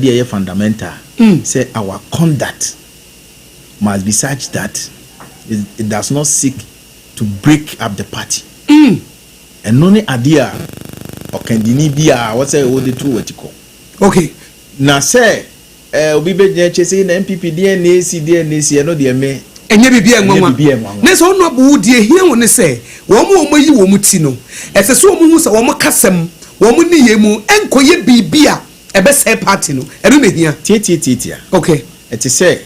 adeɛ a ɛyɛ fundamental sɛ our conduct must be such that it does not seek to break up the party. Ɛno ne adeɛ a ɔkandini bi a wɔsɛ wɔde to wɔti kɔ. Na sɛ obi bɛgyina kyɛ sɛ na NPP deɛ na esi, deɛ na esi, ɛno deɛ me Ɛnyɛ biribi a Ɛnyɛ ɛnwanwa. Biribi a ɛnwanwa. Ne sɛ ɔno abo deɛ ehia wɔn ne sɛ wɔn a wɔn ayi wɔn ti no, ɛsɛ sɛ wɔn hu sɛ wɔn kasɛm, wɔn ne yɛ mu ɛnkɔyɛ biribi a ɛbɛsɛe party no. Ɛno na ehia. Tietietie. Ɛte sɛ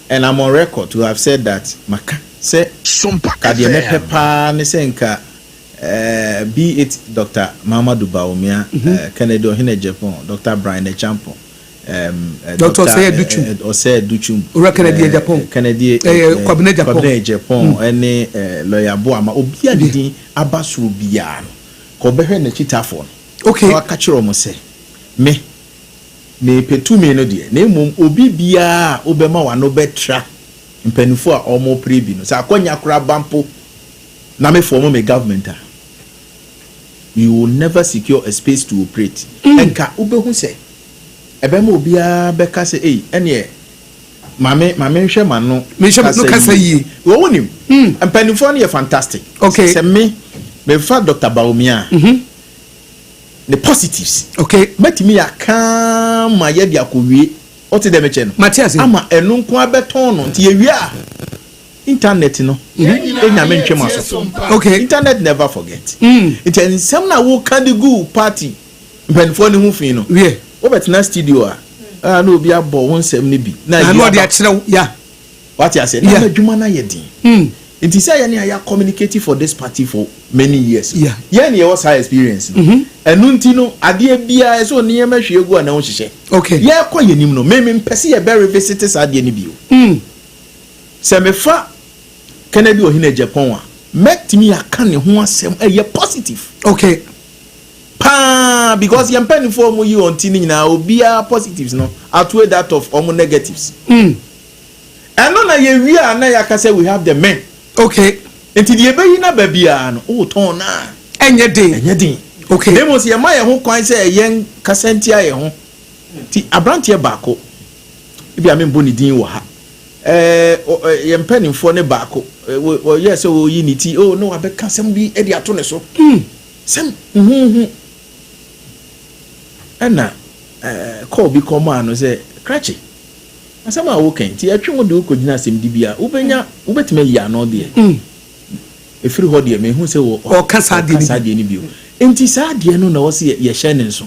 and I'm on record to have said that maka sɛ Sompa kadeɛ mɛpɛ FM. paa ne sɛ nka be it Dr. Mahamudu Bawumia, Kennedy Ohene Agyapong, Dr. Bryan Acheampong, Dr. Osei Adutwum. Osei Adutwum. Owura Kennedy Agyapong. Kennedy Kwabena Agyapong. Kwabena Agyapong ɛne lawyer Boama, obi a ne din aba soro biara no, ka ɔbɛhwɛ n'akyitafoɔ no na waka kyerɛ ɔmo sɛ me mepɛ tumi no deɛ, na mmom obi biara a wobɛma w'ano bɛtra mpanimfoɔ a ɔmo pere bi no sɛ akɔnya koraa ba mpo na me form me government a, you will never secure a space to operate. Nka wobɛhu sɛ ɛbɛma obiara bɛka sɛ, ei, ɛneɛ maame, maame, nhwɛ ma no. Menhwɛ m'ano kasa yie. Wɔn wo nim mpanimfoɔ no yɛ fantastic. Sɛ me mefa Dr. Bawumia a, ne positives mɛtumi yɛ akaa ma yɛde akɔwie. Ɔte dɛ mekyɛ no Mate ase. ama ɛno nko abɛtɔn no. Nti yɛwie a, internet no ɛnyame ntwam aso. Internet never forget. Nti nsɛm na woka de gu party mpanimfoɔ no ho fi no, wobɛtena studio a na obi abɔ wo nsɛm no bi na yi na ɔde aba. Akyerɛw ya. Wate ase na adwuma no ayɛ den. Nti sɛ yɛne a yɛ communicate for this party for many years, yɛn ne yɛwɔ saa experience no. Ɛno nti no, adeɛ biara ɛsɛ nneɛma hwie gu a na ho hyehyɛ. Yɛkɔ yɛn nim no, mímí mpɛ sɛ yɛbɛ revisit saa adeɛ no bio. Sɛ mefa Kennedy Ohene Agyapong a, mɛtumi aka ne ho asɛm ɛyɛ positive paa, because yɛn mpanimfoɔ a wɔn yi wɔn ti no nyinaa, obiara positives no outweigh that of wɔn negatives. Ɛno na yɛwie a, na yɛaka sɛ we have the men. Nti deɛ yɛbɛyi na baabiara no, wotɔn naa Ɛnyɛ den. Ɛnyɛ den. Na mmom sɛ yɛma yɛn ho kwan sɛ yɛn kasa ntia yɛn ho, ti aberanteɛ baako ebi a membɔ ne din wɔ ha, yɛn mpanimfoɔ ne baako wɔyɛ sɛ wɔyi ne ti o, na wabɛka sɛm bi de ato ne so sɛm huhu, ɛna kɔɔ bi kɔmaa no sɛ krakye asɛm a woka nti ɛtwe wo de wokɔgyina asɛm di bi a wobɛnya, wobɛtumi ayi ano deɛ. Ɛfiri hɔ deɛ, mehu sɛ Ɔka saa adeɛ no ɔka saa adeɛ no bio. Nti saa adeɛ no na wɔsi yɛhyɛ ne nso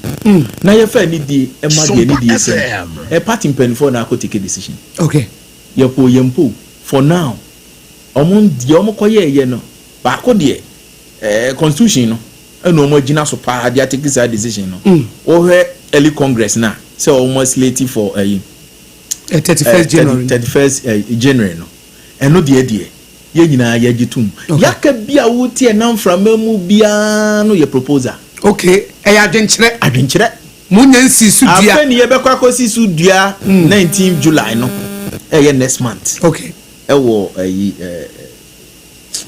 na yɛfa ne die ɛma deɛ ne die sɛ FM. Party mpanimfoɔ na akɔ take a decision. Yɛpo yɛmpo, for now ɔmo deɛ ɔmo kɔyɛɛyɛ no baako deɛ, constitution no ɛna ɔmo agyina so paa de atake saa decision no. Wɔhwɛ early congress na sɛ ɔmo slate for ɛyi 31st January. 31st January no, ɛno deɛ yɛn nyinaa yɛgye tom. Yaka bi a wotie nam frama mu biara no yɛ proposal. Okay, ɛyɛ adwenkyerɛ. Adwenkyerɛ. Mo nya nsi so dua. Afei ni yɛbɛkɔ akɔsi so dua 19 July no, ɛyɛ next month. Ɛwɔ ɛyi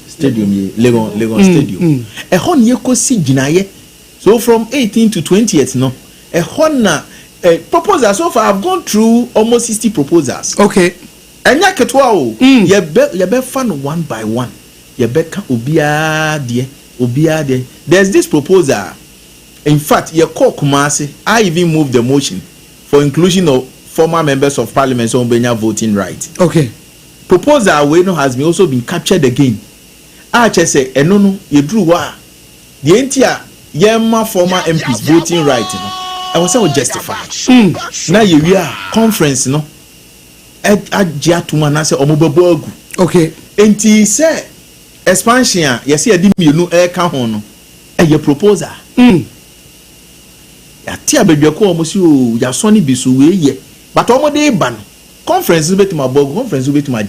stadium yi, Legon Stadium. Ɛhɔ ni yɛkɔsi gyinaeɛ. So from 18 to 20th no, ɛhɔ na proposal. So far I have gone through almost 60 proposals. Ɛnyɛ ketewa o. Yɛbɛfa no one by one, yɛbɛka obiara deɛ, obiara deɛ. There is this proposal, in fact yɛkɔ Kumasi, I even moved the motion for inclusion of former members of parliament so wɔn bɛnya voting right. Proposal wei no has been also been captured again a kyerɛ sɛ ɛno no yɛduru hɔ a, deɛ nti a yɛma former MPs voting right no, ɛwɔ sɛ wɔ justify. Na yɛwie a, conference no agye atom anaasɛ ɔmo bɛbɔ agu. Nti sɛ expansion a yɛsɛ yɛde mmienu ɛreka ho no, ɛyɛ proposal. Yàte abadwako a wɔn si o, yasɔ ne bi so wei yɛ, but wɔn de ba no, conference no bɛtumi abɔ agu, conference no bɛtumi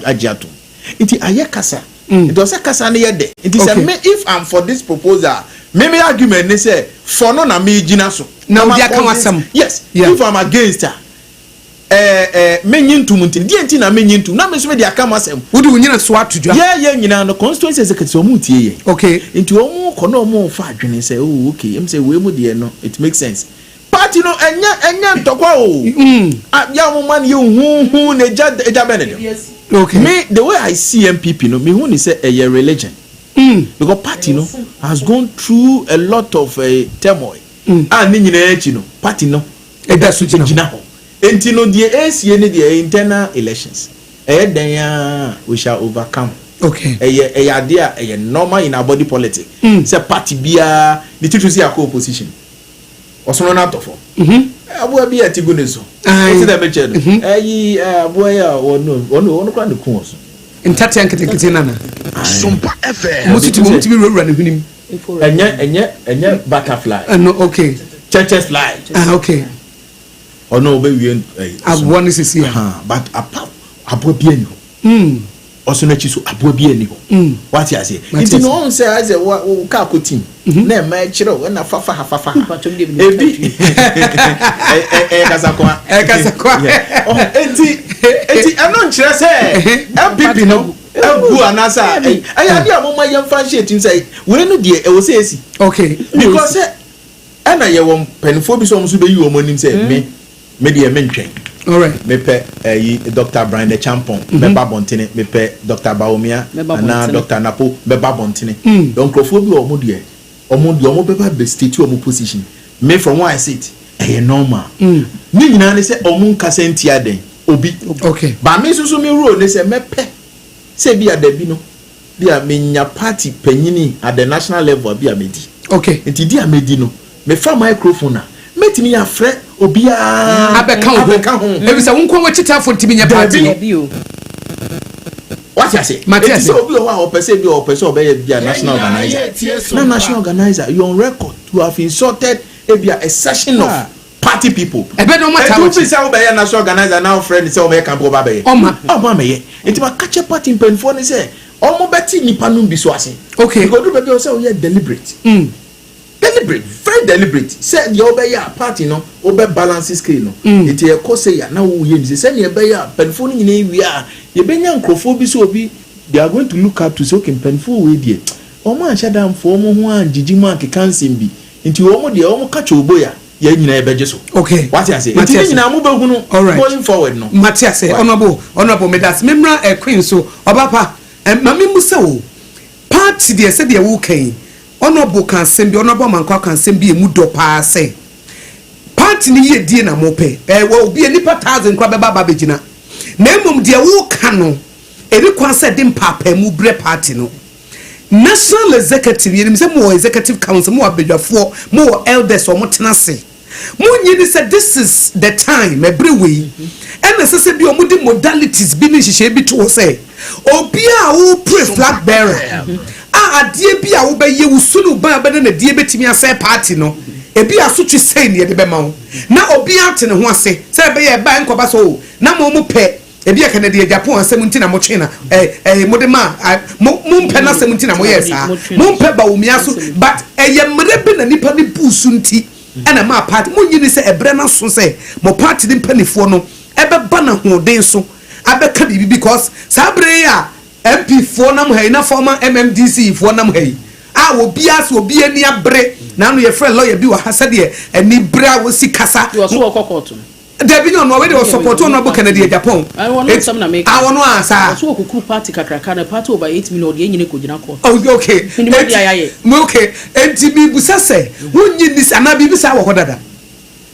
agye atom. Nti ayɛ kasa. Nti ɔsɛ kasa no yɛ dɛ. Nti sɛ me, if I'm for this proposal, me argument ne sɛ for no na me gyina so. Na ma wodi aka convince- w'asɛm. Yes. If I'm against a, me nyi ntum. Nti deɛ nti na me nyi ntum na me nso me de aka ma asɛm. Wode wo nyina so ato dwa. Yɛ nyinaa no, constituency executives, wɔn tie yɛ. Nti wɔn kɔ na wɔn fa adwene sɛ, oh okay, sɛ wei mu deɛ no, it makes sense. Party no ɛnyɛ ntɔkwa o. Ah, yà mo ma ni yɛ huhu na egya bɛ ne de. Me, the way I see NPP no, me hu ni sɛ ɛyɛ religion. Because party no has gone through a lot of turmoil. A ne nyinaa akyi no, party no ɛda so gyina hɔ. Gyina hɔ. Nti no, deɛ esie ne deɛ, internal elections ɛyɛ dan a, we shall overcome. Ɛyɛ adeɛ a ɛyɛ normal in our body politic sɛ party biara ne titiri si akɔ opposition, ɔsono no atɔ fam. Aboa bi a ti gu ne so. O ti dɛ mekyɛ no, ɛyi aboa yi a ɔno kora ne kun wɔ so. Ntatea nketenkete nana. Sompa FM. Mo ti wurawura ne hwenem. Ɛnyɛ butterfly. Ɛno okay. Churches fly. Ah, okay. Ɔno ɔbɛwie ɛyi. Aboa ne sisi a. But apa aboa bi ani hɔ. Ɔso n'akyi so aboa bi ani hɔ. Wate aseɛ? Mate nti ase. na ɔn sɛ ayɛ wa wo kaa ko team na ɛma ɛkyerɛ wo ɛna fafa ha, fafa ha. Mpatwom deɛ menim. Ebi ɛyɛ kasakoa. Ɛyɛ kasakoa. Yeah. Ɔhɔ, eti ɛno nkyerɛ sɛ NPP no agu anaasɛ a ɛyɛ adeɛ a moma yɛmfa nhyɛ etim sɛ wei no deɛ, ɛwɔ sɛ esi. Because sɛ ɛna yɛwɔ mpanimfoɔ bi sɛ ɔmo nso bɛyi wɔn anim sɛ me deɛ, me ntwɛn. Mepɛ ɛyi, Dr Bryan Acheampong bɛba abɔntene, mepɛ Dr Bawumia Bɛba anaa abɔntene. Dr Napo bɛba abɔntene. Nkurɔfoɔ bi wɔ ɔmo deɛ ɔmo bɛba bɛ state ɔmo position. Me, from where I sit, ɛyɛ normal. Ne nyinaa ne sɛ ɔmo nkasa ntia den obi. Ba me nso so, me role ne sɛ mɛpɛ sɛ bi a dabi no bi a menya party panyini at the national level bi a medi. Nti di a medi no, mefa microphone a, mɛtumi afrɛ obiara abɛka wo ho. Abɛka ho. Ebisa wo nko wɔkyitaafo ntumi nyɛ party no. Dabi o. Wate ase? Mate eti ase. sɛ obi wɔ hɔ a ɔpɛ sɛ bi a ɔpɛ sɛ ɔbɛyɛ bi a national organizer, na national organizer, you on record to have insulted ebi a section of party people. Ɛbɛ de ɔmo ata ɛtu wɔkyi. fi sɛ wobɛyɛ national organizer na wofrɛ ne sɛ wobɛyɛ camp, ɔba bɛyɛ. Ɔma. Ɔma mɛyɛ. Nti ma kakyɛ party mpanyinfoɔ ne sɛ ɔmo bɛte nipa no bi so ase. Because odu baabi a ɔsɛ ɔyɛ deliberate. Deliberate, very deliberate, sɛ deɛ ɔbɛyɛ a party no ɔbɛ balance scale no. Nti ɛkɔ sɛ ya na wɔyɛ ne sɛ sɛnea ɛbɛyɛ a mpanyinfoɔ no nyinaa wie a, yɛbɛnya nkurɔfoɔ bi sɛ obi they are going to look up to, say okay, mpanyinfoɔ wei deɛ, wɔn anhyɛ da mfo wɔn ho angyegye mu ankeka nsɛm bi, nti wɔn deɛ, wɔn ka kyɛ oboya, yɛn nyinaa yɛbɛgye so. Wate ase? Mate nti ne ase. nyinaa mo bɛhunu going forward no. Mate ase. Honourable, medase. Memra ɛqueen so ɔbapa ɛ maame mu sɛ o party deɛ, sɛdeɛ woka yi, honourable ka asɛm bi, Honourable Amankwa ka asɛm bi emu dɔ paa sɛ party no yie die na mopɛ ɛ wɔ obi a nipa 1,000 kora bɛba aba abɛgyina, na emom deɛ woka no, ɛni kwan sɛ de mpaapaamu brɛ party no national executive. Yɛnim sɛ mowɔ executive council, mowɔ abadwafoɔ, mowɔ elders a ɔmo tena ase. Monyi ni sɛ this is the time, ɛberɛ wei ɛna ɛsɛ sɛ bi ɔmo de modalities bi ne nhyehyɛe bi to hɔ sɛ obiaa a wopere flag bearer a, adeɛ bi a wobɛyɛ wo su ne wo ban a bɛda na die bɛtumi asɛe party no, ebi asotwe sɛn ne yɛde bɛma wo, na obiara te ne ho ase sɛ ɛbɛyɛ ɛba nkɔba so o na mo pɛ ebi yɛ Kennedy Agyapong asɛm nti na motwe na ɛ ɛ mo de ma a mo mpɛ n'asɛm nti na mo yɛ saa, mo mpɛ Bawumia so, but ɛyɛ mmerɛ bi na nipa ne bu so nti ɛna maa party mo nyi ni sɛ ɛbrɛ na so sɛ mo party ne mpanimfoɔ no ɛbɛba na hoɔden so abɛka biribi, because saa bere yi a MP foɔ nam ha yi na former MMDC foɔ nam ha yi a, obiara sɛ obi ani abere na ano yɛfrɛ lawyer bi wɔ ha sɛdeɛ ani bere a wɔsi kasa. Wɔ so wɔkɔ court no. Dabi, nyɛ ɔno, ɔwɛ de ɔsupport ɔno abo Kennedy Agyapong. Wɔn nsɛm na meka. A wɔn a saa. Wɔso wɔkukuru party kakraka na party over 8 million ɔde enyina kɔ gyina court. Oh, okay. Nim adi a yɛayɛ. Okay, enti mibusa sɛ wonyi ni anaa biribi saa wɔ hɔ dada?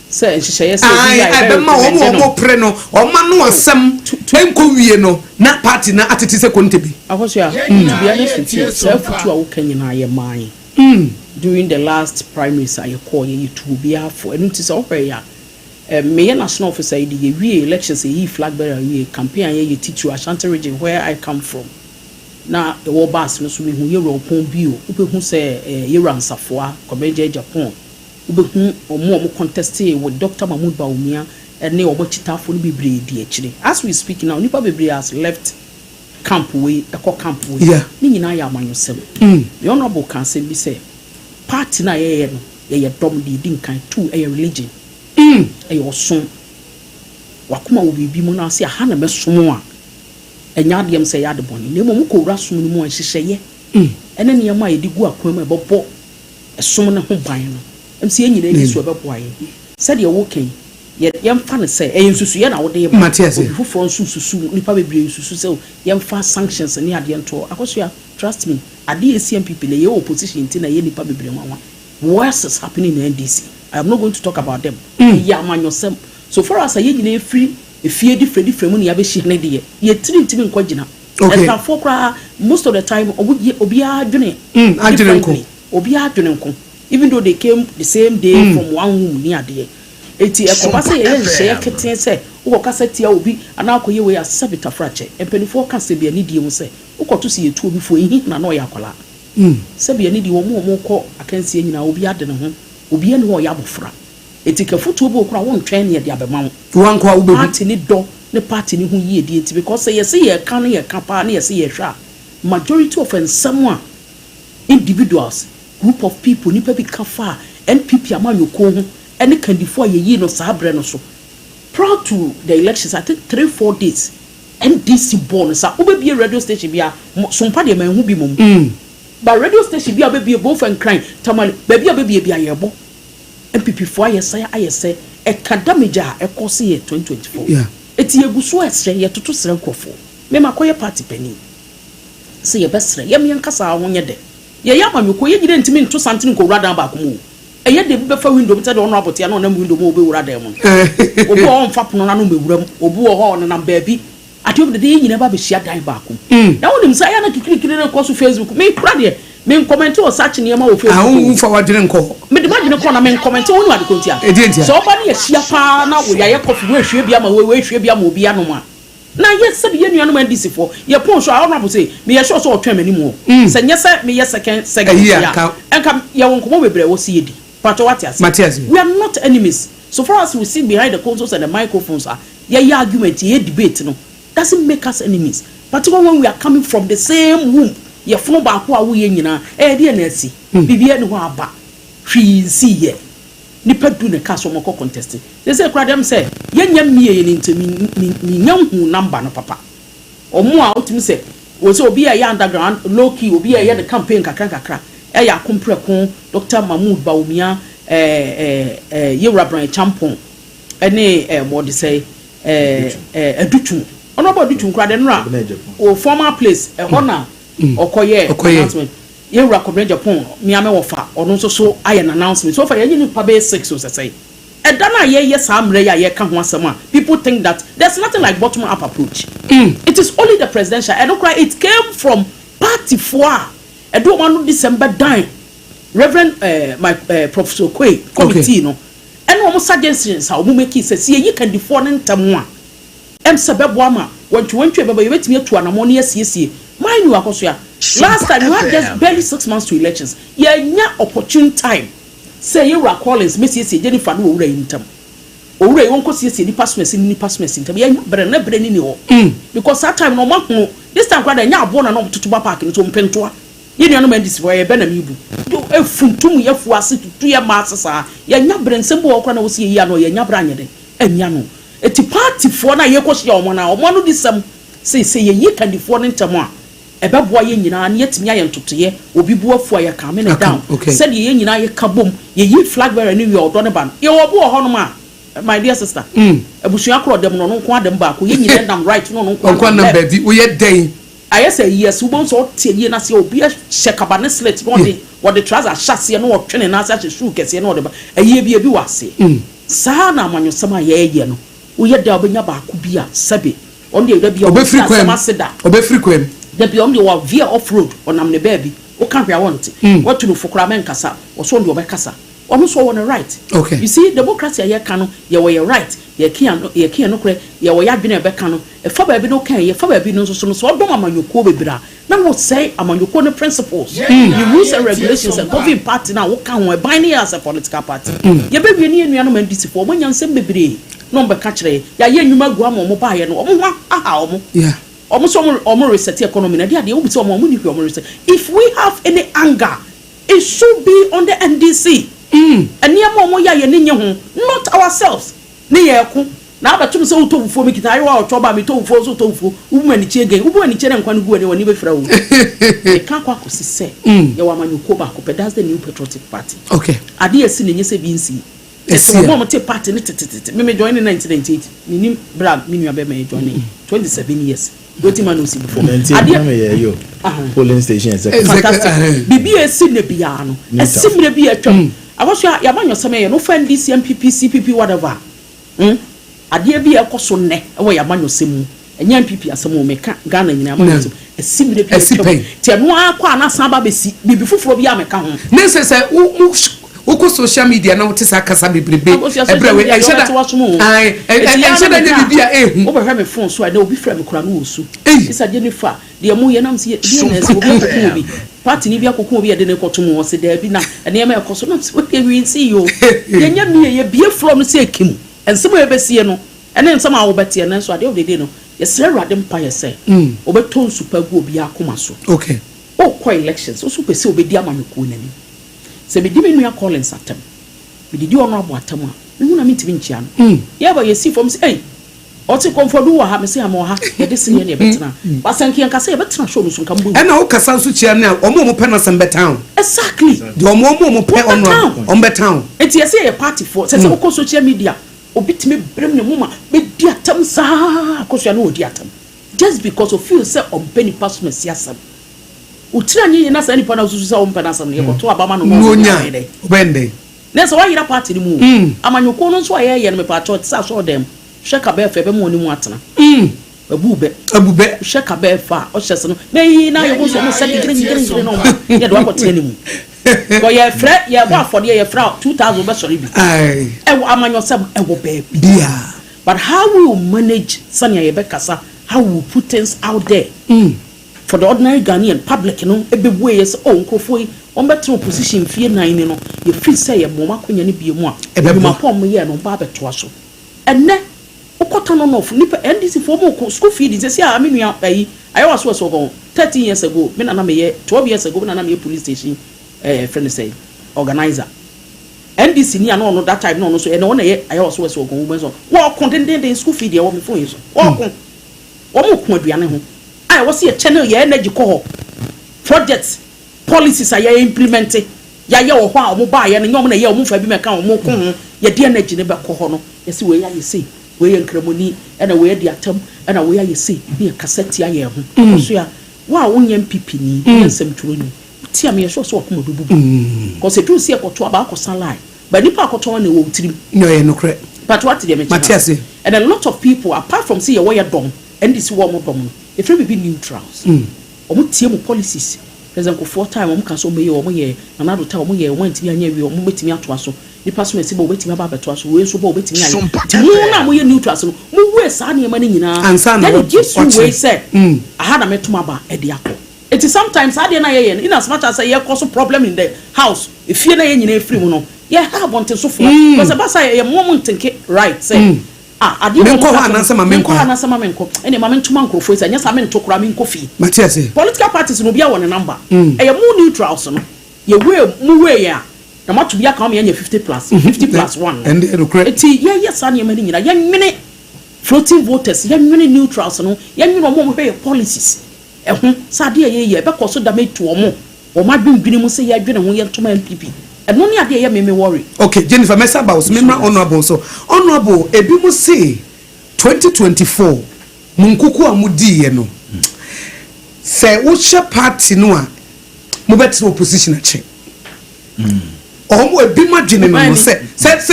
Sɛ nhyehyɛeɛ sɛ obi yɛ a ɛbɛma wɔn a wɔn pere no, ɔma no asɛm nkɔ wie no na party na atete sɛ konte bi. Akɔso a, to be honest with you, saa futu a woka nyinaa yɛ man during the last primaries a yɛkɔɔ yɛ yɛtu obiara fo. Ɛno nti sɛ wohwɛ yɛ a, meyɛ national officer yi de, yɛwie elections, yɛyi flag bearer wie, campaign a yɛyɛ titiri Ashanti Region where I come from, na ɛwɔ bus no so, mehu yɛwura ɔpɔn bio, wobɛhu sɛ yɛwura Nsafoa Kɔbɛgye Agyapong, wobɛhu ɔmo a ɔmo contest with Dr Mahmood Bawumia ɛne ɔmo akyitaafo no bebree di akyire. As we speak now, nipa bebree has left camp wei ɛkɔ camp wei. Ne nyinaa yɛ amanyɔsɛm. The honourable ka asɛm bi sɛ party no a yɛyɛ no, yɛyɛ dɔm de yɛdi nkan. Two, ɛyɛ religion, ɛyɛ ɔsom. Wakoma wɔ biribi mu na ase aha na mɛsom a, ɛnyɛ adeɛ m sɛ ɛyɛ ade bɔne, na mmom wokɔ wura som no mu a, nhyehyɛeɛ ɛne nneɛma a yɛde gu akwan mu a ɛbɛbɔ ɛsom no ho ban no, ɛm sɛ yɛn nyinaa ni so ɛbɛboa yɛn. Sɛdeɛ woka yi, yɛmfa no sɛ ɛyɛ nsusuyɛ na wode ba. Mate ase. Obi foforɔ nso susu, nipa bebree susu sɛ yɛmfa sanctions ne adeɛ ntoɔ. Akosua, trust me, adeɛ esi NPP na yɛwɔ opposition nti na ɛyɛ nipa bebree nwanwa. Worse is happening in NDC. I am not going to talk about them. Ɛyɛ amanyɔsɛm. So far as yɛn nyinaa efiri efie different different mu ne yɛabɛhyia ne deɛ, yɛtiri ntumi nkɔ gyina. Ɛntafoɔ koraa, most of the time ɔmo yɛ obiara dwene Adwene nko. differently. Obiara dwene nko, even though they came the same day from one womb ne adeɛ. Eti ɛkɔba sɛ yɛyɛ nhyɛeɛ ketee sɛ wokɔ kasa tia obi anaa akɔyɛ wei asɛbi tafrakyɛ. Mpanimfoɔ ka sɛ bi ani die mu sɛ wokɔto sɛ yɛtu obi fo ehi na na ɔyɛ akwadaa. Sɛbi ani die, wɔn a wɔn kɔ akansie nyinaa, obi ade ne ho, obi ani hɔ ɔyɛ abɔfra. Eti kɛfotuo bi wɔ kora wɔntwɛn ne yɛde abɛma wo. Wankɔ a wobɛhu. Party ne dɔ ne party ne ho yie die nti, because sɛ yɛsɛ yɛka no, yɛka paa ne yɛsɛ yɛhwɛ a, majority of nsɛm a individuals, group of people, nipa bi ka fa a NPP amanyɔkuo ho ɛne kandifoɔ a yɛyii no saa berɛ no so, prior to the elections, I think 3-4 days, NDC bɔɔ no sa. Wobɛbie radio station bi a Sompa deɛ manhu bi mom, but radio station bi a wobɛbie, both Nkran, Tamale, baabi a wobɛbie bi a, yɛbɔ NPP foɔ ayɛ sɛ ayɛ sɛ ɛka damage a ɛkɔ so yɛ 2024. Eti yɛgu so ɛsrɛ, yɛtoto srɛ nkurɔfoɔ. Mɛma akɔyɛ party panin sɛ yɛbɛsrɛ yɛm, yɛn kasa ho nyɛ dɛ. Yɛyɛ amanyɔkuo, yɛ nyina ntumi nto santene nkɔwura dan baako mu o. Ɛyɛ de bi bɛfa window mu sɛ deɛ ɔno abɔtea na ɔnam window mu a ɔbɛwura dan mu no. Obi wɔ hɔ ɔmfa pono n'ano mbɛwura mu, obi wɔ hɔ ɔnenam baabi adeɛ obi dede. Yɛn nyinaa ba bɛhyia dan baako mu na wonim sɛ ɛyɛ na kikirikiri no kɔ so Facebook. Me kura deɛ, me n comment wɔ such nneɛma wɔ Facebook o. Ahun fa wadwene nkɔ hɔ. Mede madwene kɔ na me n comment wo ne ade kɔnti a. Ɛdeɛ nti a? Sɛ ɔba ne yɛhyia paa na wɔyɛayɛ kɔfi, woahwie bi ama wei, woahwie bi ama obi anom a, na yɛ sɛbi yɛ nuanom NDC foɔ yɛ pɔn so a, honorable sɛ meyɛ sure sɛ ɔtwɛn m'anim hɔ sɛ nyɛ sɛ meyɛ second segment Ɛyi yi a, a, ɛnka yɛwɔ nkɔmmɔ bebree a ɛwɔ sɛ yɛdi patɔ. Wate ase? Mate ase. We are not enemies. So far as we sit behind the consoles and the microphones a yɛyɛ argument, yɛyɛ debate no, doesn't make us enemies, particularly when we are coming from the same womb. Yɛfono baako a woyɛ nyinaa ɛyɛ deɛ na asi biribiara ne hɔ aba, hwee nsi yɛ nipa du ne ka so ɔmɔkɔ contest de sɛ kura dɛm sɛ yɛnya mmie yɛ ne nti minya hu number no papa. Ɔmo a wotumi sɛ wɔ sɛ obi a ɛyɛ underground, low key, obi a ɛyɛ ne campaign kakra kakra, ɛyɛ Akomprɛko, Dr Mahmood Bawumia, ɛɛ ɛɛ yɛwura Bryan Acheampong ɛne mɔde sɛ ɛɛ ɛɛ Adutwum, ɔno ɔbɔ Adutwum kura de nora o former place ɛhɔ na ɔkɔyɛ Ɔkɔyɛ. announcement. Yɛwura Kwabena Agyepong miame wɔfa, ɔno nso so ayɛ n announcement. So far yɛnyɛ nipa bɛyɛ six o. Sɛsɛe ɛda no a yɛyɛ saa mmerɛ yi a yɛka ho asɛm a, people think that there's nothing like bottom up approach. It is only the presidential. Ɛno koraa, it came from party foɔ a ɛde wɔn ano December dan Reverend my Professor Okoye committee no ɛne wɔn suggestions a wɔn make sɛ si yɛyi kandifoɔ ne ntam a, ɛm sɛ bɛboa ma wɔntwiwɔntwi bɛbɛ yɛbɛtumi atu anamɔ ne yɛsiesie. Mind you, Akɔsoa, last time you had just barely 6 months to elections. Yɛnya opportune time sɛ yɛwura Collins mɛsiesie Jennifer ne owura yi ntam, owura yi wɔn kɔ siesie nipa somasi ne nipa somasi ntam. Yɛnya brɛ ne brɛ ne ni hɔ because that time na ɔmo ahono. This time koraa de, ɛnya aboɔ na ɔmo toto ba park no so mpentoa. Yɛn nuanom NDC fo, yɛ bɛ na mi bu efuntum yɛ fu ase tutu yɛ maa ase saa. Yɛnya brɛ nsɛm bi wɔ hɔ koraa na wɔsi yɛ yi ano, yɛnya brɛ anyɛ de ɛnya no. Eti party foɔ na yɛkɔ hyia wɔn na wɔn ano di sɛm sɛ yɛyi kandifoɔ ne ntɛm a, ɛbɛboa yɛn nyinaa ne yɛtumi ayɛ ntotoyɛ. Obi bu afu a, yɛ calm ne down sɛdeɛ yɛn nyinaa yɛka bom. Yɛyi flag bearer ne wie, ɔdɔ ne ba no. Yɛwɔ bi wɔ hɔnom a, my dear sister, abusua korɔ dɛm no, ɔno nko adam baako. Yɛn nyinaa nam right no, ɔno nko ɔnkɔ nam left. Baabi woyɛ dɛn? Ayɛ sɛ yes, wobɛhu sɛ ɔte yie n'aseɛ, obi ahyɛ kaba ne slit na ɔde trouser ahyɛ aseɛ na ɔtwe ne nan ase ahyɛ shoe kɛseɛ na ɔde ba ayie bi ebi wɔ aseɛ saa. Na amanyɔsɛm a yɛreyɛ no, woyɛ da wobɛnya baako bi a sɛbe ɔno deɛ da bi a ɔbɛfiri ɔnte kwan asɛm mu ase da. Ɔbɛfiri kwan mu. Dabi, ɔno deɛ wɔ veer off road, ɔnam ne baabi, woka hwɛ a wɔnte. Watu no fo koraa mɛnkasa, ɔsɔ deɛ ɔbɛkasa, ɔno nso ɔwɔ ne right. You see, democracy a yɛka no, yɛwɔ yɛ right, yɛka yɛn nokorɛ, yɛwɔ yɛ adwene a yɛbɛka no. Ɛfa baabi no kan, yɛfa baabi no nso so no sɛ ɔdɔm amanyɔkuo bebree a, na wɔsɛe amanyɔkuo no principles, the rules and regulations and governing party na woka ho ɛban ne yɛ as a political party. Yɛbɛwie ne yɛn nuanom NDC foɔ, ɔmo anya nsɛm bebree na ɔmo bɛka kyerɛ yɛ. Yɛayɛ nnwuma gu ama ɔmo baayɛ no, ɔmo ho aha ɔmo. Ɔmo sɛ ɔmo reset economy na deɛ adeɛ wobi sɛ ɔmo ni hwɛ ɔmo reset. If we have any anger, it should be on the NDC. Nneɛma a ɔmo yɛ a yɛn ni nye ho, not ourselves ne yɛ ɛko na abɛtum sɛ wotɔ fufuo mi kita ayewa a ɔtɔ ba mi tɔ fufuo nso tɔ fufuo. Wobu ani kyie gan, wobu ani kyie na nkwa no gu wani, wani bɛfira wo. Meka akɔ akɔsi sɛ yɛwɔ amanyɔkuo baako pɛ, that's the New Patriotic Party. Adeɛ esi na enye sɛ bi nsi. Tete wɔn a wɔte party ne tetetete. Me me join in 1998. Menim bra me nua bɛma yɛ join in 27 years. Wetin man no see before. Adeɛ polling station executive. Fantastic. Bibi esi ne biara no. Esi mmerɛ bi atwam. Akɔso a yaba nyɔsɛm yɛ no fa NDC, NPP, CPP, whatever. Adeɛ bi ɛkɔ so nnɛ ɛwɔ yaba nyɔsɛm mu. Ɛnyɛ NPP asɛm o, meka Ghana nyinaa ma nyɔsɛm. Esi mmerɛ bi atwam. Ti ɛno akɔ anasan ba bɛsi bibi foforɔ bi a meka ho. Ne sɛ wo wokɔ social media na wote saa kasa bebrebe ɛbrɛ we ɛnhyɛ da ɛnhyɛ da nyɛ biribi a ehu. Wobɛhwɛ me phone so a, ɛnɛ obi frɛ me kora no wɔ su. Isa Jennifer deɛ mo yɛ nam sɛ deɛ na ɛsɛ obi akoko obi, party ni bi akoko obi, yɛde ne kɔto mu, wɔ sɛ daabi na nneɛma ɛkɔ so nam sɛ wɔde wi nsi yi o, yɛnyɛ mie yɛbie floor no sɛ ekim nsɛm a yɛbɛsie no ɛne nsɛm a wobɛteɛ no nso. Adeɛ wodede no, yɛsrɛ Awurade mpa yɛ sɛ wobɛtɔ nsupa gu obi akoma so. Wokɔ elections woso pɛ sɛ wobɛdi amanyɔkuo n'anim sɛ medi me nua Collins atam, medidi ɔno abo atam a, mehu na mentumi nkyia no. Yɛba yɛsi fam sɛ ei, ɔte kɔmfɔdu wɔ ha, mese ama wɔ ha, yɛde se yɛ ne yɛbɛtena basɛnke yɛnka sɛ yɛbɛtena show no so nka mbɔ. Ɛna wokasa nso kyia no a, ɔmo a ɔmo pɛ n'asɛm bɛtan. Deɛ ɔmo a ɔmo pɛ ɔno a, ɔmo bɛtan. Enti yɛsɛ yɛyɛ partyfoɔ sɛ wokɔ social media, obi tumi brem ne moma bɛdi atam saa akɔsua ne wɔdi atam just because of feel sɛ ɔmpɛ nipa so masi asɛm wotiri anyɛ yie na saa nipa no asusu sɛ ɔmpɛ n'asɛm no, yɛkɔto abama no. Na onya ɔbɛn dɛ. Na sɛ wayera party no mu o, amanyɔkuo no nso a yɛyɛ no, mepaakyɛw, te sɛ asɔre dɛm, hwɛ ka bɛɛ fɛ bɛma ɔne mu atena abu bɛ. Abu bɛ. Hwɛ ka bɛɛ fa a ɔhyɛ se no meyi na yɛ nso ɔmo sɛ gidigidi na ɔmo yɛde wakɔtena ne mu kɔ yɛfrɛ yɛbɔ afɔdeɛ, yɛfrɛ a 2000 bɛsɔre bi. Ɛwɔ amanyɔsɛm ɛwɔ baabi. Bia. But how we will manage sɛnea yɛbɛkasa, how we will put things out there for the ordinary Ghanaian public no, ebebue yɛ sɛ, oh, nkurɔfoɔ yi wɔn bɛtena opposition fie nan ni no, yɛfiri sɛ yɛ mɔmɔ akonnwa no bie mu a, Ɛbɛboa. Edwuma pɔ ɔmo yɛ no, ɔmo ba abɛtoa so. Ɛnɛ wokɔta no nɔfo nipa NDC foɔ mo ko school feeding sɛ si a me nua ayi ayɛwɔ so ɛsɛ ɔkɔn 13 years ago, me nana meyɛ 12 years ago, me nana meyɛ police station friend sɛ organizer NDC ni a, na ɔno that time na ɔno so ɛna ɔna yɛ ayɛwɔ so ɛsɛ ɔkɔn wɔn so wɔɔko dendenden school feed ɛwɔ mi phone yi so, wɔɔko wɔn ko aduane ho a ɛwɔ sɛ yɛ channel yɛ energy kɔ hɔ, project policies a yɛ implement, yɛayɛ wɔ hɔ a wɔn baayɛ no nyɛ wɔn na yɛ wɔn fa bi mɛka wɔn ko ho, yɛde energy ne bɛkɔ hɔ no, yɛsi wei ayɛ sei, wei yɛ nkramoni, ɛna wei adi atam, ɛna wei ayɛ sei, ne yɛ kasa tia yɛn ho. Ɔso ya wo a wonyɛ NPP ni, wonyɛ nsɛmtwerɛ ni, tia mi yɛ sɔ sɛ wakoma bɛbubu kɔsɛ duru si ɛkɔto aba akɔsa line ba nipa akɔtɔn na ɛwɔ tirim. Nyɛ ɔyɛ nokorɛ. But what deɛ mekyerɛ? Mate ase. And a lot of people, apart from say yɛwɔ yɛ dɔm NDC wɔ ɔmo dɔm no, efiri bibi neutrals, ɔmo tie mu policies. President Kufuor time, ɔmo ka so ɔmo yɛ, ɔmo yɛ. Nana Addo time, ɔmo yɛ, ɔmo ntumi anyɛ wie, ɔmo bɛtumi atoa so. Nipa so esi bɔ ɔbɛtumi aba abɛtoa so, wei nso bɔ ɔbɛtumi ayɛ. Sompa Ti mu FM. na mo yɛ neutrals no, mo wue saa nneɛma no nyinaa. Ansa na Then it gives you ɔkyerɛ. wei sɛ aha na mɛtum aba ɛde akɔ. Eti sometimes saa adeɛ na yɛyɛ no, in as much as sɛ yɛkɔ so problem in the house, efie na yɛ nyinaa efiri mu no, yɛ ha abɔntensofoɔ because ɛba sa yɛ mo mo ntenke right sɛ ah, adeɛ Menkɔ wɔ mo hɔ ka so- anaasɛ ma menkɔ menkɔ hɔ ha? Anaasɛ ma menkɔ, ɛnna ma mentoma nkurɔfoɔ yi sɛ nyɛ saa mento koraa menkɔ fie. Mate ase. Political parties no, obiara wɔ ne number. Ɛyɛ mo neutrals no, yɛ wei mo wei yɛ a na moato bi aka wɔn, yɛnyɛ 50 plus 50 plus one no. Ɛnde nokorɛ. Eti yɛyɛ saa nneɛma no nyinaa, yɛnwene floating voters, yɛnwene neutrals no, yɛnwene wɔn a wɔhwɛ yɛ policies ɛho sɛ adeɛ a yɛyɛ ɛbɛkɔ so damage to wɔn adwendwene mu sɛ yɛadwene ho yɛntoma NPP. Ɛno ne adeɛ yɛ meme worry. Okay, Jennifer, mɛsa aba wo so. Memmra Honorable so. Honorable, ebi mu se 2024 mo nkuku a modiiɛ no, sɛ wohyɛ party no a, mobɛtena opposition akyɛ. Ɔmo ebi mu adwene no sɛ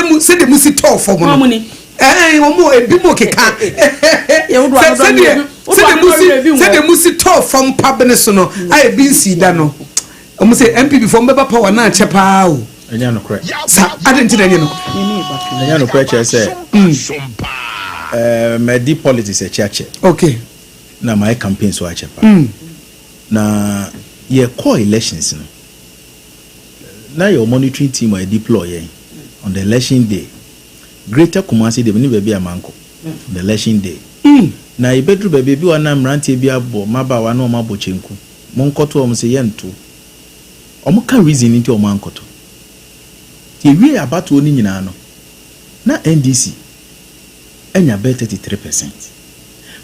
mo sɛdeɛ mo si tɔɔ fam no. Wɔn ni. Ɛn wɔn ebi mu keka Yɛ, sɛ sɛdeɛ wodo sɛdeɛ mo si ano ebi nwɔ. sɛdeɛ mo si tɔɔ fam pabene so no a ebi nsi da no, ɔmo sɛ NPP fɔ mo bɛba power na akyɛ paa o. Ɛnyɛ nokorɛ. Sa adi nti na ɛnyɛ no? Ɛnyɛ nokorɛ kyerɛ sɛ madi politics akyi akyɛ na mayɛ campaign so akyɛ paa. Na yɛkɔ elections no na yɛ monitoring team a yɛdeploy yɛn on the election day, Greater Kumasi de ne baabi a mankɔ on the election day. Na yɛbɛduru baabi bi wɔ na mmeranteɛ bi abɔ mmabaawa na ɔmo abɔ kyenku, monkɔto. Ɔmo sɛ yɛnto. Ɔmo ka reason nti ɔmo ankɔto. Nti ewie abatoɔ no nyinaa no, na NDC anya bɛɛ 33%,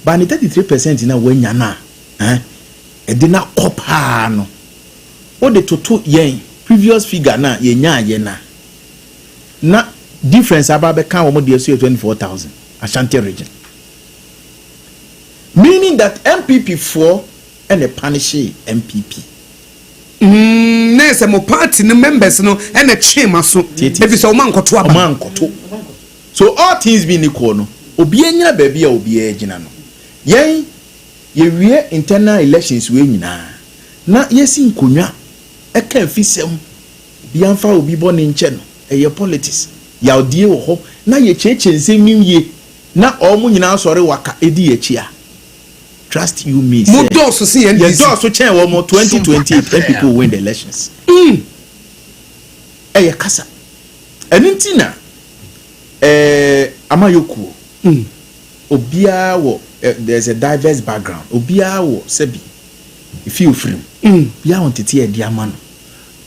ba ne 33% na wanya no a ɛde na kɔ paa no, wode toto yɛn previous figure na yɛnyaa yɛ na na Difference aba bɛka wɔn deɛ so yɛ 24,000, Ashanti Region, meaning that NPP foɔ ɛna punish NPP. Ne sɛ mo party no members no ɛna twe ma so Tietie. efi sɛ ɔmo ankɔto aba. Ɔmo ankɔto. So all things being equal no, obiara nyina baabi a obiara gyina no, yɛn yɛwie internal elections wei nyinaa na yɛsi nkonnwa ɛka nfisɛm, obiara nfa obi bɔ ne nkyɛn no, ɛyɛ politics yawdie wɔ hɔ na yɛkyerɛkyerɛ nsɛm nim yie na ɔmo nyinaa sɔre waka edi akyi a, trust you me, Mo sɛ dɔɔso si NDC. Yɛ dɔɔso kyɛn wɔn mo. 2028, NPP will win the elections. Ɛyɛ kasa. Ɛno nti na amayokuo obiara wɔ there is a diverse background. Obiara wɔ sɛbi efi ofirim, obiara wɔ ntete yɛ di ama no,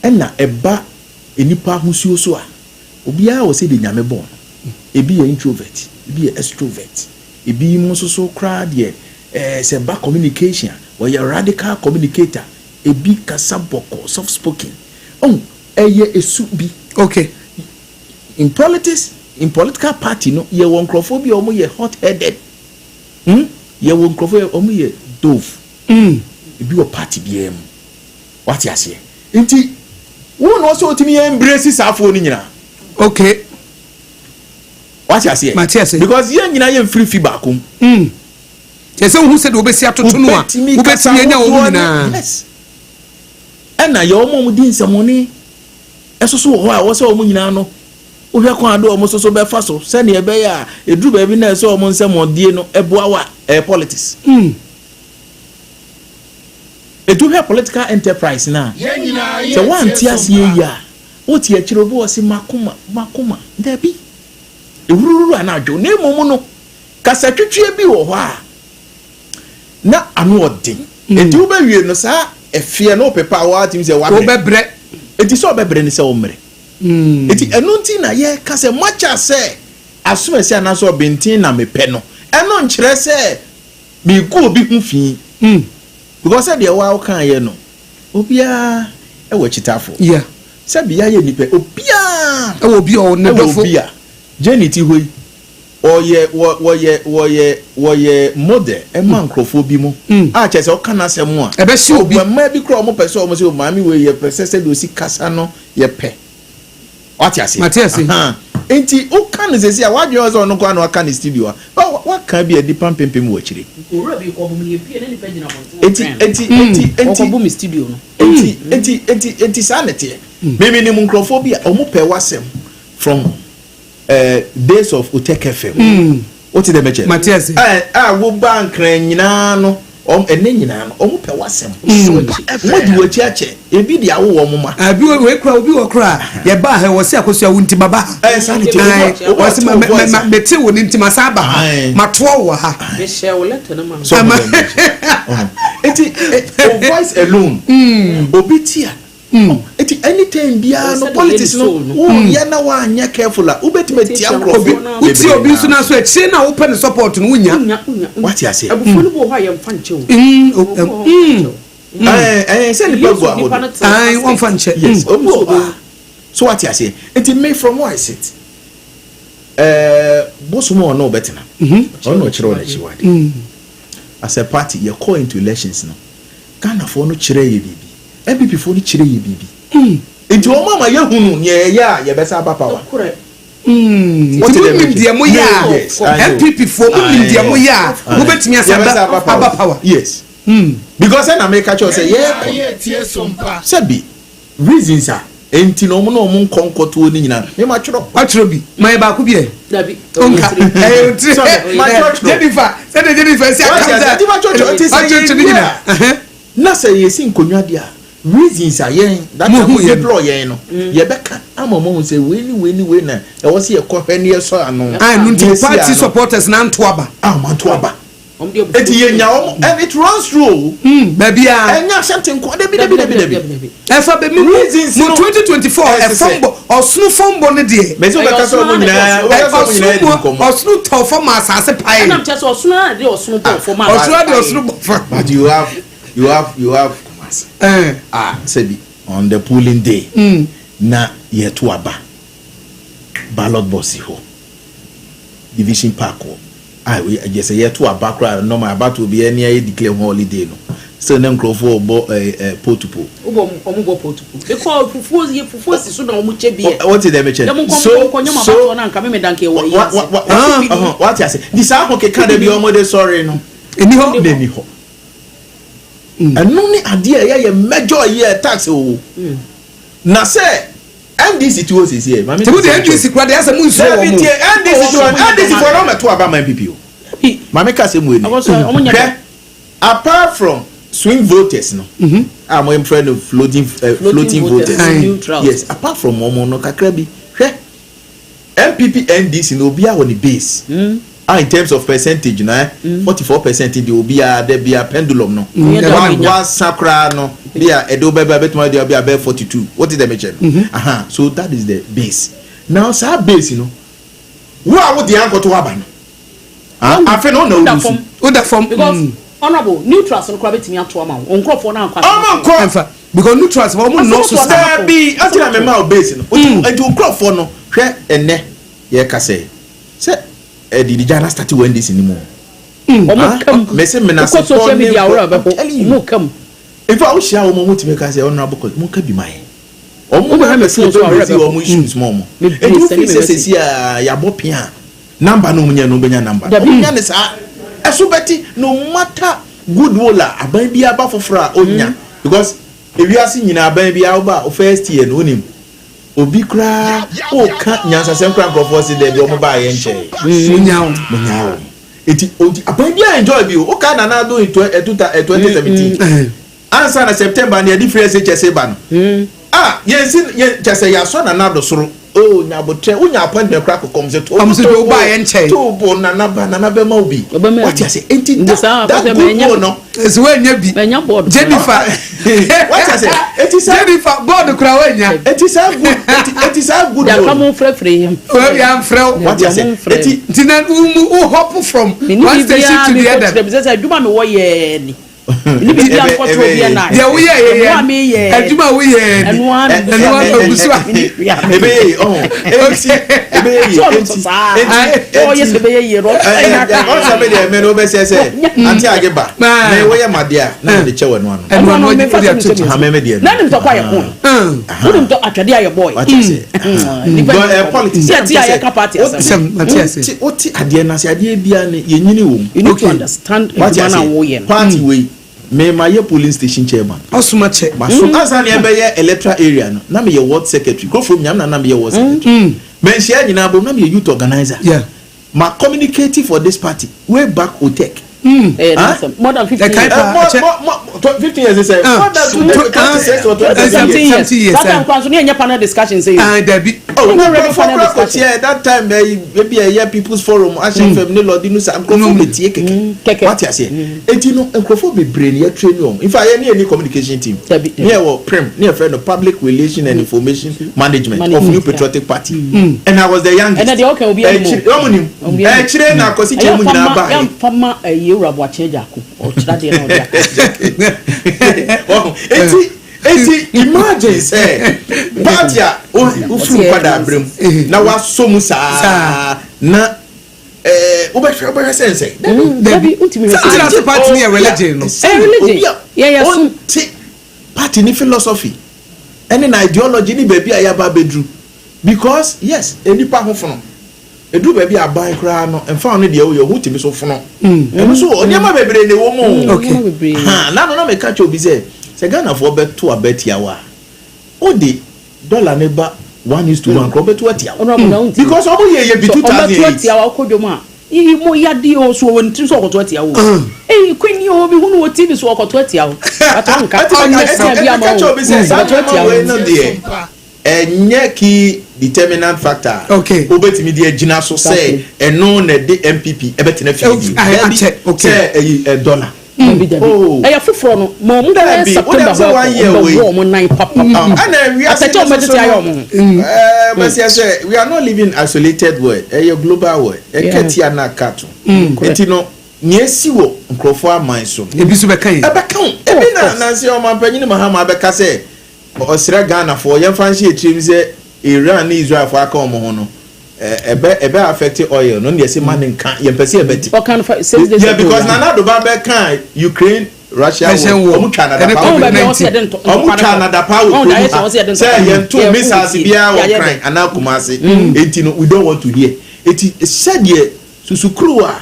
ɛna ɛba nipa ahosuo so a, obiara wɔ sɛ de Nyame bɔ no. Ebi yɛ introvert, ebi yɛ extrovert, ebi mu nso so koraa deɛ sɛ ba communication a, wɔyɛ radical communicator, ebi kasa bɔkɔ, soft spoken. Ɔn ɛyɛ esu bi. In politics, in political party no, yɛwɔ nkurɔfoɔ bi a wɔn yɛ hot headed, Yɛwɔ nkurɔfoɔ a wɔn yɛ dove. Ebi wɔ party biara mu, wate aseɛ? Nti wɔn na ɔsɛ otumi yɛn embrace saa afoɔ no nyinaa. Wate aseɛ? Mate ase. Because yɛn nyinaa yɛn firi fi baako mu. Kyerɛ sɛ wohu sɛ deɛ wobɛsi atoto no a, Wobɛtumi kasa wobɛtumi anya wɔn ahodoɔ nyinaa. Yes, ɛna yɛ wɔn a wɔn di nsɛmɔne ɛsoso wɔ hɔ a wɔsɛ wɔn nyinaa no, wohwɛ kwan ado wɔn soso bɛfa so sɛnea ɛbɛyɛ a eduru baabi na ɛsɛ wɔn nsɛmɔdie no ɛboa wa. Ɛyɛ politics. Etu hwɛ political enterprise na sɛ wɔante aseɛ yi a, wote akyire, obi wɔ se makoma makoma dabi ewuruwuru anadwo na emom no kasa twitwie bi wɔ hɔ a na ano ɔden. Eti wobɛwie no saa ɛfiɛ na ɔpepa a wɔatumi sɛ wabrɛ. Wobɛbrɛ. Eti sɛ ɔbɛbrɛ ne sɛ ɔmmerɛ. Eti ɛno nti na yɛka sɛ makyɛ sɛ asomasi anaasɛ ɔbɛnten na mepɛ no, ɛno nkyerɛ sɛ megu obi ho fi because sɛdeɛ wa woka yɛ no, obiara ɛwɔ akyitafo. Sɛbi yɛayɛ nipa, obiara ɛwɔ obi a ɔwɔ ne ɛwɔ dɔfo. Obi a Jenny ti hɔ yi, ɔyɛ wɔ wɔyɛ wɔyɛ wɔyɛ model ɛma nkurɔfoɔ bi mu a kyerɛ sɛ ɔka n'asɛm a Ɛbɛhye obi. Ɔwɔ mmaa bi kora, ɔmo pɛ sɛ ɔmo sɛ maame wei yɛ pɛ sɛ sɛdeɛ osi kasa no yɛ pɛ. Wate ase? Mate ase. Ahan. Nti woka no sɛsi a, wadwene wɔ sɛ ɔno koraa na waka ne studio a waka bi a nipa mpempem wɔ akyire. Owura bi kɔ bom ne ebie na nipa gyina abɔnten. Eti Ɔkɔbɔ mi studio no. Eti saa na ɛteɛ. Mímí ni mu nkurɔfoɔ bi a ɔmo pɛ wasɛm from days of Otec FM. O ti dɛ mɛkyɛ. Mate ase. Ɛ a wo ba Nkran nyinaa no, ɔm ɛnɛ nyinaa no, ɔmo pɛ wasɛm. Ɔmo di wɔn akyi akyɛ, ebi de awo wɔn ma. Abi wei kura obi wɔ kura yɛba ha, wɔ se Akosua wo nti ma ba ha. Ɛ saa ne ti. Ayi, Obi wɔ se ma ɔte wo voice ma a. mete wo ne nti ma sa ba ha. Ma toɔ wɔ ha. Mehyɛ wo letter no ma no. So ɔmo dɛ mɛkyɛ. Eti o voice alone, obi ti a. Eti anytime biara no, Ɔsɛ de politics yɛ ne no, soul no. wo yɛ na wanyɛ careful a, wobɛtumi atia Obi nkurɔfoɔ. wotie obi nso na so akyire na wopɛ ne support no, wonya. Wonya, wonya. Wate aseɛ? Abufuo no bi wɔ hɔ a yɛmfa nkyɛ o. O- Obi wɔ hɔ a yɛmfa nkyɛ o. Ɛɛ sɛ nipa gu Nipa no ahodo. te Ayi, basket. wɔmfa nkyɛ. Yes, obi wɔ hɔ a so wate aseɛ. Nti me, from where I sit, bosom a ɔno ɔbɛtena, ɔno ɔkyerɛ ɔno akyiwade. As a party, yɛ call into elections no, Ghanafoɔ no kyerɛ yɛ biribi, NPP foɔ no kyerɛ yɛ biribi, nti wɔn ama yɛhunu nea yɛyɛ a yɛbɛsa aba power. Nokorɛ. Wote Nti dɛ monim mɛkyɛ? deɛ moyɛ a Yes, I know. NPP foɔ, monim deɛ moyɛ a mobɛtumi asa Yɛbɛsa aba power. Yes, because ɛna meka kyerɛ wo sɛ yɛrekɔ sɛbi reasons a enti na ɔmo nkɔ nkɔtoɔ no nyinaa mema twerɛ. Watwerɛ bi ma yɛ baako bi ɛ. Dabi. Nka ɛyɛ otiri. Sorry, ma twerɛ. Jennifer, sɛde Jennifer si Wate akam ase, sɛ nti ma twerɛ, nti sɛ watwerɛ ne yɛwie nyinaa. a, na sɛ yɛsi nkonnwa deɛ a, reasons a yɛn that Mo time hu yɛn. deploy yɛn no, yɛbɛka ama mo ahu sɛ wei ni, wei ni, wei na ɛwɔ sɛ yɛkɔhwɛ ne yɛsɔ ano. Ah, no Ne nti yɛsi party ano. supporters na nto aba. A ɔmo anto aba. Ɔmo de abufuo. Eti yɛnya wɔn and it runs through o. Baabi a Ɛnyɛ Ashanti nko, dabi dabi dabi dabi. Ɛfa bɛ mu Reasons mu no- 2024 Ɛsɛ ɛfam sɛ- bɔ, ɔsono fam bɔ ne deɛ. Mɛ sɛ wobɛka sɛ ɔmo nyinaa, wobɛka sɛ ɔmo nyinaa Ɔsono di mu nkɔmmɔ. ɔsono tɔ fam asase pae. Ɛnam kyerɛ sɛ ɔsono a de ɔsono bɔ fam a. Ɔsono de ɔsono bɔ fam. But you have Kumasi. Ah, sɛbi on the polling day na yɛto aba. Ballot box si hɔ, division park hɔ a yɛ sɛ yɛto aba koraa, normal abato bi ɛni ayɛ declare ho holiday no still ne nkurɔfoɔ bɔ ɛɛ ɛɛ potupo. Wobɔ, ɔmo bɔ potupo ekɔ fufuo yɛ fufuo si so na ɔmo kyɛ bi yɛ. Wɔte dɛm kyɛn. Yɛmo nkɔ nkɔ nyɛma abatoɔ na nka mímí danke wɔ yi ase. Wate ase di saa ho keka de bi ɔmo de sɔre no. Ɛni hɔ. N'ani hɔ. Ɛno ne adeɛ a ɛyɛ yɛ major yɛ tax o na sɛ NDC ti hɔ sisi yɛ maame. Tìmú de NDC kura de ɛsɛ mu nsuo wɔ Dabi mu. tie, NDC ti hɔ, NDC fo na ɔmɛto aba ma NPP o. Maame ka sɛ mu eni hwɛ, apart from swing voters no a mo fɛ no floating voters, neutrals. Yes, apart from ɔmo no kakra bi, hwɛ, NPP, NDC na obiara wɔ ne base ah, in terms of percentage na 44% de obiara de bia pendulum no wasa koraa no bi a ɛde wobɛba bɛtuma de bi a bɛyɛ 42. Wote dɛm kyɛ no aha? So that is the base. Now saa base no, wo a wode ankɔto aba no, ah, afe no na Woda wo fam. O da fam. Because honourable, neutrals no koraa bɛtumi ato ama wo nkurɔfoɔ no ankɔ. Ɔmo nkɔ. Ɛnfa because neutrals wɔn mo nɔɔso Asɛm sa. Daabi, ɔti na mɛma o base no nti nkurɔfoɔ no, hwɛ, ɛnɛ yɛ kasa yi sɛ ɛdidi gya na start wɔ NDC ni mu. Ɔmo kam. Mɛsɛ menase. Wokɔ social media awura bɛkɔ ɔmo kam. In fact, wohyia wɔn, wɔn tumi ka sɛ honourable kɔ mo ka bi ma yɛ ɔmo Wobɛhwɛ na me pɛ sɛ phone so ɔbɛ awura raise bɛkɔ. wɔn issues ma ɔmo. Bebree Eti sɛ wofi ne sɛ message. sɛsi a yabɔ pia number no, ɔmo nya no, ɔbɛnya number. Dabi. Ɔmo nya ne saa ɛso bɛti no matter goodwill a aban bi aba foforɔ a ɔnya, because ewiase nyinaa aban bi aba o, first year no onim obi koraa ɔka nyansasɛm koraa, nkurɔfoɔ si dɛbi ɔmo baa yɛn nkyɛn. Mo nya o. Mo nya o. Eti oti aban bi a enjoy bi o, ɔka Nana Addo in 2017 ansa na September ni yɛde free SHS ba no a, yɛn si yɛn kyɛ sɛ yɛasɔ Nana Addo soro o, nyabotrɛ wonya appointment koraa kɔkɔm sɛ to. Ɔmo sɛ to ba yɛn nkyɛn. To bo Nana ba, Nana bɛma wo bi. Ɔbɛma wate bi. ase? Enti Nti saa that akɔsɛ good mɛnya- will no. Esi wo enya bi. Mɛnya board. Jennifer. Wate ase? Eti saa Jennifer, board kura wo enya. Eti saa good Yàtọ̀ will mo frɛfrɛ yɛn. O yà nfrɛ o. Wate ase? Eti Nti na wo hop from one station to the other. Sɛ sɛ adwuma mi wɔ yɛɛ ni ni biribi ankɔtɔ obi ɛna. Deɛ woyɛ yɛ yɛ Ɛnoa mi yɛ. Adwuma a woyɛ yɛ ni. Ɛnoa mi. Ɛnoa mi ogu so a. Ebe yɛ ɔhun eti ebe yɛ Sɛ ɔno eti so saa. Eti Ɔyɛ sɛ bɛyɛ yie no. Ɔsɛ mi deɛ mɛ no bɛ sɛ ante age ba Maa. mɛ wɔyɛ ma deɛ a na mɛ de kyɛ wɔ no ano. Ɛnoa Ɛnoa no no mefa wode sɛ ato mi Ha, mɛ deɛ no. Na nim tɔkɔ ayɛ ko. Wonim tɔ atwɛde ayɛ bɔɔl. Wate ase? But politics. Sɛ ti a yɛka party asɛm. Sɛm mate ase. Wote adeɛ no ase, adeɛ bia ne yɛnyini wɔ mu. You need to Okay. understand Wate adwuma ase? no a woyɛ no. Party wei, mema yɛ polling station chairman. Ɔsoma kyɛ. Maso ansa ne ɛbɛyɛ electoral area no, na meyɛ ward secretary kurɔfoɔ nyam na meyɛ ward secretary manhyia nyinaa bom, na meyɛ youth organizer. Ma communicating for this party way back, otec. Ɛyɛ Huh? nasɛm more than 15 Ɛkae years. pa- More 15 years sɛ more than two 26 or 27 17 years. years. 70 years, That time eh. kwan so ne yɛnyɛ panel discussion sɛ Ah, dabi. Oh, We're not ready for nkurɔfoɔ that kora discussion. kɔtiɛ that time, ebi ɛyɛ People's Forum, Ahyɛn Fam ne lɔdi no sa nkurɔfoɔ bɛtie kɛkɛ. Kɛkɛ. Wate aseɛ? Eti no nkurɔfoɔ bebree ni yɛtrain wɔn. In fact, yɛ ne yɛ ni communication team. Dabi, dabi. Ne yɛ wɔ prim ne yɛ fɛ no Public Relation and Information Management of Management, New Patriotic Party, and I was the youngest. Ɛnɛ deɛ ɔka obi anim o. Ɛkyire wɔn nim. Obi anim. Ɛkyire na akɔsi kyɛn mu nyinaa baa yɛ. Yɛmfa ma ɛyɛ wura Boakye Agyarko ɔkyerɛ adeɛ na ɔde aka. Eti imagine sɛ party a wofiri nkwadaa abere mu na wasɔ mu saa na wobɛhwɛ sɛ nsɛ. Dabi, ntumi hwɛ. Sɛ ntina sɛ party no yɛ religion no. Ɛyɛ religion. Yɛyɛ som. Ɔnte party ni philosophy ɛne na ideology ni baabi a yɛaba abɛduru, because yes, enipa ho fono edu baabi a aban koraa no nfa no deɛ oyɛ ɔho tìmi so fono ɛno so nneɛma bebree na ɛwɔ mu o. Nneɛma bebree. Ha, nanu na meka kyerɛ obi sɛ Ghanafoɔ bɛto aba tia wa, o de dollar ne ba 1 is to 1 korɔ bɛto atia wa, Honourable, na wonti. because ɔmo yɛ bi 2008. Ɔbɛto atia wa, ɔkɔ dwom a iyi mo yade o so wɔ ne tirim sɛ ɔkɔto atia wo. Eyi queen o, mi hu no wɔ TV so ɔkɔto atia wo, but ɔnka ɛti ɔnyɛ bi ama meka kyerɛ wo. obi sɛ saa Ɔbɛto atia nneɛma wo. wei no deɛ, ɛnyɛ key determinant factor. Wobɛtumi de agyina so sɛ ɛno na ɛde NPP ɛbɛtena fie bi. Akyɛ, okay. Sɛ ɛyi ɛ dollar. Dabi, dabi. Oh. Ɛyɛ foforɔ no ma ɔmo bɛyɛ Dabi, September wodam sɛ hɔ one year ɔmo wei. bɔ ɔmo nan papapa. Ɛna wiase Atɛkyɛ ɔmo tete ayɛ ɔmo ho. Bɛsi sɛ we are not living isolated world, ɛyɛ global world. Ɛkɛ tia na aka to eti no nea esi wɔ nkurɔfoɔ aman so no, Ebi nso bɛka yi. Ɛbɛka wo ebi na nansi ɔmanpanyin Mahama abɛka sɛ ɔsrɛ Ghanafoɔ yɛmfa nhyɛ etirim sɛ Iran ne Israelfoɔ aka wɔn ho no. Ɛbɛ affect oil no, ne yɛsɛ ma ne nka yɛn pɛ sɛ yɛbɛte. Ɔka no fa 6 days Yeah, ago. because Nana Addo ba bɛ kan Ukraine Russia Russian war, war. ɔmo twa Ɔmo nadapa baabi a wɔ wɔsɛ yɛde ɔmo ntɔkwa twa no kɔ. nadapa wɔ Ɔmo kurom da ayɛ sɛ ha wɔsɛ yɛde sɛ ntɔkwa no. yɛn to Yɛkɔ missiles tie. biara wɔ Yɛayɛ Kran dɛ. anaa Kumase, eti no we don't want to hear. Eti sɛdeɛ susukuro a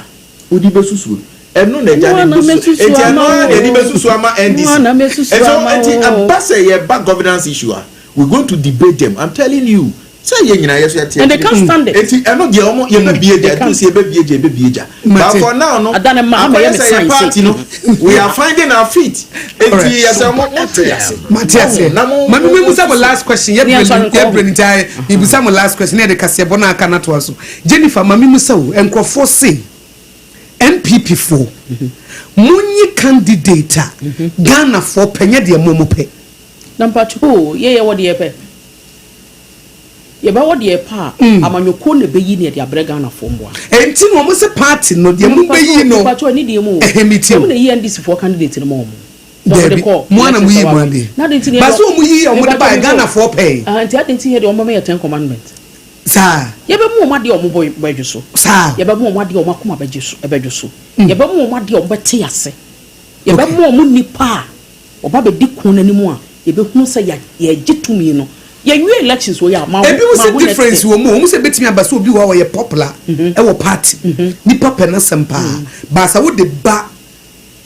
wodi bɛ susu, ɛno na ɛgya Ɛno ne na bɛ susu, mɛsusu eti ɛno ama ara na yɛde wo. bɛ susu ama NDC. Ɛno na mɛsusu Ɛso ama eti wo. ɛba sɛ yɛba governance issue a, we going to debate them. I'm telling you sɛ yɛn nyinaa yɛ so yɛ te. And they can't stand it. Eti ɛno deɛ, ɔmo yɛ bɛ bie gya, They ɛdu can't. si yɛ bɛ bie gya, yɛ bɛ bie gya. Mate. But for now no, Adane ma ama akɔyɛ yɛ me sɛ yɛ sign party no, we are finding our feet, eti yɛ sɛ mo te ase. Mate ase. Na mo Mame mi musa mo last question. Yɛ Ní ɛsɔre brɛ nkɔ. yɛ brɛ nti ibusa mo last question ne yɛ de kaseɛ bɔ n'aka n'atoa so. Jennifer, mame musa o, nkurɔfoɔ se NPP foɔ monyi candidate a Ghana foɔ pɛ, nyɛ deɛ mo pɛ. Na mpatwo o, yɛyɛ wɔ deɛ pɛ, yɛbɛwɔ deɛ pɛ a amanyɔkuo na ɛbɛyi ne yɛde abrɛ Ghanafoɔ mmoa. Ɛnti na wɔn sɛ party no deɛ mo bɛyi no. Mpatwo ani deɛ mu o. Ɛhɛn, mi tie o. Wɔn na yi NDC foɔ candidate no ma wɔn. Dɛbi, mo ana mo yi mo adeɛ baso wɔn yi a wɔn de ba Ghana foɔ pɛ. Nti adi nti yɛ deɛ wɔn bɛma yɛ Ten Commandment. Saa. Yɛbɛmu wɔn adeɛ a wɔn bɔ bɛdwo so. Saa. Yɛbɛmu wɔn adeɛ a wɔn akoma bɛgye so, ɛbɛdwo so. Yɛbɛmu wɔn adeɛ a wɔn bɛte ase. Yɛbɛmu wɔn nipa a ɔba bɛdi kun n'anim a yɛbɛhunu sɛ yɛgye tumi no, yɛnwie elections wɔ yɛ a ma Ebi mo ma sɛ ho na difference ɛte. wɔ mu. Wɔn sɛ betumi aba sɛ obi wɔ hɔ a ɔyɛ popular ɛwɔ party, nipa pɛ n'asɛm paa, baasa wo de ba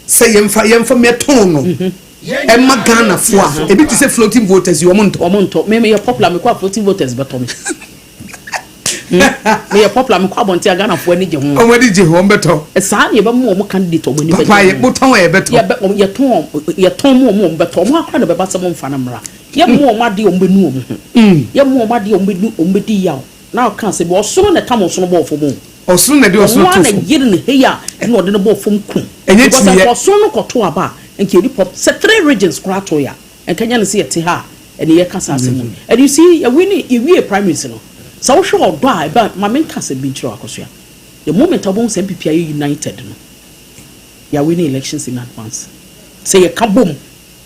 sɛ yɛmfa mɛtɔn no ɛma Ghana fo a, ebi ti sɛ floating voters yi, wɔn ntɔ. Wɔn ntɔ. Me meyɛ popular, mekɔ a floating voters bɛtɔ me. Meyɛ popular, mekɔ abɔnten a Ghanafoɔ ani gye ho. Wɔn ani gye ho, wɔn bɛtɔ. Saa na yɛbɛmu wɔn candidate wɔn ani Papa bɛgye yɛ ho. mo tɔn a yɛbɛtɔ. Yɛbɛ yɛtɔn, yɛtɔn mu wɔn bɛtɔ. Wɔn akora na bɛba sɛ mo nfa no mmra. Yɛmu wɔn adeɛ, wɔn bɛnu wɔn ho. Yɛmu wɔn adeɛ, wɔn bɛnu, wɔn bɛdi yaw na ɔka sɛ bi ɔsoro na ɛtam ɔsoro bɔɔ fam o. Ɔsoro na ɛde ɔsoro Ɔno to ana fam. yere ne hei a ɛna ɔde no bɔɔ fam kum. Ɛnyɛ Because kyiniiɛ. nka ɔsoro no kɔto aba a, nka yɛdi pɔp sɛ three regions koraa to yɛ a, nka nyɛ no sɛ yɛte ha a ɛne yɛka saa asɛm mu. And you see, yɛwi ne yɛwie primaries no, sɛ wohwɛ ɔdɔ a ɛba, ma menka asɛm bi nkyerɛ wo, Akɔsoa. The moment a wobɛhu sɛ NPP ayɛ united no, yɛawi ne elections in advance. Sɛ yɛka bom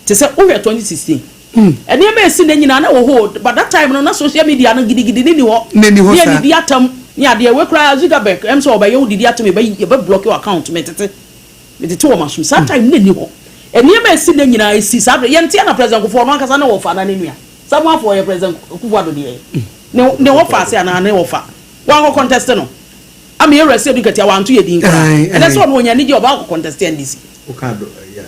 te sɛ wohwɛ 2016 nneɛma esi ne nyinaa na wɔ hɔ, but that time no na social media no gidigidi ne ni hɔ. Ne ni hɔ ne saa. yɛ didi atam ne adeɛ we koraa. Zuckerberg sɛ ɔbɛyɛ wo didi atam, yɛbɛ block your account. Mɛ tete wɔ ma so saa time ne ni hɔ. Nneɛma esi ne nyinaa esi saa bere yɛn ti na President Kufuor ɔno ankasa ne wɔfa na ne nua Samuel afɔ yɛ President Kufuor ado deɛ ne wɔfa ase anaa ne wɔfa wankɔ contest no ama yɛ wura Asiedu Nketia wanto yɛ din koraa. Ɛnɛ sɛ ɔno onya anigye ɔba akɔ contest NDC. Woka do ɛyɛ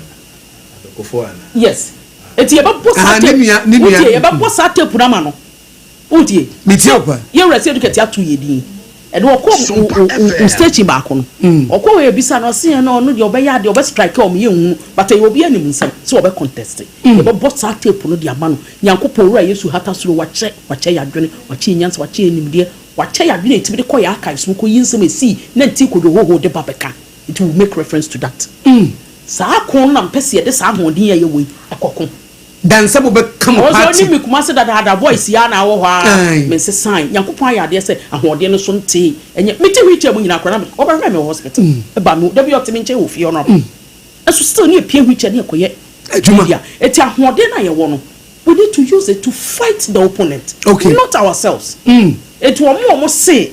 adɔkɔfoɔ ana? Yes, eti yɛbɛbɔ saa Ah, ne tape. ne nua. Wotie, yɛbɛbɔ saa tape no ama no. Wotie? Metie wo pa. Yɛwura Asiedu Nketia ato yɛ din, ɛde ɔkɔ o station baako no, ɔkɔ wɔ ebisa no, ɔsi yɛn no, ɔno deɛ ɔbɛyɛ adeɛ ɔbɛ strike ɔmo yɛ nhunu, but ɛyɛ obi anim nsɛm sɛ ɔbɛ contest. Yɛbɛbɔ saa tape no de ama no. Nyankopɔn Owura Yesu hata soro, wakyɛ yɛ adwene, wakyɛ yɛ nyansa, wakyɛ yɛ nimdeɛ, wakyɛ yɛ adwene etimi de kɔ yɛ archives mu kɔ yi nsɛm esi na nti kodwo hoho de ba bɛka. Nti we make reference to that. Saa ko no na mpɛ sɛ yɛde saa ahoɔden a yɛwɔ yi ɛkɔko. Dansa mo bɛka mo Ɔwɔ sɛ party. ɔne mi Kumase dadaada voice ya na awɔ hɔ a mensesan. Nyankopɔn ayɛ adeɛ sɛ ahoɔden no so ntee. Ɛnyɛ mete wheelchair mu nyinaa koraa na ɔbɛhwɛ me wɔ hospital, ɛba me dabi ɔte me nkyɛn wɔ fie ɔno ɛso still ne yɛpie wheelchair ne yɛkɔyɛ Adwuma. media. Eti ahoɔden no a yɛwɔ no, we need to use it to fight the opponent, not ourselves. Eti wɔn a wɔn se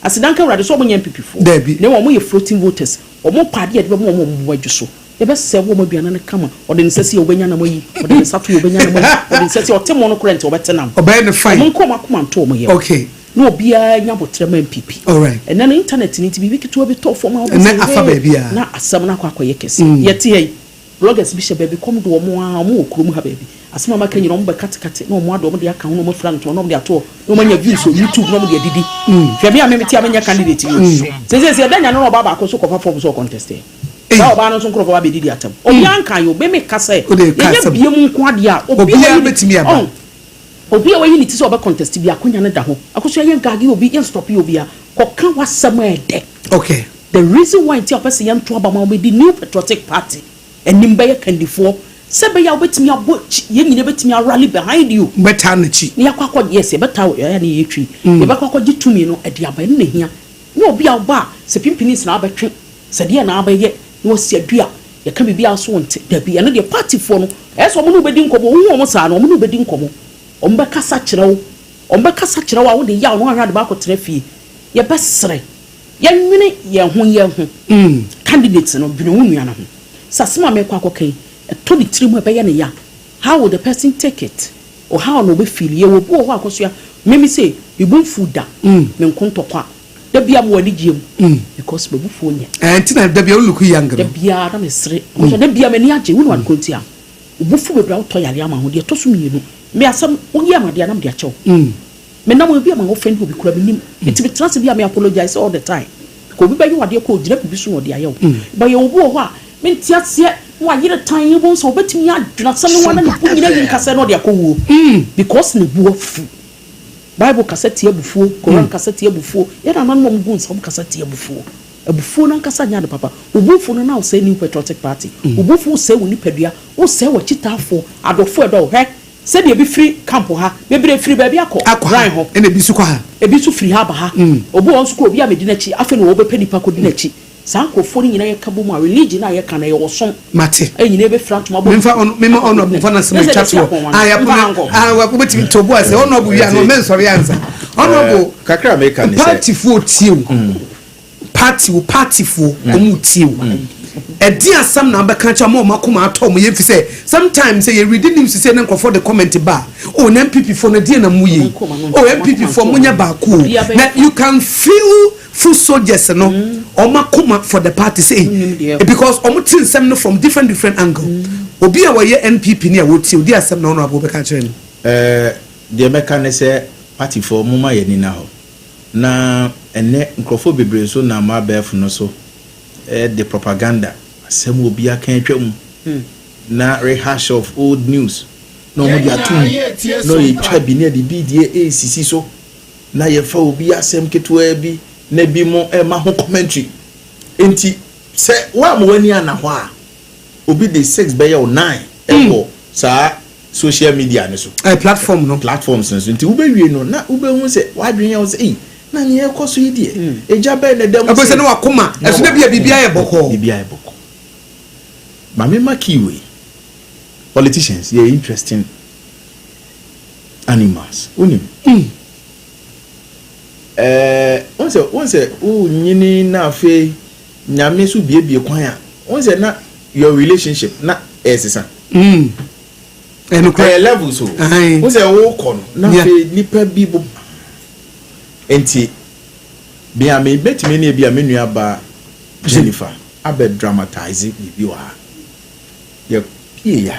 asidanka Awurade sɛ wɔn nyɛ NPP foɔ Dabi. na wɔn yɛ floating voters, wɔn pa adeɛ yɛde bɛma wɔn a wɔn bɔ adwo so, yɛbɛsɛ wɔn aduane no kama. Ɔde ne nsa si a wɔbɛnya nam ayi, ɔde ne nsa to wɔbɛnya nam ayi, ɔde ne nsa si a ɔte mo no korɛ nti ɔbɛte nam. Ɔbɛyɛ ne fine. Ɔmo nkɔ ɔmo akoma nto ɔmo yɛ na obiara nya abotire ma NPP. Ɛnɛ no internet ni nti biribi ketewa bi tɔ fam a Ɛnɛ wobɛsɛ, afa "Hey," baabi a. na asɛm no akɔ akɔyɛ kɛse. Yɛte ha yi, bloggers bi hyɛ baabi kɔm de wɔn a wɔn wɔ kurom ha baabi, asɛm a maka nyina wɔn bɛkatekate na wɔn ade wɔn de aka ho na wɔn afira ntoma na wɔn de ato hɔ na wɔn anya views wɔ YouTube na wɔn de adidi. Hwɛ me a meme te a menyɛ candidate yi o, sɛsɛ sɛ ɛda nya no na ɔbaa baako so kɔfa fɔm so ɔcontest saa ɔbaa no nso, nkurɔfoɔ ba bɛdidi atam. Obiara nka yɛ obi meka sɛ Wode ka yɛnyɛ asɛm. bie mu nko adeɛ a Obiara wayi ne- bɛtumi aba. Ɔn, obi a wayi ne ti sɛ ɔbɛ contest bi, akonya no da hɔ. Akosua, yɛn gaage obi, yɛn stop obi a kɔka w'asɛm a ɛdɛ. The reason why nti a ɔpɛ sɛ yɛnto aba ma wɔbɛdi New Patriotic Party anim bɛyɛ kandifoɔ sɛ bɛyɛ a wobɛtumi abɔ yɛn nyina bɛtumi arally behind you. Bɛtaa n'akyi. Ne yɛakɔ akɔ, yes, yɛbɛta yɛyɛ ne yɛtwi, yɛbɛkɔ akɔgye tumi no ɛde aba. Ɛno na hia ne obi a ɔba a sɛ pimpini sena abɛtwe sɛ deɛ na abɛyɛ na wasi adua yɛka biribi a so nte dabi. Ɛno deɛ, partyfoɔ no ɛyɛ sɛ ɔmo ne wobɛdi nkɔmmɔ. Wohu ɔmo saa no, ɔmo ne wobɛdi nkɔmmɔ, ɔmo bɛkasa kyerɛ wo. Ɔmbɛkasa kyerɛ wo a, wode yaw no ahwɛ ade baakɔ tena fie. Yɛbɛsrɛ, yɛnwene yɛn ho yɛn ho. Candidate no, dwene wo nua no ho sɛ asɛm a mekɔ akɔka yi, ɛtɔ ne tiri mu a, ɛbɛyɛ ne ya. How will the person take it or how na ɔbɛfeel? Yɛwɔ bi wɔ hɔ akɔsoa memi sɛ mebu mfu da, me nko ntɔkwa a da bia mewɔ anigyeɛ mu because mabufuo nyɛ. Ɛnti na dabi a wolook young da no. Biara na mesere akɔsoa da bia m'ani agye. Wo ne wade kɔnti a wobufu bebree a, wotɔ yare ama ho. Deɛ ɛtɔ so mmienu, me asɛm woyɛ amadeɛ anam de akyɛw menam obi ama wofɛn obi kura menim, nti metena se bi a me apologize all the time ka obi bɛyɛ wadeɛ kɔ ogyina biribi so na ɔde ayɛ wo. Bɛyɛ obi wɔ hɔ a mente aseɛ na wayere tan yi bɔ sɛ wobɛtumi adwena asɛm ne wana ne bu nyina yi nkasɛ na ɔde akɔ wuo because ne bu afu. Bible kasa tia abufuo, Koran kasa tia abufuo, yɛn nananom a wɔn gu nsa wɔn kasa tia abufuo. Abufuo no ankasa nyɛ ade papa. Obufuo no na wosɛe New Patriotic Party, obufuo wosɛe wo nipadua, wosɛe w'akyitaafoɔ, adɔfoɔ ɛdɔ wo. Hwɛ sɛdeɛ ebi firi camp ha bebree firi baabi akɔ akɔ ha Brian hɔ. Ɛna ebi nso kɔ ha. Ebi nso firi ha aba ha. Obi wɔ hɔ nso kɔ obi a medi n'akyi, afei na wɔbɛpɛ nipa kɔdi n'akyi. Saa nkurɔfoɔ no nyinaa yɛka bɔ mu a, religion a yɛka no ɛyɛ ɔsom. Mate. Ɛyɛ nyinaa bɛfira ntoma bɔ. Memfa ɔno, mema ɔno mfa no asɛm atwa toɔ a yɛpone a wobɛtumi to bo ase. Ɔno abo wia no mɛnsɔre ansa ɔno abo. Kakra a meka ne sɛ partyfoɔ tie wo, party wo, partyfoɔ ɔmo tie wo. Ɛdi asɛm na abɛka kyerɛ ɔmo, ɔmo akoma atɔ ɔmo yɛn fi sɛ sometimes sɛ yɛ read news sɛ ne nkurɔfoɔ de comment ba, o na NPP foɔ no deɛ na mo yɛ, o NPP foɔ mo nyɛ baako o, na you can feel foot soldiers no ɔmo akoma for the party say because ɔmo ti nsɛm no from different different angle. Obi a wɔyɛ NPP ni a wɔtie odi asɛm na ɔno abo bɛka kyerɛ no. Deɛ mɛka ne sɛ partyfoɔ, moma yɛ nina hɔ na ɛnɛ nkurɔfoɔ bebree nso nam abɛɛfo no so de propaganda asɛm obi aka atwa mu na rehash of old news na wɔn de atum na ɔyɛtwa bi na yɛde bi deɛ ɛresisi so na yɛfa obi asɛm ketewa bi na bi mo ɛma ho commentary. Nti sɛ wɔn a wɔn ani ana hɔ a, obi de six bɛyɛ o nine ɛwɔ saa social media ne so. Platform no. Platforms no so. Nti wobɛwie no na wobɛhu sɛ wadwene yɛ wo sɛ, ei, na neɛ ɛkɔ so yi deɛ, ɛgya bɛɛ na ɛda mu. Ɛbɛ sɛ ne wakoma ɛso ne bia biribi ayɛ bɔkɔɔ. Biribi ayɛ bɔkɔɔ. Maame ma key wei, politicians yɛ interesting animals. Wonim wɔn sɛ wonyini na afei Nyame so biebie kwan a, wɔn sɛ na your relationship na ɛsesa. Ɛnokorɛ. Ɛyɛ levels o. Wɔn sɛ wɔkɔ no na afei nipa bi bo nti bea mi betumi ne ebi a me nua ba Jennifer abɛ dramatize biribi wɔ ha. Yɛ pie ya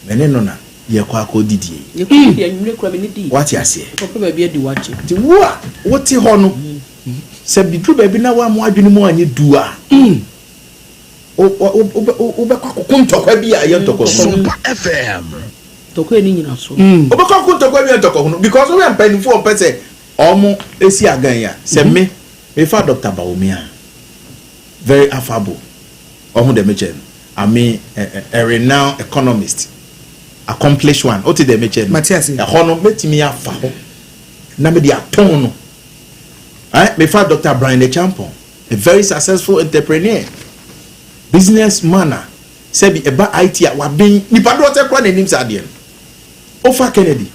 mɛ ne no na yɛkɔ akɔ didie. Wate aseɛ? Nti wo a wote hɔ no sɛ biduru baabi na woama adwene mu anyɛ du a, wobɛkɔ akoko ntɔkwa bi a ɛyɛ ntɔkwa hunu. Sompa FM. Tɔkwa ni nyina so. Wobɛkɔ akoko ntɔkwa bi a ntɔkwa hunu because woyɛ mpanimfoɔ ɔmpɛ sɛ ɔmo esi agan yi a sɛ me mefa Dr. Bawumia, very affable, ɔho dɛm kyɛ no, I mean, a renowned economist, accomplished one, wote dɛm kyɛ no. Mate ase. Ɛhɔ no mɛtumi afa hɔ na mede atɔn no. Mefa Dr. Bryan Acheampong, a very successful entrepreneur, businessman a sɛbi ɛba IT a waben nipa doɔ sɛ kora n'anim saa adeɛ no. Ofa Kennedy,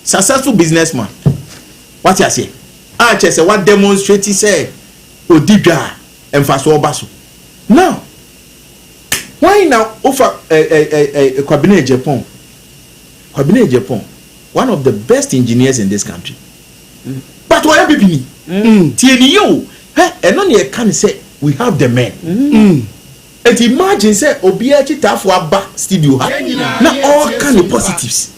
successful businessman, wate aseɛ, a kyerɛ sɛ wa demonstrate sɛ odi dwa a mfasoɔ ɔba so. Now why na ofa ɛ ɛ ɛ ɛ Kwabena Agyepong? Kwabena Agyepong, one of the best engineers in this country, but wɔyɛ NPP ni. Tie ni yie o, hɛ, ɛno ne yɛka ne sɛ we have the men. Eti imagine sɛ obiara kyitaafo aba studio ha na ɔreka ne positives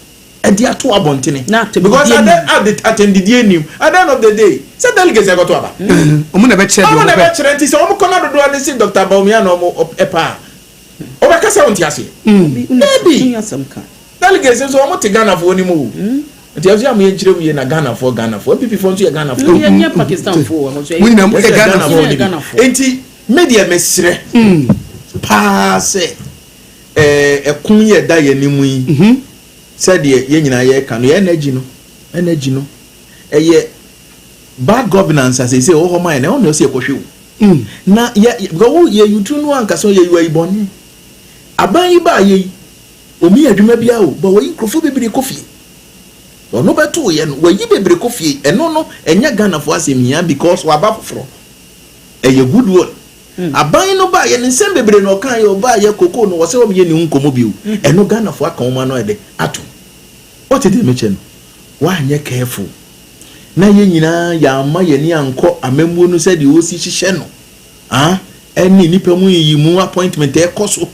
ɛde ato abɔntene. Na atɛmdidie because nim. Ade atɛmdidie nim. At the end of the day, sɛ delegates ɛkɔtɔ aba, ɔmo na bɛkyerɛ deɛ ɔmo na ɔmo pɛ. ɛbɛkyerɛ. Nti sɛ ɔmo kɔ na dodoɔ ne si Dr. Bawumia na ɔmo ɛpa a, ɔbɛkasa wɔn ti aseɛ. Dabi. Wonni asɛm ka. Delegates nso ɔmo te Ghanafoɔ ni mu o, nti ɛsɛ amu yɛn kyerɛ mu yie na Ghanafoɔ, Ghanafoɔ, NPP foɔ nso yɛ Ghanafoɔ. Yɛnyɛ Pakistanfoɔ wɔ hɔ. Mo nyinaa mo yɛ Yɛsɛ Ghanafoɔ. Ghanafoɔ ni bi. Ghanafoɔ. Nti me deɛ, mesrɛ paa sɛ ɛko yɛ da yɛn anim yi, sɛdeɛ yɛn nyinaa yɛreka no, yɛ energy no ɛyɛ bad governance asese ɛwɔ hɔ ma yɛn na ɛwɔ na ɛsɛ yɛkɔhwɛ o na yɛ because wo yɛ yutu no ankasa yɛ yiwa yi bɔnne aban yi ba yɛ yi omi yɛ adwuma bi o, but wɔyi nkurɔfoɔ bebree kɔ fie. Ɔno bɛto yɛ no, wayi bebree kɔ fie. Ɛno no ɛnyɛ Ghanafoɔ asɛm hia because waba foforɔ, ɛyɛ good one. Aban no ba yɛ ne nsɛm bebree na ɔka yɛ ɔba yɛ koko no, wɔsɛ wɔn yɛ ne ho nkɔmɔ bio. Ɛno Ghanafoɔ aka wɔn ano ɛde ato wɔte de mekyɛ no. Wanyɛ careful na yɛn nyinaa yɛama yɛn ni ankɔ amammuo no sɛdeɛ wɔsi hyehyɛ no, ah, ɛne nipa mu yiyi mu appointment ɛkɔ so,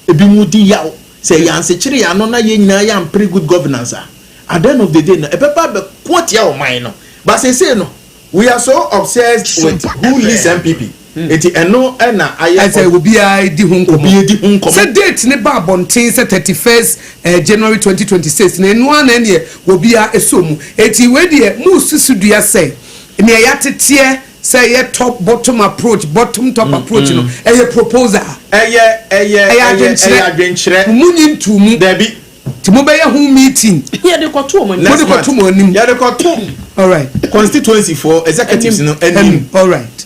ebi mu di yaw sɛ yɛansekyere yɛn ano na yɛn nyinaa yɛampere good governance a, at the end of the day no, ɛbɛba abɛko atia ɔman no. But sese no, we are so obsessed with who leads NPP, eti ɛno ɛna ayɛ. Ɛsɛ obiara di ho nkɔmɔ. Obiara di ho nkɔmɔ. Sɛ date ne ba abɔnten sɛ 31st January 2026 na enua na ɛneɛ obiara ɛsɔ mu. Eti wei deɛ, mu susu dua sɛ nea yɛateteɛ sɛ yɛ top bottom approach, bottom top approach no, ɛyɛ proposal. Ɛyɛ Ɛyɛ adwenkyerɛ. Ɛyɛ adwenkyerɛ. Mu nyi ntu mu. Dabi. Tí mo bɛyɛ ho meeting. Yɛde kɔto wɔn anim. Mo de kɔto mo anim. Yɛde kɔto constituency for executives no anim.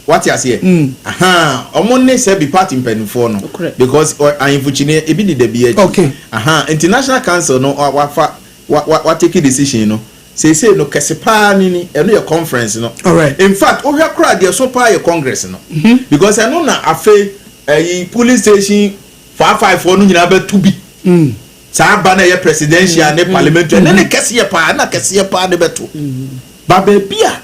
Wate aseɛ? Ɔmo ne sɛ bi party mpanimfoɔ no because ahemfo ne ebi di dabi akyi. Nti national council no wafa wa take decision no seesei no, kɛse paa ni ni ɛno yɛ conference no. In fact, wohwɛ koraa deɛ so paa yɛ congress no because ɛno na afei ɛyi polling station five five foɔ no nyinaa bɛtu bi. Saa ba na ɛyɛ presidential ne parliamentary, ɛne ne kɛseɛ paa na kɛseɛ paa de bɛto ba baabi a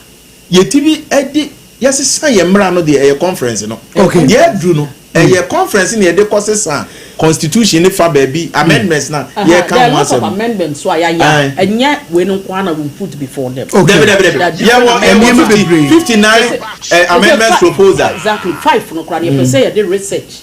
yɛtumi ɛde yɛsesa yɛn mmara no deɛ, ɛyɛ conference no. Deɛ ɛduru no, ɛyɛ conference ne yɛde kɔ sesa constitution ne fa baabi amendments na yɛka There are ho lots of asɛm. amendments so a yɛayɛ, ɛnyɛ wei no nko ara na we put before them. Dabi, dabi, dabi, yɛwɔ 59 amendments proposal. Exactly, five no koraa yɛpɛ sɛ yɛde research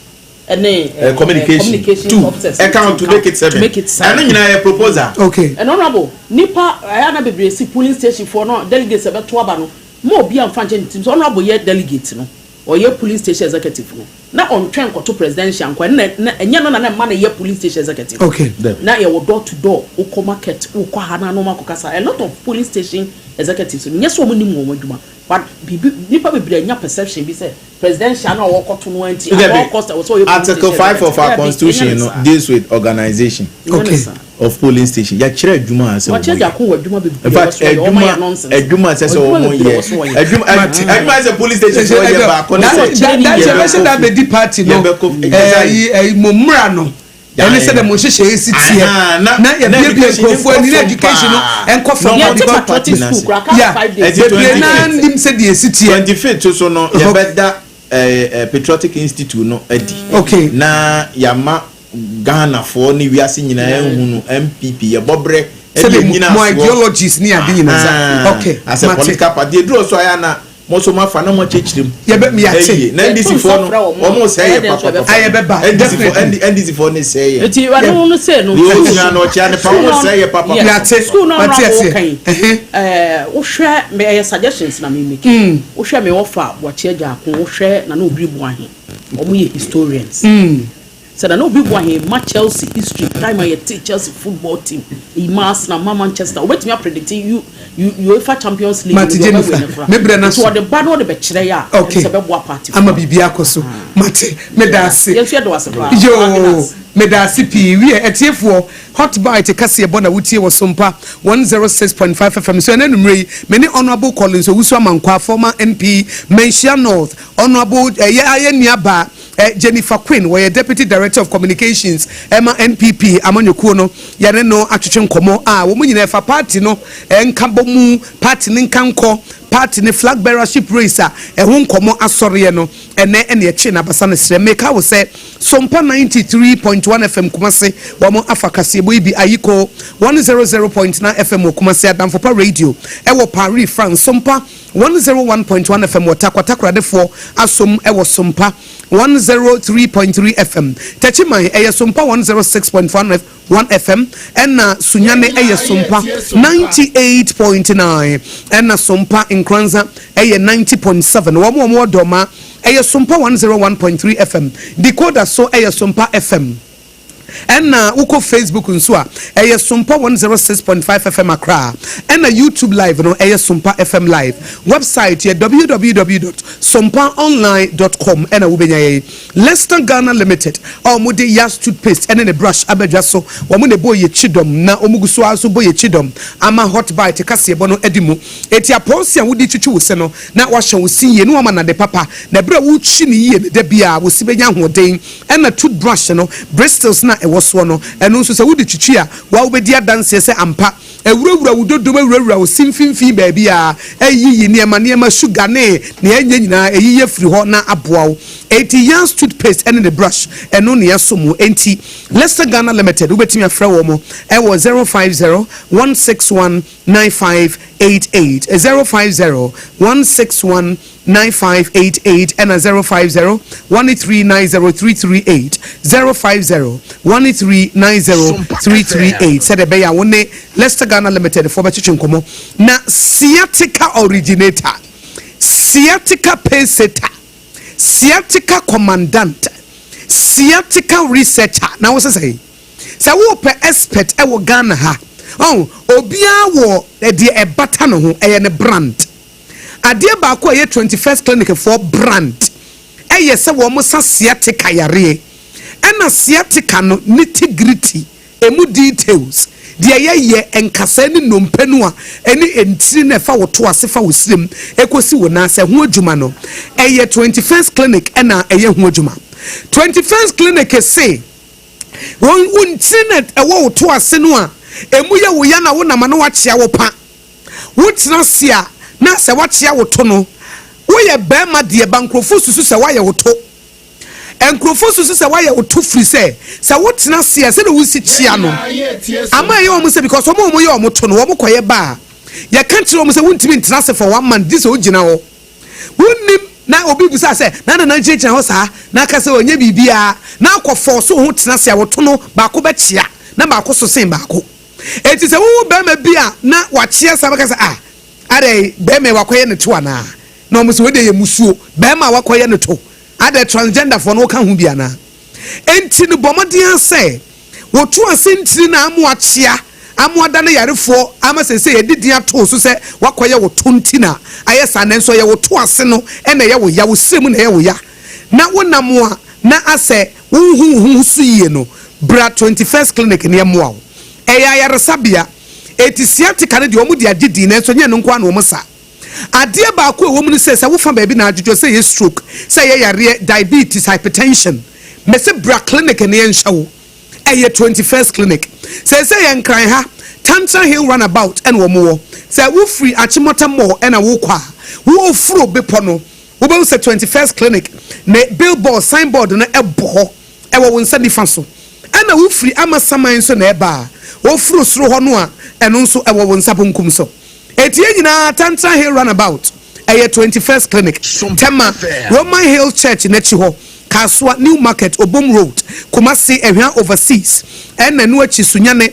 ɛne communication, communication two officers ɛka to make it seven. To make it seven. Ɛno nyinaa yɛ proposal. And honourable, nipa ɛyà na bebree si polling station foɔ no, delegates ɛbɛto aba no mo, obi anfa nkyɛn ne tim sɛ honourable yɛ delegate no, ɔyɛ polling station executive no na ɔntwɛn nkɔto presidential nkɔ ɛnna na ɛnyɛ no na na ɛma no yɛ polling station executive. Na yɛwɔ door to door, wokɔ market, wokɔ ha na anoma akɔ kasa. A lot of polling station executives no, nyɛ sɛ wɔn nim wɔn adwuma, but biribi nipa bebree anya perception bi sɛ presidential na ɔwɔkɔto no nti at all cost ɛwɔ sɛ ɔyɛ polling Article station 5 of our executive. constitution no deals with organisation of polling station. Yɛkyerɛ adwuma a sɛ Wɔkyerɛ wɔn yɛ. Gyako wɔ adwuma bebree. In fact, adwuma adwuma sɛ wɔn yɛ adwuma adwuma sɛ polling station sɛ wɔyɛ baako ne sɛ Dakyɛ bɛhyɛ da bɛdi party no ɛyi ɛyi mo mmra no ɛne sɛ dɛ mo nhyehyɛ esi teɛ na yɛbiebie nkurɔfoɔ ani na education no ɛnkɔ fam. Yɛte patriotic school kura ka 5 days. Bebree naa nim sɛ deɛ esi teɛ. 25th so no, yɛbɛda patriotic institute no adi. Na yama Ghanafoɔ ne wiase nyinaa ehu no NPP yɛbɔ brɛ. Sɛdeɛ mo ideologies ne ade nyinaa. Okay. As a political party, eduro so ayɛ na mo nso mo afa na mo akyerɛkyerɛ mu. Yɛbɛ mi ate. Ɛyie na NDC foɔ no, wɔn sɛ yɛ papapapa. Ayɛ bɛba. NDC foɔ, NDC foɔ ne sɛ yɛ. Eti ɛno no sɛ no. Deɛ o gyina no ɔkyea ne pa, wɔn sɛ yɛ papapa. Yate. School no Mate ɔnra ase. wo kan wohwɛ me, ɛyɛ suggestions na me make. Wohwɛ me wɔfa Boakye Agyarko, wohwɛ Nana Obiri Boahen, wɔn yɛ historians. Sɛ Nana Obiri Boahen ma Chelsea history time a yɛte Chelsea football team, ma Arsenal, ma Manchester, wobɛtumi apredict UEFA Champions League. Mate, Jennifer, me brɛ na so. Nti ɔde ba na ɔde bɛkyerɛ yɛ a, ɛsɛ bɛboa party. Ama biribi akɔ so. Mate, meda ase. Yɛn nso yɛde wase paa. Yoo, meda ase pii. Wie ɛtiefoɔ, Hot Bite kaseɛ bɔ na wotie wɔ Sompa 106.5 FM so. Ɛnɛ numere yi, me ne Honourable Collins Owusu Amankwa, former MP Manhyia North, Honourable ɛyɛ ayɛ nuaba Jennifer Quinn, wɔyɛ deputy director of communications ɛma NPP amanyɔkuo no, yɛne no atwetwe nkɔmɔ a wɔn nyinaa ɛfa party no nka bɔ mu, party ne nka nkɔ, party ne flag bearership race a ɛho nkɔmɔ asɔreɛ no. Ɛnɛ ɛne ɛkye n'abasa no srɛ meka wo sɛ Sompa 93.1 FM Kumase, wɔn afa kaseɛbɔ yi bi. Ayiko 100.9 FM wɔ Kumase, Adamfopa Radio ɛwɔ Paris, France, Sompa 101.1 FM wɔ Takwa, Takoradefoɔ asom ɛwɔ Sompa 103.3 FM, Tɛkyiman ɛyɛ Sompa 106.1 1 FM, ɛna Sunyane ɛyɛ Sompa 98.9, ɛna Sompa Nkranza ɛyɛ 90.7. Wɔn a wɔn wɔ Dɔma ɛyɛ Sompa 101.3 FM, decoder so ɛyɛ Sompa FM. Ɛna wokɔ Facebook nso a, ɛyɛ Sompa 106.5 FM Accra. Ɛna YouTube live no ɛyɛ Sompa FM live. Website yɛ www.sompaonline.com ɛna wobɛnya yɛn. Lester Ghana Limited a wɔde Yas toothpaste ɛne ne brush abɛdwa so, wɔn na ɛbɔ yɛ kyidɔm na wɔn gu so ara nso bɔ yɛ kyidɔm ama Hot Bite kaseɛbɔ no adi mu. Eti apɔnse a wode twitwi wo se no na wahyɛ wo se yie na wama no ade papa, na ɛberɛ a wotwi no yie no da biara wo se bɛnya ahoɔden. Ɛna toothbrush no bristles no a ɛwɔ soɔ no, ɛno nso sɛ wode twitwi a, wo ara wobɛdi adanseɛ sɛ ampa awurawura wo dodom, awurawura wo se mfimfini baabiara, ayiyi nneɛma nneɛma, sugar ne nea ɛnyɛ nyinaa, ayiyi afiri hɔ na aboa wo. Enti Yans toothpaste ne ne brush, ɛno na yɛasom wo. Enti Lester Ghana Limited, wobɛtumi afrɛ wɔn wɔ 050 161 9588, 050 161 9588 ɛna 050 1390 338, 050 1390 338, sɛdeɛ ɛbɛyɛ a wo ne Lester Ghana Limited foɔ bɛtwetwe nkɔmmɔ. Na sciatica originator, sciatica pacesetter, sciatica commandant, sciatica researcher, na wo sɛ sɛ wopɛ expert ɛwɔ Ghana ha, ɔn obiara wɔ deɛ ɛbata ne ho, ɛyɛ ne brand. Adeɛ baako a ɛyɛ 21st Clinic foɔ brand ɛyɛ sɛ wɔn sa sciatica yareɛ, ɛna sciatica no nitty gritty, emu details deɛ yɛyɛ nkasa ne nnompe no a ɛne ntiri na ɛfa wo to ase fa wo sirim ekosi wo nan sɛ ho adwuma no, ɛyɛ 21st Clinic ɛna ɛyɛ ho adwuma. 21st Clinic se wɔn wo ntiri na ɛwɔ wo to ase no a emu yɛ wo ya na wo nam ano wakyea wo pa, wotena ase a na sɛ wakyea wo to no, woyɛ bɛrima deɛ ba, nkurɔfoɔ susu sɛ woayɛ wo to, nkurɔfoɔ susu sɛ woayɛ wo to firi sɛ wotena ase a, sɛdeɛ wosi kyea no ama ɛyɛ wɔn sɛ, because wɔn a wɔyɛ wɔn to no, wɔn kɔyɛ ba a, yɛka kyerɛ wɔn sɛ wontumi ntena ase for one month gye sɛ wogyina hɔ. Wonnim na obi bisa sɛ na nana gyinagyina hɔ saa na aka sɛ ɔnyɛ biribiara na akɔ fɔɔ so ho tena ase a, wɔto no baako bɛkyea na baako so sen baako. Eti sɛ wowo bɛrima bi a na wakyea saa, bɛka sɛ, "Ah, adɛ bɛrima yi wakɔyɛ ne to anaa?" Na wɔn sɛ wɔde yɛ musuo, bɛrima a wakɔyɛ ne to, adɛ transgender foɔ no wɔka ho bi anaa? Enti no bɔ mmɔden sɛ wɔto ase ntiri na amo akyea amo ada ne yarefoɔ ama sɛ yɛde din ato so sɛ wakɔyɛ wo to nti na ayɛ saa, nanso ɛyɛ wo to ase no ɛna ɛyɛ wo ya, wo sire mu na ɛyɛ wo ya na wonam a na asɛ wohu wo ho so yie no, bra 21st Clinic ne ɛmmoa wo. Ɛyɛ ayaresabea. Eti sciatica no deɛ, wɔn de agye din, nanso nyɛ no nko ara na wɔn sa. Adeɛ baako a ɛwɔ mu no sɛ wofa baabi na adwodwo, sɛ yɛ stroke, sɛ yɛ yareɛ diabetes, hypertension, mɛsɛ bra clinic ne yɛnhyɛ wo. Ɛyɛ 21st Clinic. Sɛ yɛ Nkran ha, Tantra Hill roundabout ɛna wɔn wɔ. Sɛ wofiri Achimota Mall ɛna wokɔ a, wofuro bepɔ no, wobɛhu sɛ 21st Clinic ne billboard, signboard no ɛbɔ hɔ, ɛwɔ wo nsa nifa so. Ɛna wofiri Amasaman nso na ɛba a, woforo soro hɔ no a, ɛno nso ɛwɔ wo nsa bonkum so. Etie nyinaa, Tantra Hill roundabout, ɛyɛ 21st Clinic. Tema, Roman Hill Church n'akyi hɔ, Kasoa New Market, Obom Road, Kumasi, Ɛhwea Overseas, ɛna ɛno akyi Sunyane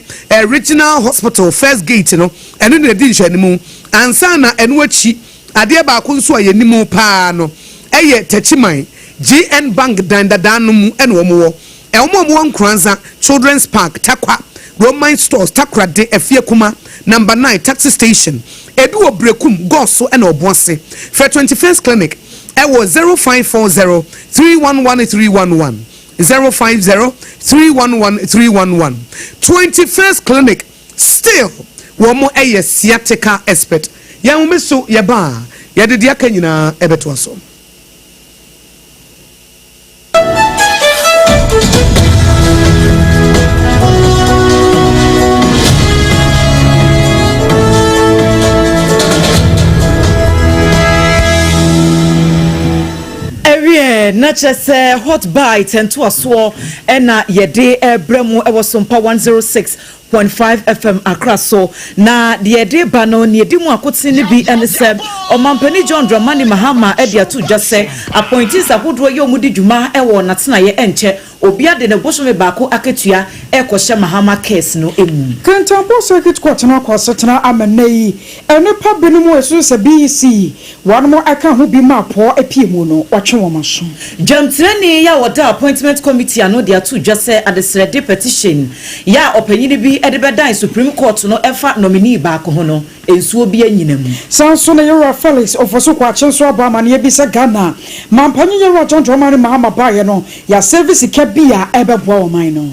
Regional Hospital first gate no, ɛno na ɛdi nhwɛanimu. Ansa na ɛno akyi, adeɛ baako nso a yɛnim paa no ɛyɛ Takyiman GN Bank dan dadaa no mu ɛna wɔn wɔ. Ɛwɔn a wɔwɔ Nkoranza, Children's Park, Takwa, Roman Stores, Takoradi, Afiekuma, Number 9 Taxi Station, ebi wɔ Brekum, Gɔɔso ɛna Ɔboase. Fɛ 21st Clinic ɛwɔ 0540 311 311, 050 311 311. 21st Clinic still, wɔn ɛyɛ sciatica expert. Yɛn ho so yɛba a, yɛde deɛ aka nyinaa ɛbɛtoa so. Ɛwiɛ na kyerɛ sɛ Hot Bite ntoasoɔ ɛna yɛde ɛbrɛ mu ɛwɔ Sompa 106.5 FM Accra so. Na deɛ yɛde ba no, nea ɛdi mu akotene no bi ɛne sɛ Ɔmampanin John Dramani Mahama ɛde ato dwa sɛ appointees ahodoɔ yi a wɔdi dwuma ɛwɔ n'atenaeɛ ɛnkyɛ. Obi ade ne bosome baako akatua ɛrekɔhyɛ Mahama Cares no mu. Kintampo Circuit Court no akɔ asetena ama nnɛ yi nnipa binom a ɛsusu sɛ BEC wɔnom ɛka ho bi ma apɔɔ apue mu no, wɔatwe wɔn aso. Dwamtirani yi a wɔda Appointment Committee ano de ato dwa sɛ adesrɛde petition yɛ a ɔpanyini bi de bɛdan Supreme Court no ɛfa nominee baako ho no, nsuo bi anyina mu. Saa nso na Yɛwura Felix Ofosu Kwakye nso abɔ amanneɛ bi sɛ Ghana mampanyin Yɛwura John Dramani Mahama baeɛ no, yɛasave sika bi a ɛbɛboa ɔman no.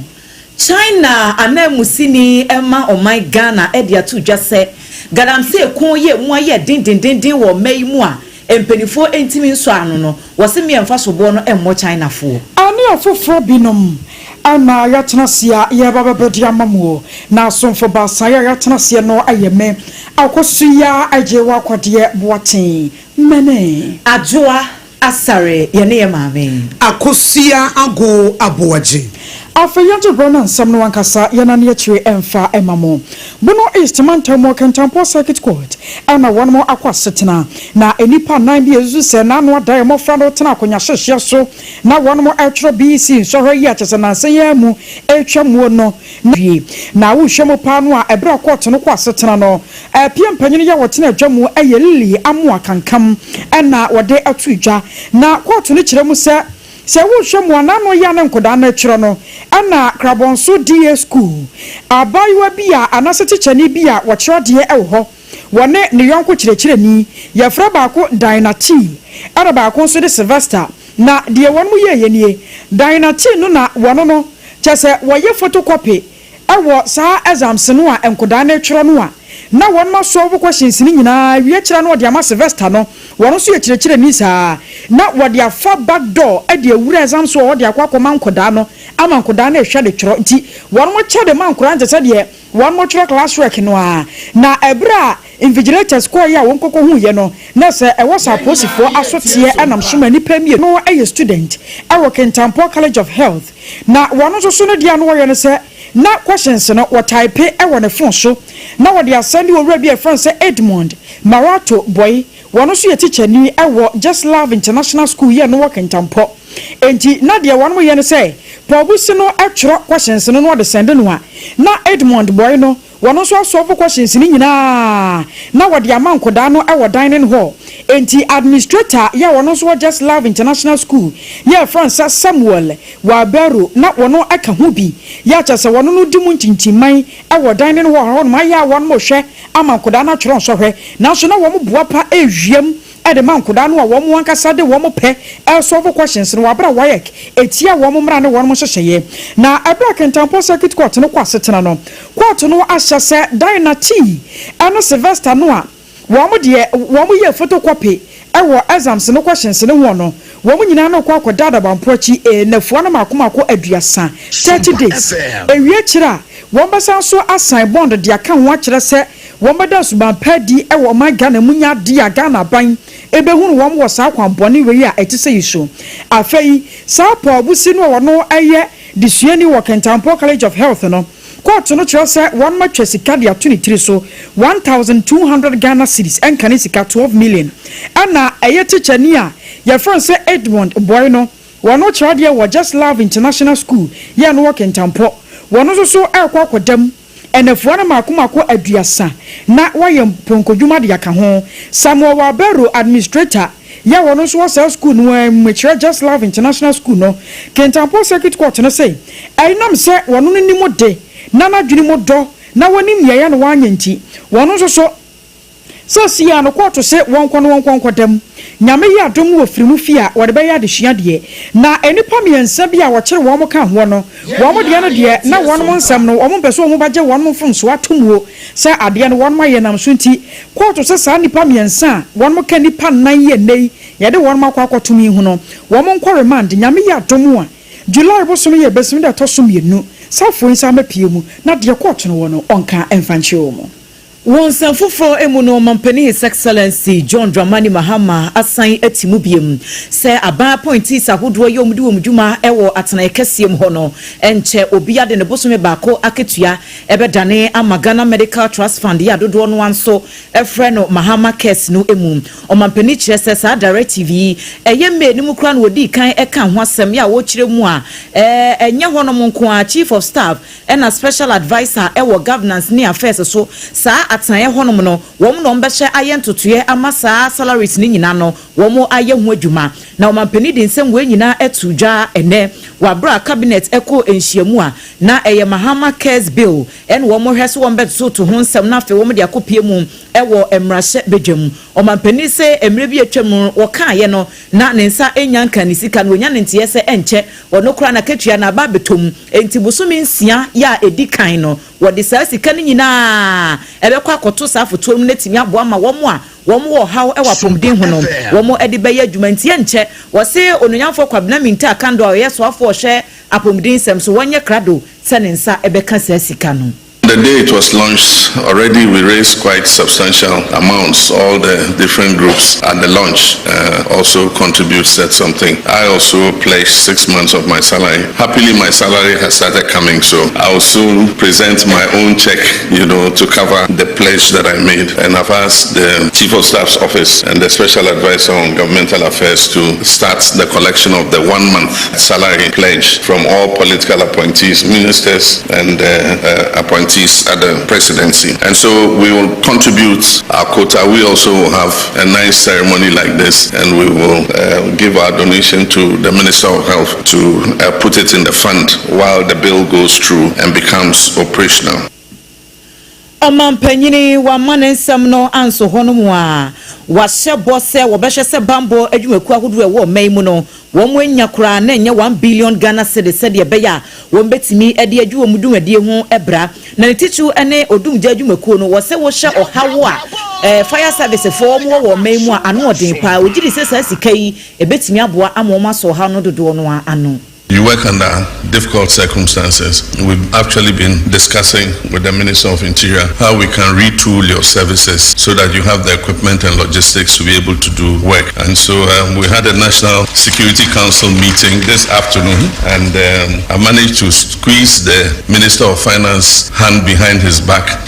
China ananmusini ma ɔman Ghana de ato dwa sɛ galamsey ko yɛ mu ayɛ dendendenden wɔ ɔman yi mu a mpanimfoɔ ntumi nsɔ ano no, wɔse mmiɛnfa soboɔ no mmɔ Chinafoɔ. Ane afoforɔ binom ɛna yɛatena ase a yɛreba bɛbɛde ama mu. Na asomfo baasa a yɛatena aseɛ no yɛ me Akosua Agye Wakwadeɛ Boaten Mene. Adwoa Asare, yɛne yɛ maame. Akosua Ago Aboagye. Afei yɛgye berɛ no nsɛm no ankasa yɛnane akyire ɛmfa ɛma mo. Bono East mantam mu, Kintampo Circuit Court ɛna wɔn akɔ asetena na nnipa nnan bi esusu sɛ n'ano ada mmɔfra no tena akonnwa hyehyeɛ so na wɔn ɛtwerɛ BEC nsɔhwɛ yi a kyerɛ sɛ nansa yi mu ɛretwa muo no wie. Na wohwɛ mu paa no a, ɛberɛ a court no kɔ asetena no, ɛpia mpanyin yɛ wɔtena adwa mu ɛyɛ Lili Amoa Kankam ɛna wɔde ato dwa. Na court no kyerɛ mu sɛ wohwɛ mu a, n'ano yɛ ne nkɔdaa no atwerɛ no ɛna Krabɔnso D/A School abaayewa bi a anaasɛ tikyani bi a wɔkyerɛ adeɛ ɛwɔ hɔ, wɔne ne yɔnko kyerɛkyerɛni, yɛfrɛ baako Dina T, ɛna baako nso de Sylvester. Na deɛ wɔn mo yɛɛyɛ nie: Dina T no na wɔn no kyɛ sɛ wɔyɛ photocopy ɛwɔ saa exams no a nkɔdaa no atwerɛ no a na wɔn ma solve questions no nyinaa wie kyerɛ no, wɔde ama Sylvester no, wɔn nso yɛ kyerɛkyerɛni saa, na wɔde afa back door ɛde awura exam so a wɔde akɔ akɔma nkɔdaa no ama nkɔdaa no ɛhwɛ de twerɛ. Nti wɔn mo kyɛ de ma nkɔdaa nte sɛ deɛ wɔn mo twerɛ class work no a. Na ɛberɛ a invigilators kɔɔ yi a wɔn kɔkɔ hu yɛ no, na sɛ ɛwɔ sɛ apolisifoɔ asoteɛ ɛnam so ma nipa mmienu no yɛ student ɛwɔ Kintampo College of Health. Na wɔn nso so no, deɛ no wɔyɛ no sɛ na questions no wɔtype ɛwɔ ne phone so na wɔde asɛn de owura bi a ɛfrɛ no sɛ Edmond Marato Boy. Wɔn nso yɛ tikyani ɛwɔ Just Love International School yɛ no wɔ Kintampɔ. Enti na deɛ wɔn yɛ no sɛ Paul Busi no ɛtwerɛ questions no na wɔde send no a, na Edmond Boy no wɔn nso asolve questions no nyinaa na wɔde ama nkɔdaa no ɛwɔ dining hall. Enti administrator yɛ wɔn nso wɔ Just Love International School yɛ Francis Samuel Wabero na wɔn aka ho bi yɛ akyɛ sɛ wɔn no di mu ntintimman ɛwɔ dining hall hɔ nom ayɛ a wɔn mo hwɛ ama nkɔdaa no atwerɛ nsɔhwɛ, nanso na wɔn boa pa ewiem ɛde ma nkɔdaa no a wɔn ankasa de wɔn pɛ ɛsolve questions no wabra WAEC etia wɔn mmara ne wɔn nhyehyɛeɛ. Na ɛberɛ Kintampo Circuit Court no kɔ asetena no, court no ahyɛ sɛ Dina T ɛne Sylvester no a wɔn deɛ wɔn yɛ photocopy ɛwɔ exams no questions no ho no, wɔn nyinaa no kɔ akɔda adabampo akyi nnafua no mako mako 30, 30 days. Ewie kyerɛ a, wɔn bɛsan so asan bond de aka ho akyerɛ sɛ wɔn bɛda subanpa di ɛwɔ ɔman Ghana mu nya adi a Ghana aban ebehunu wɔn wɔ saa kwan bɔne wei a ɛte sɛ yi so. Afei saa Paul Busi no a wɔn ɛyɛ desuani wɔ Kintampo College of Health no, court no kyerɛ sɛ wɔn atwa sika de ato ne tiri so, 1,200 Ghana cedis, ɛnka ne sika 12 million. Ɛna ɛyɛ tikyani a yɛfrɛ no sɛ Edmond Boy no, wɔn kyerɛ adeɛ wɔ Just Love International School yɛ no wɔ Kintampɔ, wɔn nso so ɛrekɔ akɔdam ɛnɛfoɔ no mako mako 30 na wɔayɛ mponkodwuma de aka ho. Samuel Wabero, administrator yɛ wɔn nso wɔ saa school no mu, kyerɛ Just Love International School no, Kintampo Circuit Court no sɛ ɛnam sɛ wɔn no nim de na n'adwene mu dɔ na wɔnim nea no wɔanyɛ nti, wɔn nso so sɛ si a no kɔɔto sɛ wɔn kɔ no wɔn kɔ nkɔdam. Nyame yɛ adom wɔ firi mu fie a wɔde bɛyɛ adesua deɛ. Na nnipa mmiɛnsa bi a wɔkyere wɔn ka hoɔ no, wɔn deɛ no deɛ na wɔn nsɛm no wɔn mpɛ sɛ wɔn bɛgye wɔn mfomsoɔ ato muo sɛ adeɛ no wɔn ayɛ nam so nti, kɔɔto sɛ saa nnipa mmiɛnsa a wɔn ka nnipa nnan yɛ nne yi yɛde wɔn akɔ akɔtom yi ho no, wɔn nkɔ remand. Nyame yɛ adom a, July bosom yɛ bɛsim de ɛtɔ so 2 saafoɔ yi nsa amapie mu na deɛ kɔɔto no wɔ no ɔnka mfa nkyerɛ wɔn. Wɔn nsɛm foforɔ mu no, Ɔmampanin His Excellency John Dramani Mahama asan ati mu biem sɛ aban appointees ahodoɔ yɛ wɔn de wɔn dwuma wɔ atenaeɛ kɛseɛ mu hɔ no, nkyɛ obi ade ne bosome baako akatua ɛbɛdane ama Ghana Medical Trust Fund yɛ adodoɔ no nso ɛfrɛ no Mahama Cares no mu. Ɔmampanin kyerɛ sɛ saa directive yi ɛyɛ May no mu koraa na wɔdii kan ɛka ho asɛm yɛ a wɔkyerɛ mu a ɛnyɛ hɔnom nko a, Chief of Staff ɛna Special Adviser ɛwɔ Governance ne Affairs so saa atenaeɛ hɔnom no, wɔn na wɔbɛhyɛ ayɛ ntotoeɛ ama saa salaries ne nyinaa no wɔn ayɛ ho adwuma. Na ɔmampanin de nsɛm wei nyinaa ɛto dwa ɛnɛ wabra cabinet ɛkɔ nhyiamu a na ɛyɛ Mahama Cares Bill ɛna wɔn hwɛ so wɔn bɛtoto ho nsɛm na afei wɔn de akɔpie mu ɛwɔ mmarahyɛ badwam. Ɔmampanin sɛ mmerɛ bi atwa mu wɔkaeɛ no na ne nsa nya nka ne sika no, wɔnya ne nteɛ sɛ ɛnkyɛ ɔno koraa n'akatua na aba abɛtɔm, nti bosome 6 yɛ a ɛdi kan no wɔde saa sika no nyinaa ɛbɛkɔ akɔto saa afotuo no n'atumi aboa ma wɔn a wɔn wɔ ɔhaw ɛwɔ apɔmuden ho no wɔn de bɛyɛ adwuma. Nti ɛnkyɛ wɔse Ononyamfoɔ Kwabena Mintah Akandoh a ɔyɛ soafoɔ ɔhwɛ apɔmuden nsɛm so wɔnyɛ krado sɛ ne nsa ɛbɛka saa sika no. The day it was launched, already we raised quite substantial amounts. All the different groups at the launch also contribute, said something. I also pledged 6 months of my salary. Happily, my salary has started coming, so I will soon present my own check to cover the pledge that I made. And I've asked the Chief of Staff's office and the Special Advisor on Governmental Affairs to start the collection of the one month salary pledge from all political appointees, ministers, and appointees at the presidency. And so we will contribute our quota. We also will have a nice ceremony like this, and we will give our donation to the Minister of Health to put it in the fund while the bill goes through and becomes operational. Ɔmampanyini wama ne nsɛm no anso hɔ no mu a wahyɛ bɔ sɛ wɔbɛhyɛ sɛ bambɔ adwumakuo ahodoɔ ɛwɔ ɔman mu no wɔn anya koraa na ɛnyɛ 1 billion Ghana cedis sɛdeɛ ɛbɛyɛ a wɔn bɛtumi de adwu wɔn dwumadie ho bra. Na ne titiriw ne odumgya adwumakuo no, wɔsɛ wɔhyɛ ɔhaw a fire service foɔ wɔn wɔ wɔ ɔman mu a ano ɔden paa. Ogyi di sɛ saa sika yi ebɛtumi aboa ama wɔn asɔ ɔhaw no dodoɔ no ano. You work under difficult circumstances. We've actually been discussing with the Minister of Interior how we can retool your services so that you have the equipment and logistics to be able to do work. And so we had a National Security Council meeting this afternoon, and I managed to squeeze the Minister of Finance hand behind his back,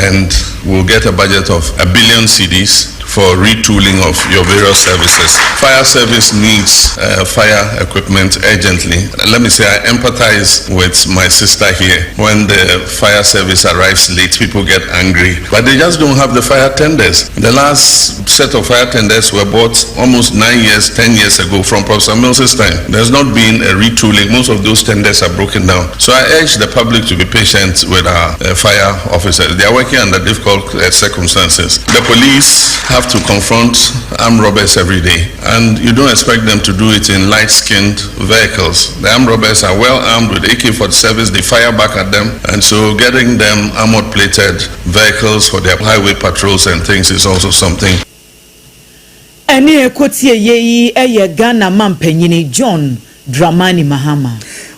and we'll get a budget of 1 billion cedis for retooling of your various services. Fire service needs fire equipment urgently. Let me say I empathize with my sister here. When the fire service arrives late, people get angry, but they just don't have the fire tenders. The last set of fire tenders were bought almost 9 years, 10 years ago from Professor Mills' time. There's not been a retooling. Most of those tenders are broken down. So I urge the public to be patient with our fire officers. They are working under difficult circumstances. The police have to confront armed robbers every day, and you don't expect them to do it in light-skinned vehicles. The armed robbers are well armed with AK-47s. They fire back at them, and so getting them armored-plated vehicles for their highway patrols and things is also something. Ɛne ɛkɔtie yɛ yi ɛyɛ Ghana mampanyini John Dramani Mahama.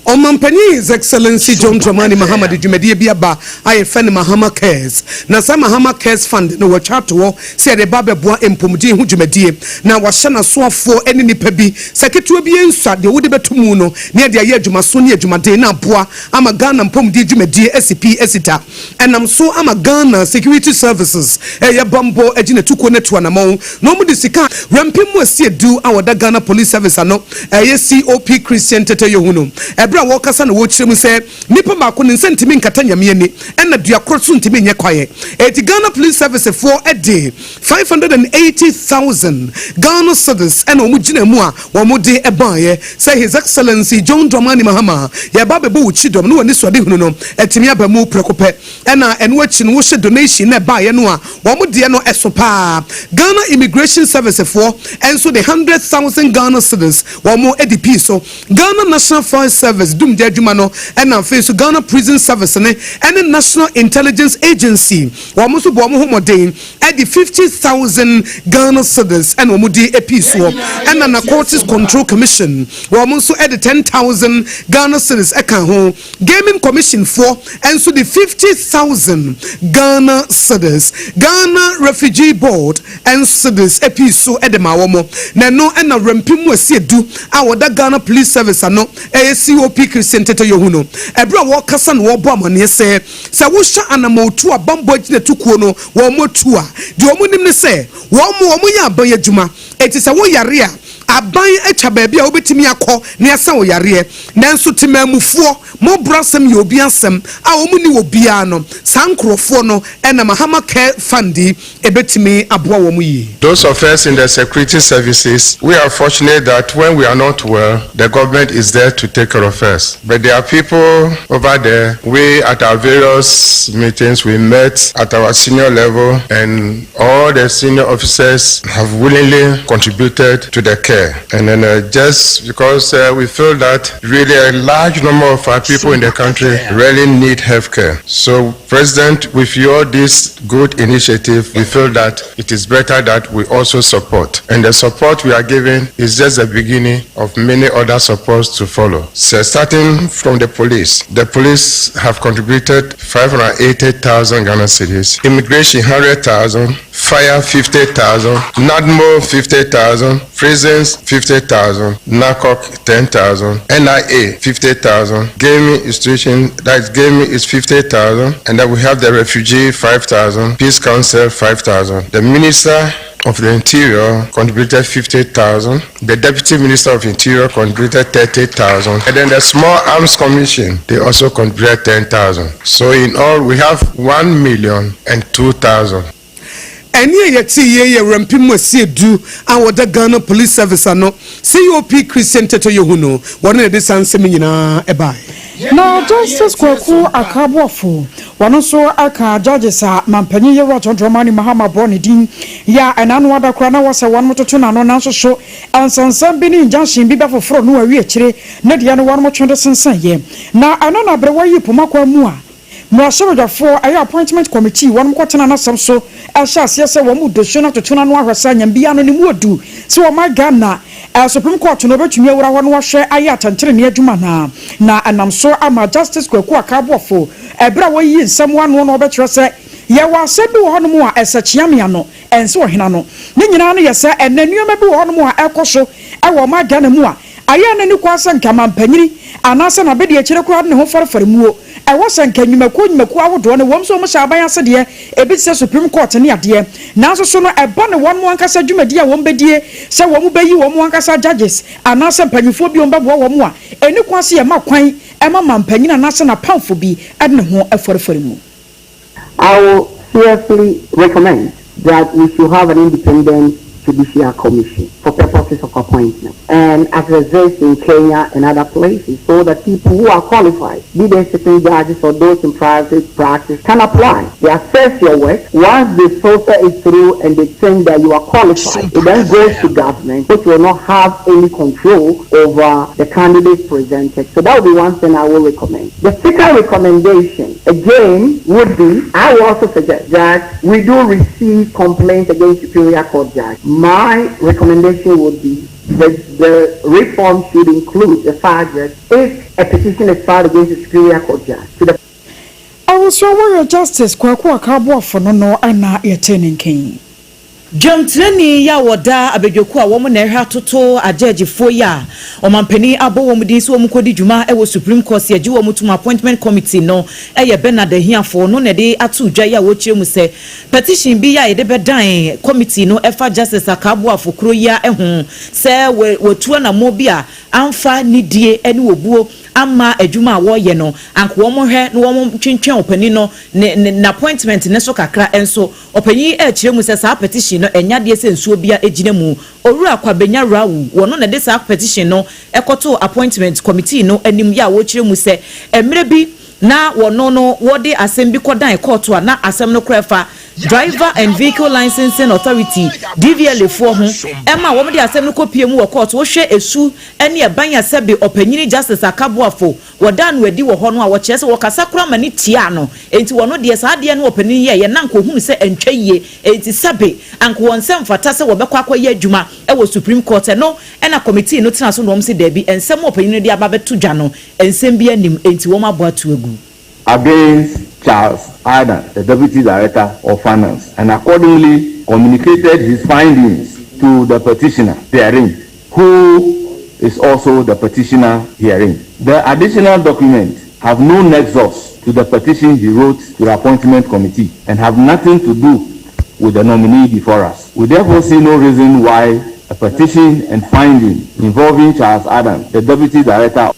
Ɔmampanin His Excellency John Dramani Mahama de dwumadie bi aba a yɛfɛ no Mahama Cares. Na saa Mahama Cares Fund no, wɔatwa ato hɔ sɛ yɛde ba bɛboa mpɔmuden ho dwumadie, na wahyɛ n'asoafoɔ ne nipa bi sɛ ketewa bi nsua deɛ wode bɛto mu no ne yɛde ayɛ adwumaso ne adwumaden na aboa ama Ghana mpɔmuden dwumadie asi pii asi ta. Ɛnam so ama Ghana Security Services, ɛyɛ bambɔ agyinatukuo no, atu anammɔn na wɔn de sika rɛmpem mu asi edu a wɔda Ghana Police Service ano, ɛyɛ COP Christian Tetteh Yohuno. Ɛberɛ a wɔrekasa na wɔrekyerɛ mu sɛ nipa baako ne nsa ntumi nkata Nyame ani, ɛna dua koro so ntumi nyɛ kwaeɛ. Eti Ghana Police Service foɔ ɛde 580,000 Ghana cedis ɛna wɔn gyina mu a wɔn de ɛbaeɛ sɛ His Excellency John Dramani Mahama, yɛba abɛbɔ wɔ kyi dɔm ne wɔn ani so adehunu no ɛtumi aba mu prɛko pɛ. Ɛna ɛno akyi no, wɔhyɛ donation na ɛbaeɛ no a wɔn deɛ no ɛso paa. Ghana Immigration Service foɔ ɛnso de 100,000 Ghana cedis wɔn de pii so. Ghana National Fire Service dumgya adwuma no, ɛna afei so Ghana Prison Service ne ɛne National Intelligence Agency, wɔn nso bɔ wɔn ho mmɔden. Ɛde 50,000 Ghana cedis ɛna wɔn de epi soɔ, ɛna Narcotics Control Commission wɔn nso ɛde 10,000 Ghana cedis ɛka ho. Gaming Commission foɔ ɛnso de 50,000 Ghana cedis. Ghana Refugee Board ɛnso de epi so ɛde ma wɔn. Na ɛno ɛna Rampim Asiedu a wɔda Ghana Police Service ano, ɛyɛ COP Christian Tetteh Yohuno, ɛberɛ a wɔrekasa na wɔrebɔ amanneɛ sɛ wohyɛ anammɔtu a bambɔ gyina tukuo no wɔn mo tu a, deɛ wɔn nim ne sɛ wɔn yɛ aban adwuma. Eti sɛ wɔyare a, aban atwa baabi a wobɛtumi akɔ na yɛasa wo yareɛ, nanso temamufoɔ mɔborɔ asɛm yɛ obi asɛm a wɔn ni wɔ biara no, saa nkurɔfoɔ no ɛna Mahama Care Fund yi ɛbɛtumi aboa wɔn yie. Those of us in the security services, we are fortunate that when we are not well, the government is there to take care of us. But there are people over there, we at our various meetings, we met at our senior level, and all the senior officers have willingly contributed to the care. And then just because we feel that really a large number of our people in the country really need health care. So, President, with your this good initiative, we feel that it is better that we also support. And the support we are giving is just the beginning of many other supports to follow. So, starting from the police have contributed 580,000 Ghana cedis, immigration 100,000, fire 50,000, NADMO 50,000, prisons 50,000, NACOC 10,000, NIA 50,000, gaming institution, that is gaming, is 50,000, and then we have the refugee 5,000, Peace Council 5,000. The Minister of the Interior contributed 50,000. The Deputy Minister of Interior contributed 30,000. And then the Small Arms Commission, they also contributed 10,000. So in all, we have 1,002,000. Ɛne a yɛte yie yɛ Rampim Asiedu a wɔda Ghana Police Service ano, COP Christian Tetteh Yohuno, wɔne na de saa nsɛm nyinaa ɛbae. Na Justice Kwaku Ackaah-Boafo, wɔno nso aka judges a mampanyin yɛwura John Dramani Mahama bɔ ne din yɛ a ɛna no ada koraa na wɔsɛ wɔn toto n'ano, nanso so nsansam bi ne injunction bi bɛfoforɔ no awie akyire ne deɛ no wɔn twe de sensan yɛ. Na ɛno na aberewa yi poma kwan mu a mmarahyɛbadwafoɔ ɛyɛ Appointment Committee wɔn kɔtena n'asɛm so ɛhyɛ aseɛ sɛ wɔn mu dosuo no atoto n'ano ahwɛ sɛ nyambia no ne mu odu sɛ wɔn Ghana Supreme Court no obetumi awura hɔ no wɔhwɛ ayɛ atɛntɛnɛnɛ adwuma na ɛnam so ama Justice Kwaku Ackaah-Boafo, ɛberɛ a wɔyi nsɛm ano no, wɔbɛkyerɛ sɛ yɛwɔ asɛm bi wɔ hɔnom a ɛsɛ kyeamea no ɛnsɛ ɔhena no ne nyinaa no yɛ sɛ ɛnɛ nneɛma bi wɔ hɔnom a ɛkɔ so ɛwɔ ɔma Ghana mu a ayɛ n'ani kɔ asɛ nka mampanyini anaasɛ n'abɛdi akyire koraa de ne ho farefare muo. Ɛwɔ sɛ nka nnwumakuo nnwumakuo ahodoɔ no wɔn nso wɔn hyɛ aban ase deɛ, ebi te sɛ Supreme Court ne adeɛ, nanso so no ɛba ne wɔn ankasa dwumadie a wɔn bɛdie sɛ wɔn bɛyi wɔn ankasa judges anaasɛ mpanyinfoɔ bi wɔn bɛboa wɔn a, ɛni kwan se yɛma kwan ɛma mampanyin anaasɛ n'apamfo bi ɛde ne ho ɛfɔrefɔre mu. I will seriously recommend that we should have an independent judicial commission for purposes of appointment, and as exists in Kenya and other places, so that people who are qualified, be they sitting judges or those in private practice, can apply. They assess your work. Once they filter it through and they think that you are qualified, it then goes to government, which will not have any control over the candidates presented. So that would be one thing I will recommend. The second recommendation, again, would be I will also suggest that we do receive complaints against Superior Court judge. My recommendation would be that the reform should include the fact that if a petition is filed against the Superior Court judge, to the Awosua wɔyɛ Justice Kwaku Ackaah-Boafo no ɛna yɛte ne nkɛn. Dwamtirani yi a wɔda abadwakuo a wɔn na ɛhwɛ atoto agyɛgyefoɔ yi a ɔmampanin abɔ wɔn din sɛ wɔn kɔdi dwuma wɔ Supreme Court yɛgye wɔn tum, Appointment Committee no, ɛyɛ Bernard Ahiafor no na ɛde ato dwa yi a wɔkyerɛ mu sɛ petition bi a yɛde bɛdan committee no ɛfa Justice Ackaah-Boafo kuro yi a ho sɛ wɔtu anammɔ bi a amfa nidie ne wɔbuo ama adwuma a wɔreyɛ no, anka wɔn hwɛ na wɔn twentwɛn ɔpanin no ne ne n'appointment ne so kakra. Nso ɔpanin ɛrekyerɛ mu sɛ saa petition no ɛnya deɛ sɛ nsuo bia gyina mu. Owura Kwabenya Rawu wɔn na de saa petition no ɛkɔto Appointment Committee no anim yɛ a wɔrekyerɛ mu sɛ mmerɛ bi na wɔno no wɔde asɛm bi kɔdan kɔɔto a na asɛm no kora fa Driver and Vehicle Licensing Authority, DVLA, foɔ ho ɛma wɔn de asɛm no kɔpie mu wɔ court. Wohwɛ esu ne ɛban a sɛbe ɔpanyini Justice Ackaah-Boafo wɔda no adi wɔ hɔ no a, wɔkyerɛ sɛ wɔkasa kora ma ne tia no. Enti wɔno deɛ, saa adeɛ no ɔpanin yɛ yɛ nanka ohunu sɛ ɛntwa yie, enti sɛbe anka wɔn nsɛm fata sɛ wɔbɛkɔ akɔyɛ adwuma ɛwɔ Supreme Court. Ɛno ɛna committee no tena so na wɔn sɛ daabi, nsɛm ɔpanin no de aba bɛto dwa no, nsɛm bi anim, enti wɔn abɔ ato agu. Against Charles Adan, the Deputy Director of Finance, and accordingly communicated his findings to the petitioner therein, who is also the petitioner herein. The additional documents have no nexus to the petition he wrote to the appointment committee and have nothing to do with the nominee before us. We therefore see no reason why a petition and finding involving Charles Adam, the Deputy Director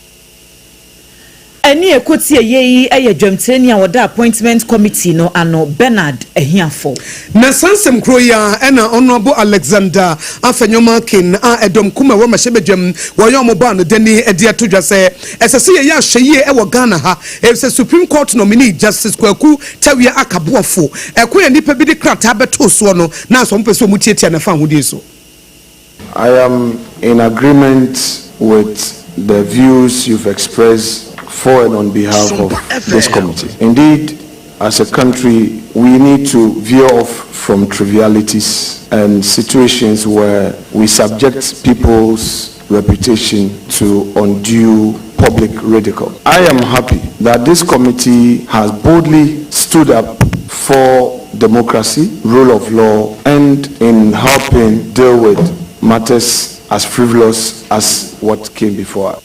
Ɛne ekotie yie yi yɛ dwamtireni a wɔda Appointment Committee no ano, Bernard Ahiafo. Na saa nsɛm kuro yi a ɛna Honourable Alexander Afenyo-Markin a ɛdɔm kuma ɛwɔ mmarahyɛbadwam wɔyɛ ɔmo baa no dani ɛde ato dwa sɛ ɛsɛ sɛ yɛyɛ ahwɛ yie ɛwɔ Ghana ha, ɛfisɛ Supreme Court nominee Justice Kwaku Tawia Ackaah-Boafo ɛko yɛ nnipa bi de krataa bɛtoo soɔ no na asɔ ɔmo pɛ sɛ ɔmo tiatia nafa ahodie so. I am in agreement with the views you've expressed for and on behalf of this committee. Indeed, as a country, we need to veer off from trivialities and situations where we subject people's reputation to undue public ridicule. I am happy that this committee has boldly stood up for democracy, rule of law, and in helping deal with matters as frivolous as what came before us.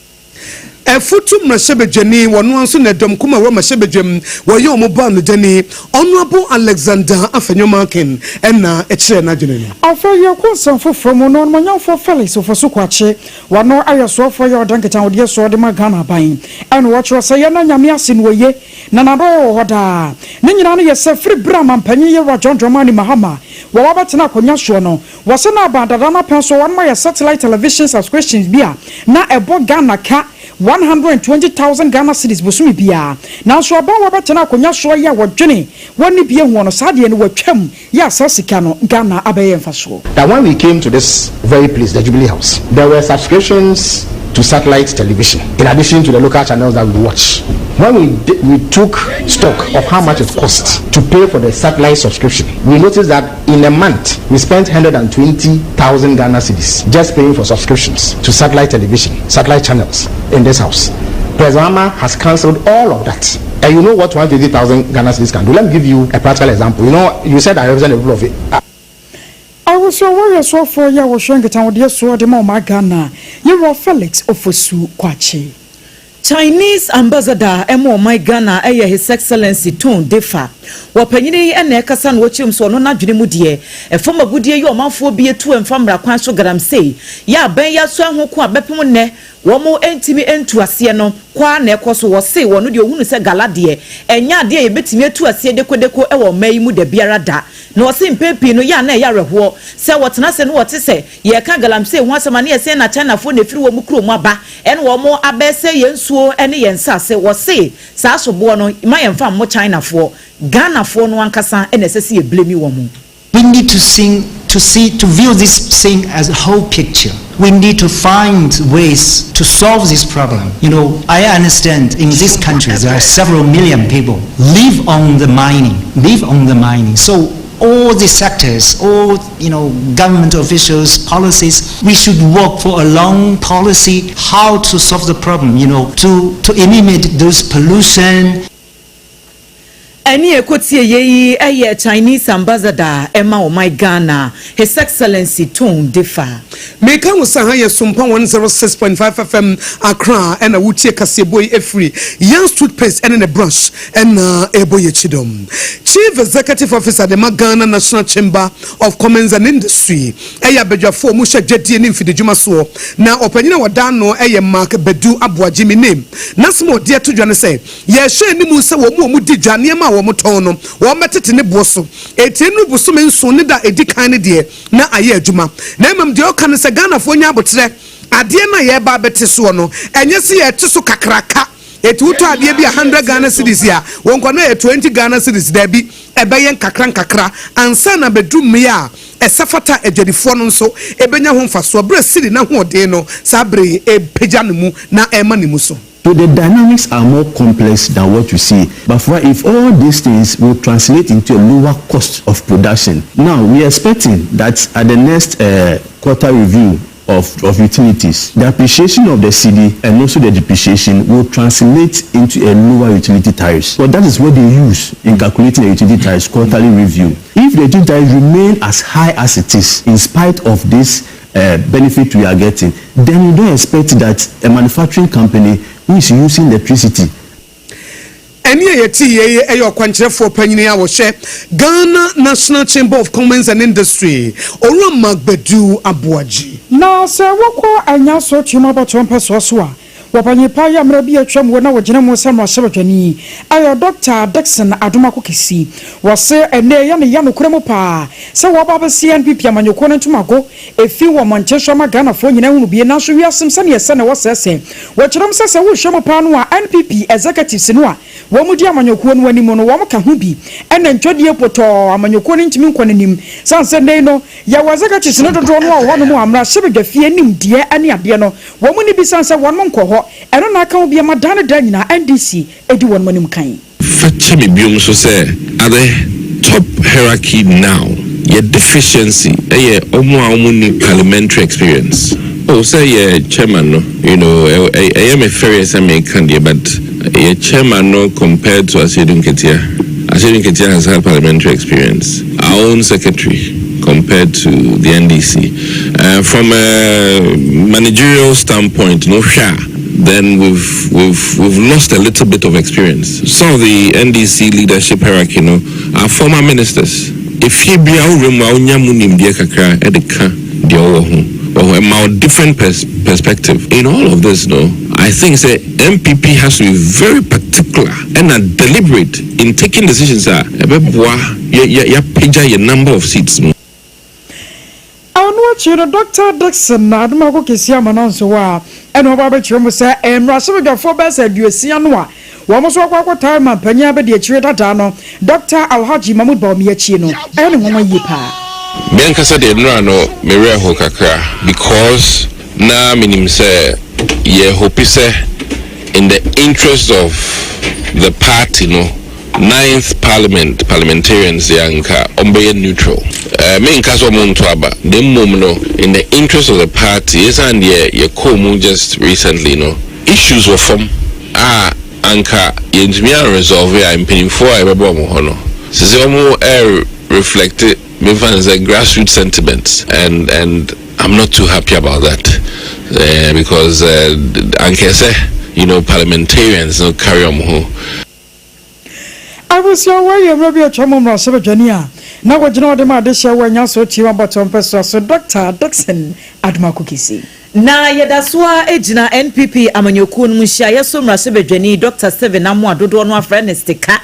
Ɛfotu mmarahyɛbadwani wɔno nso na ɛdɔm kuma ɛwɔ mmarahyɛbadwam wɔyɛ ɔmo baa no dani, Honourable Alexander Afenyo-Markin, ɛna ɛkyerɛ n'adwene no. Afei yɛkɔ nsɛm foforɔ mu no, ɔnomanyamfoɔ Felix Ofosu Kwakye wɔno ayɛ soɔfoɔ yɛ ɔda nkitahodeɛ soɔ de ma Ghana aban, ɛna wɔkyerɛ sɛ yɛna Nyame ase no wɔye na nadɔyɛ wɔ hɔ daa. Ne nyinaa no yɛ sɛ firi berɛ a mampanyin yɛwura John Dramani Mahama wɔwɔ bɛtena akonnwa soɔ no, wɔsɛ no aban dada no apɛn so wɔnom ayɛ satellite television subscriptions bi a na ɛbɔ Ghana ka 120,000 Ghana cedis bosome biara. Nanso aban wɔbɛtena akonnwa soɔ yi a wɔdwene wɔne bie ho no, saa deɛ no wɔatwam yɛ asa sika no Ghana abɛyɛ mfasoɔ. That when we came to this very place, the Jubilee House, there were subscriptions to satellite television in addition to the local channels that we watch. When we took stock of how much it costs to pay for the satellite subscription, we noticed that in a month we spent 120,000 Ghana cedis just paying for subscriptions to satellite television, satellite channels in this house. President Mahama has cancelled all of that. And you know what 120,000 Ghana cedis can do? Let me give you a practical example. You said I represent the people of it. Ahosuo wɔyɛ soɔfoɔ yi a wɔhwɛ nkitahodeɛ soɔ de ma ɔma Ghana, yɛwɔ Felix Ofosu Kwakye. Chinese ambassador ɛma ɔman Ghana ɛyɛ His Excellency Tong Defa. Wɔpanyini yi ɛna ɛkasa na wɔkyerɛ mu sɛ ɔno n'adwene mu deɛ, ɛfam agudie yi ɔmanfoɔ bi etu ɛmfa mmara kwan so, galamsey yɛ abɛn yɛ aso ɛho ko a bɛpem nnɛ wɔn ntumi ntu aseɛ no kwaa na ɛkɔ so. Wɔse wɔn deɛ, ohunu sɛ gala deɛ, ɛnyɛ adeɛ a yɛbɛtumi atu aseɛ dekodeko ɛwɔ ɔman yi mu da biara da. Na wɔse mpɛn pii no yɛ a na ɛyɛ awerɛhoɔ sɛ wɔtena ase no wɔte sɛ yɛka galamsey ho asɛm a ne yɛsɛn na Chinafoɔ na efiri wɔn kurom aba ɛne wɔn abɛsɛ yɛn nsuo ɛne yɛn nsaase. Wɔse saa soboɔ no ma yɛn fa mmɔ Chinafoɔ, Ghanafoɔ no ankasa ɛna ɛsɛ sɛ yɛ blame wɔn. We need to see, to see, to view this thing as a whole picture. We need to find ways to solve this problem. I understand in this country there are several million people live on the mining, live on the mining. So all the sectors, all government officials, policies, we should work for a long policy how to solve the problem. To eliminate those pollution. Ɛne ɛkɔtie yɛ yi ɛyɛ Chinese ambassador ɛma ɔman Ghana, His Excellency Tong Defa. Meka wo sɛ ha yɛ Sompa 106.5 FM Accra, ɛna wotie kaseɛbɔ yi ɛfiri Young toothpaste ɛne ne brush ɛna ɛbɔ yɛ kyidɔm. Chief Executive Officer de ma Ghana National Chamber of Commerce and Industry, ɛyɛ abadwafoɔ mu hyɛ dwadie ne mfididwuma soɔ, na ɔpanyin a wɔda no ɛyɛ Mark Badu Aboagye. Mi name n'asɛm a ɔde ato dwa no sɛ yɛhwɛ anim sɛ wɔn mu a wɔn di dwa nneɛma a wɔn tɔn no, wɔn bɛtete ne boɔ so etie no bosome 7 ne da edi kan ne deɛ na ayɛ adwuma. Na mmom deɛ ɔka no sɛ Ghanafoɔ nya abotrɛ, adeɛ no a yɛreba abɛte soɔ no, ɛnyɛ sɛ yɛte so kakraka. Eti wotɔ adeɛ bi a 100 Ghana cedis a, wɔn kɔ na yɛ 20 Ghana cedis. Daabi, ɛbɛyɛ nkakra nkakra ansa na bɛduru mmea a ɛsɛ fata. Adwadifoɔ no nso ɛbɛnya ho mfasoɔ berɛ sidi n'ahoɔden no saa bere yi ɛpagya ne mu na ɛma ne mu so. So the dynamics are more complex than what you see. But for if all these things will translate into a lower cost of production. Now, we are expecting that at the next quarter review of utilities, the appreciation of the cedi and also the depreciation will translate into a lower utility tariffs. But that is what they use in calculating the utility tariffs quarterly review. If the utility tariffs remain as high as it is, in spite of this benefit we are getting, then you don't expect that a manufacturing company who is using electricity Ɛne a yɛte yie ɛyɛ ɔkwankyerɛfoɔ panyini a wɔhyɛ Ghana National Chamber of Commerce and Industry, Owura Magbadu Aboagye. Na sɛ wokɔ anya so twem abatoɔ mpɛsoɔ so a, wɔpanyin pa yɛ mmerɛ bi atwam wɔ na wɔgyina mu sɛ mmarahyɛbadwani ayɛ Dr Dickson Adomako Kissi, wɔse ɛnɛ yɛ ne yɛ nokorɛ mu paa sɛ wɔba bɛsi NPP amanyɔkuo no ntomago ɛfi wɔ mmɔnten so ama Ghanafoɔ nyinaa hunu bie. Nanso wiasem sɛneɛ sɛ ne wɔsɛesɛ wɔkyerɛm sɛ wohwɛ mu paa no a, NPP executives no a wɔn mu di amanyɔkuo no anim no, wɔn ka ho bi ɛna ntwadie pɔtɔɔ amanyɔkuo no ntumi nkɔ n'anim. San sɛ nnɛ no yɛwɔ executives no dodoɔ no a wɔ hɔnom a mmarahyɛbadwa fie nimdeɛ ne adeɛ no wɔn mu ni bi, san sɛ wɔn mo nkɔ hɔ. Ɛno na aka ho bi ama daa ne daa nyinaa NDC edi wɔn anim kan. Fa kyɛ me biom so sɛ at the top hierarchy now, yɛ deficiency ɛyɛ ɔmo a ɔmo ni parliamentary experience. Oh, sɛ yɛ chairman no, ɛyɛ me fɛrɛ sɛ meka deɛ, but yɛ chairman no compared to Asiedu Nketia, Asiedu Nketia has had parliamentary experience. Our own secretary compared to the NDC. From a managerial standpoint, no sure, then we've lost a little bit of experience. Some of the NDC leadership hierarchy, are former ministers. Efie bia awura mu a wonya mu nimdeɛ kakra ɛde ka deɛ ɔwɔ ho ɔwɔ ɛma wo different perspective in all of this. No, I think sɛ NPP has to be very particular and are deliberate in taking decisions a ɛbɛboa yɛ yɛ yɛapagya yɛ number of seats no. Ɔno akyi no, Dr Dickson na Adomako Kissi ama no nso hɔ a ɛna ɔba abɛkyerɛ mu sɛ mmarahyɛbadwafoɔ bɛyɛ sɛ 60 no a wɔn nso akɔ akɔtaa ma mpanyin abɛdi akyire dadaa no, Dr Alhaji Mahmud Bawumia akyi no, ɛyɛ ne nwanwa yie paa. Me ankasa deɛ, nnora no mewerɛ ho kakra because na menim sɛ yɛ hope sɛ in the interest of the party no, ninth parliament parliamentarians yɛ anka ɔmbɛyɛ neutral. Menka sɛ ɔmo nto aba, na mmom no, in the interest of the party, ɛsiane deɛ yɛkɔɔ mu just recently no, issues wɔ fam a anka yɛntumi anresolve a mpanimfoɔ a yɛbɛbɔ ɔmo hɔ no sisi ɔmo ɛɛ reflect memfa no sɛ grassroots sentiments, and I'm not too happy about that because anka sɛ parliamentarians no carry ɔmo ho. Abusua, wɔyɛ mmerɛ bi atwa mu mmarahyɛbadwani a na wɔgyina wɔde ma adehyɛ wɔ anya so tie abɔtɔ mpɛsoa so, Dr Dickson Adomako Kissi. Na yɛda so a gyina NPP amanyɔkuo no mu nhyiaeɛ so, mmarahyɛbadwani Dr Stephen Amoa, dodoɔ no afrɛ ne Stika,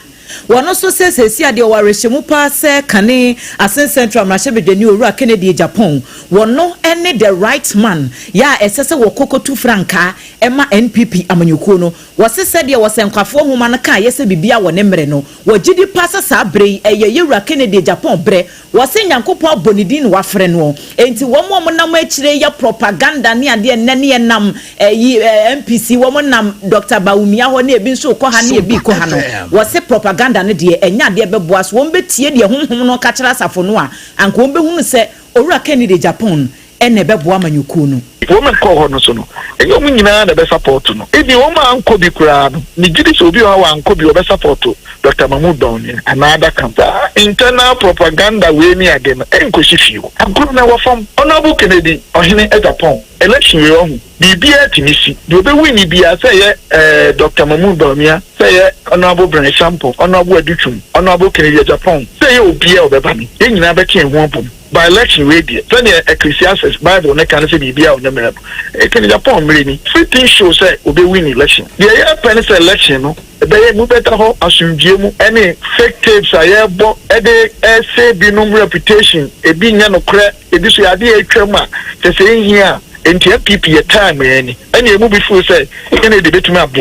wɔno nso sɛ sɛsi adeɛ ɔwɔ awerɛhyɛmu paa sɛ kane Assin Central mmarahyɛbadwani Owura Kennedy Agyapong, wɔno ne the right man yɛ a ɛsɛ sɛ wɔkɔkɔtu frankaa ɛma NPP amanyɔkuo no. Wɔse sɛdeɛ wɔsɛ nkwafoɔ nhoma no kaa yɛ sɛ biribia wɔ ne mmerɛ no, wɔgye di pa sɛ saa berɛ yi ɛyɛ yɛwura Kennedy Agyapong berɛ. Wɔse Nyankopɔn abɔ ne din na wafrɛ no, enti wɔn a wɔnam akyire yɛ propaganda ne adeɛ nnɛ ne yɛnam ɛyi NPC, wɔn nam Dr Bawumia hɔ ne ebi nso kɔ ha ne ebi kɔ ha no, wɔse propaganda no deɛ ɛnyɛ adeɛ bɛboa so. Wɔn bɛtie deɛ honhom no ka kyerɛ asafo no a, anka wɔn bɛhunu sɛ Owura Kennedy Agyapong ɛna ɛbɛboa amanyɔkuo no. Wɔn nkɔ hɔ no so no, ɛnyɛ wɔn nyinaa na ɛbɛ support no. Ebi wɔn a nkɔ bi koraa no ne gyi sɛ obi wɔ hɔ a wankɔ bi, ɔbɛ support Dr Mahmood Bawumia anaa ada kam. Saa internal propaganda wei ni ade no ɛnkɔsi fie o. Agorɔ na ɛwɔ fam. Honourable Kennedy Ohene Agyapong, election wei ɔho biribiara tumi si. Deɛ ɔbɛwi ni biara, sɛ ɛyɛ Dr Mahmood Bawumia, sɛ ɛyɛ Honourable Bryan Acheampong, Honourable Adutwum, Honourable Kennedy Agyapong, sɛ ɛyɛ obiara ɔbɛba no, yɛn nyinaa bɛte yɛn ho abom. By election wei deɛ, sɛdeɛ Ecclesiastes Bible ne ka no sɛ biribiara ɔne mmerɛ no, Kennedy Agyapong mmerɛ ni. Everything show sɛ ɔbɛwin election. Deɛ yɛpɛ ne sɛ election no ɛbɛyɛ mu bɛda hɔ asomdwie mu, ɛne fake tapes a yɛrebɔ ɛde ɛsɛ binom reputation, ebi nyɛ nokorɛ, ebi so yɛ adeɛ atwam a kyɛ sɛ ɛhia a. Nti NPP yɛ time yɛn ni ɛne emu bi feel sɛ Kennedy bɛtumi abo.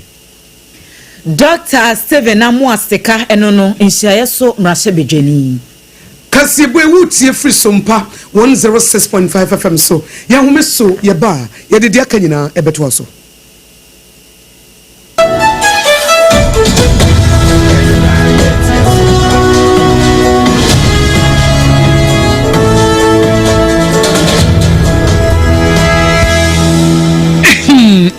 Dɔkta Stephen Amoah Sika ɛno no nhyiaeɛ so mmarahyɛbadwani. Kaseɛbɔ yi woretie firi Sompa 106.5 FM so. Yɛn home so yɛba a, yɛde deɛ aka nyinaa ɛbɛtoa so.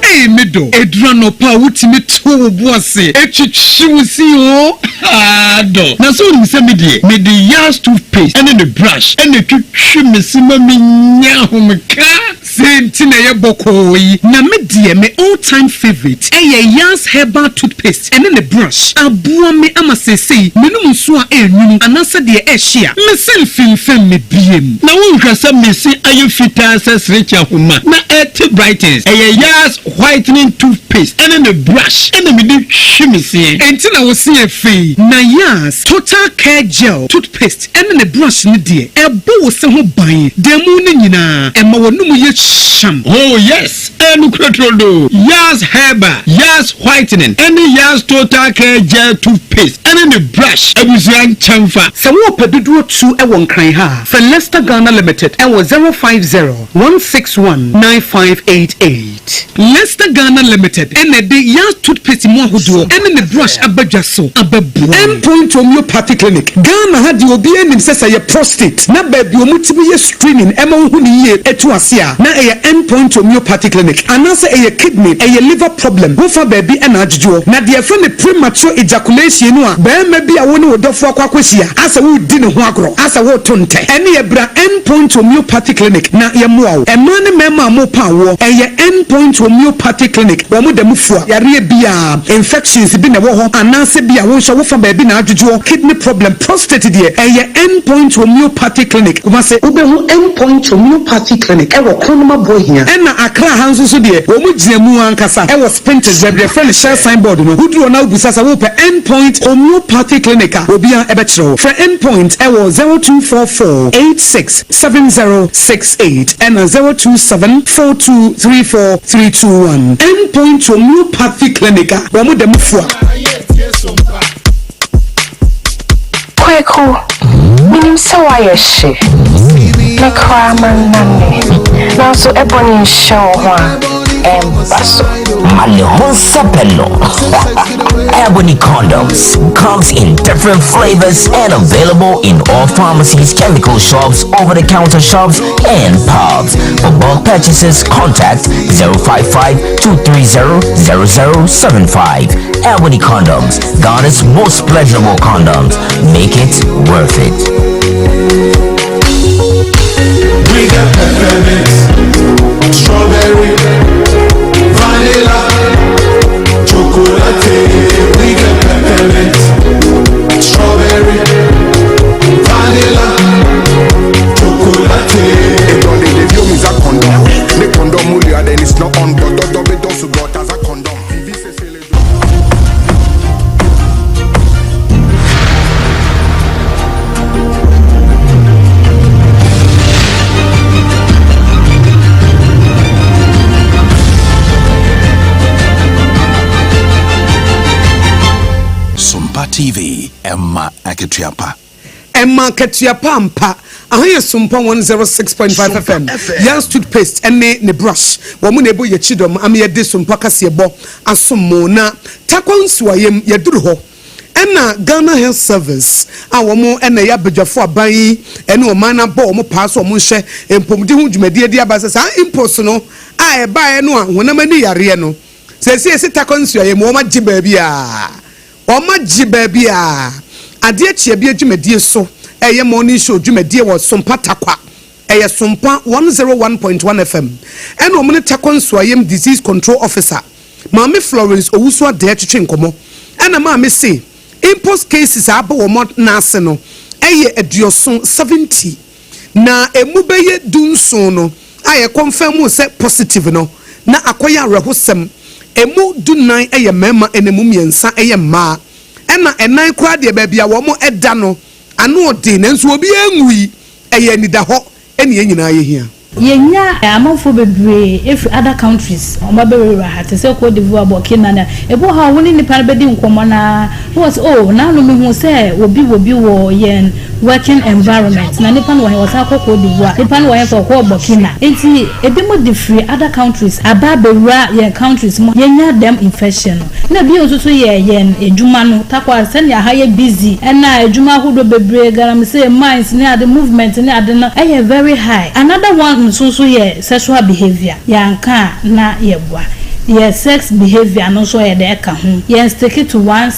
Ei me dɔ, ɛduru anɔpa a wotumi to wo bo ase twitwi wo se oo, haa dɔ. Na sɛ wonim sɛ me deɛ, mede Yas toothpaste ne ne brush na ɛtwitwi me se ma menya ahomeka. Sei nti na ɛyɛ bɔkɔɔ yi. Na me deɛ me all time favourite ɛyɛ Yas herbal toothpaste ɛne ne brush. Aboa me ama seesei menom nsuo a ɛnwunu anaasɛ deɛ ɛhye a, me se mfemfem me biem. Na wonhwɛ sɛ me se ayɛ fitaa sɛ serekye ahoma na ɛte brightens. Ɛyɛ Yas whitening toothpaste ɛne ne brush ɛna mede twi me seɛ. Enti na wo se yɛ fɛ yi. Na Yas total care gel toothpaste ɛne ne brush no deɛ, ɛbɔ wo se ho ban da mu no nyinaa, ɛma w'anomu yɛ hyam. Oh yes, ɛyɛ nokorɛ turodoo. Yas Herbal, Yas Whitening ɛne Yas Total Care Gel Toothpaste ɛne ne brush abusua nkyɛnfa. Sɛ worepɛ dodoɔ tu wɔ Nkran ha a, frɛ Lester Ghana Limited wɔ 050 161 9588. Lester Ghana Limited na ɛde Yas Toothpaste mu ahodoɔ ne ne brush aba dwa so abɛboa. End Point Homeopathy Clinic, Ghana ha deɛ obiara nim sɛ sɛ ɛyɛ prostate na baabi a wɔtumi yɛ screening ma wohu no yie to ase a na ɛyɛ End Point Homeopathy Clinic anaasɛ ɛyɛ kidney, ɛyɛ liver problem, wofa baabi na adwodwoɔ. Na deɛ yɛfrɛ no premature ejaculation no a barima bi a wo ne wo dɔfoɔ akɔ akɔhyia asɛ woredi ne ho agorɔ, asɛ woreto ntɛ, ɛneɛ bra End Point Homeopathy Clinic na yɛmmoa wo. Mmaa ne mmarima a mopɛ awoɔ, ɛyɛ End Point Homeopathy Clinic, wɔn da mu fua yareɛ biara, infections bi na ɛwɔ hɔ anaasɛ bi a wo nso wofa baabi na adwodwoɔ, kidney problem, prostate deɛ, ɛyɛ End Point Homeopathy Clinic, Kumasi. Wobɛhu End Point Homeopathy Clinic wɔ Kronoma Boahia. Ɛna Accra ha nso so deɛ, wɔn gyina mu ankasa wɔ Spintex, baabi a yɛfrɛ no Shell sign board no. Woduru hɔ na wobisa sɛ wopɛ End Point Homeopathy Clinic a, obiara bɛkyerɛ wo. Frɛ End Point wɔ 0244 86 7068 ɛna 027 42 34 321. End Point Homeopathy Clinic a wɔn da mu fua. Kweku, menim sɛ woayɛ hye. Me koraa mannane. Nanso ɛbɔne nhyɛ wo ho a, ɛmba so. Ma ne ho nsɛpɛ no. Ebony condoms comes in different flavors and available in all pharmacies, chemical shops, over-the-counter shops, and pubs. For bulk purchases, contact 055-230-0075. Ebony condoms, Ghana's most pleasurable condoms. Make it worth it. We got peppermint, strawberry, vanilla, chocolate. We got peppermint, strawberry, vanilla, chocolate. Ne condom then it's not on. But but as a condom. Sompa TV, ɛma akatua pa. Ɛma akatua pa ampa. Aha yɛ Sompa 106.5 FM. Yans toothpaste ne ne brush. Wɔn na ɛbɔ yɛn kyidɔm ama yɛde Sompa kaseɛbɔ asom mo. Na Tarkwa Nsuayem, yɛaduru hɔ. Ɛna Ghana Health Service a wɔn na ɛyɛ abadwafo aban yi ne ɔman no abɔ wɔn paa sɛ wɔn nhyɛ mpɔmuden ho dwumadie de aba sɛ saa impos no a ɛbaeɛ no a honam ani yareɛ no seesei ɛsi Tarkwa Nsuayem wɔn agye baabi a wɔn agye baabi a adeɛ kye abie dwumadie so ɛyɛ morning show dwumadie wɔ Sompa Tarkwa ɛyɛ Sompa 101.1 FM ɛna wɔn ne Tarkwa Nsuayem Disease Control Officer Maame Florence Owusu-Adeh twetwe nkɔmmɔ. Ɛna maame se impos cases a aba wɔn nan ase no yɛ aduɔson, 70, na emu bɛyɛ dunson no a yɛ kɔnfɛmuu sɛ positive no na akɔyɛ awerɛhosɛm. Emu dunnan yɛ mmarima ɛna emu mmiɛnsa yɛ mmaa. Ɛna ɛnan koraa deɛ baabi a wɔn da no ano ɔden nanso obiara nwui. Ɛyɛ anidahɔ ɛne yɛn nyinaa yɛhia. Yɛnya amanfoɔ bebree ɛfiri other countries wɔn abɛwurawura ha te sɛ Cote d'Ivoire, Burkina na ebi wɔ hɔ a wɔn ne nipa no bɛdi nkɔmmɔ naa na wɔsɛ, "Oh, naanu mi hu sɛ obi wɔ bi wɔ yɛn working environment na nipa no wɔ hɛ, wɔsan kɔ Cote d'Ivoire, nipa no wɔ hɛ fɔ ɔkɔ Burkina." Nti ebi mo de firi other countries aba abɛwura yɛn countries mu, yɛnya dem infection no. Na bi nso so yɛ yɛn adwuma no takwa, sɛnea ha yɛ busy ɛna adwuma ahodoɔ bebree, galamsey, mines ne ade, movement ne ade no ɛyɛ very high. Another one nso so yɛ sexual behaviour. Yɛnka a na yɛboa yɛ sex behaviour no nso yɛ de ɛka ho, yɛn stick to one.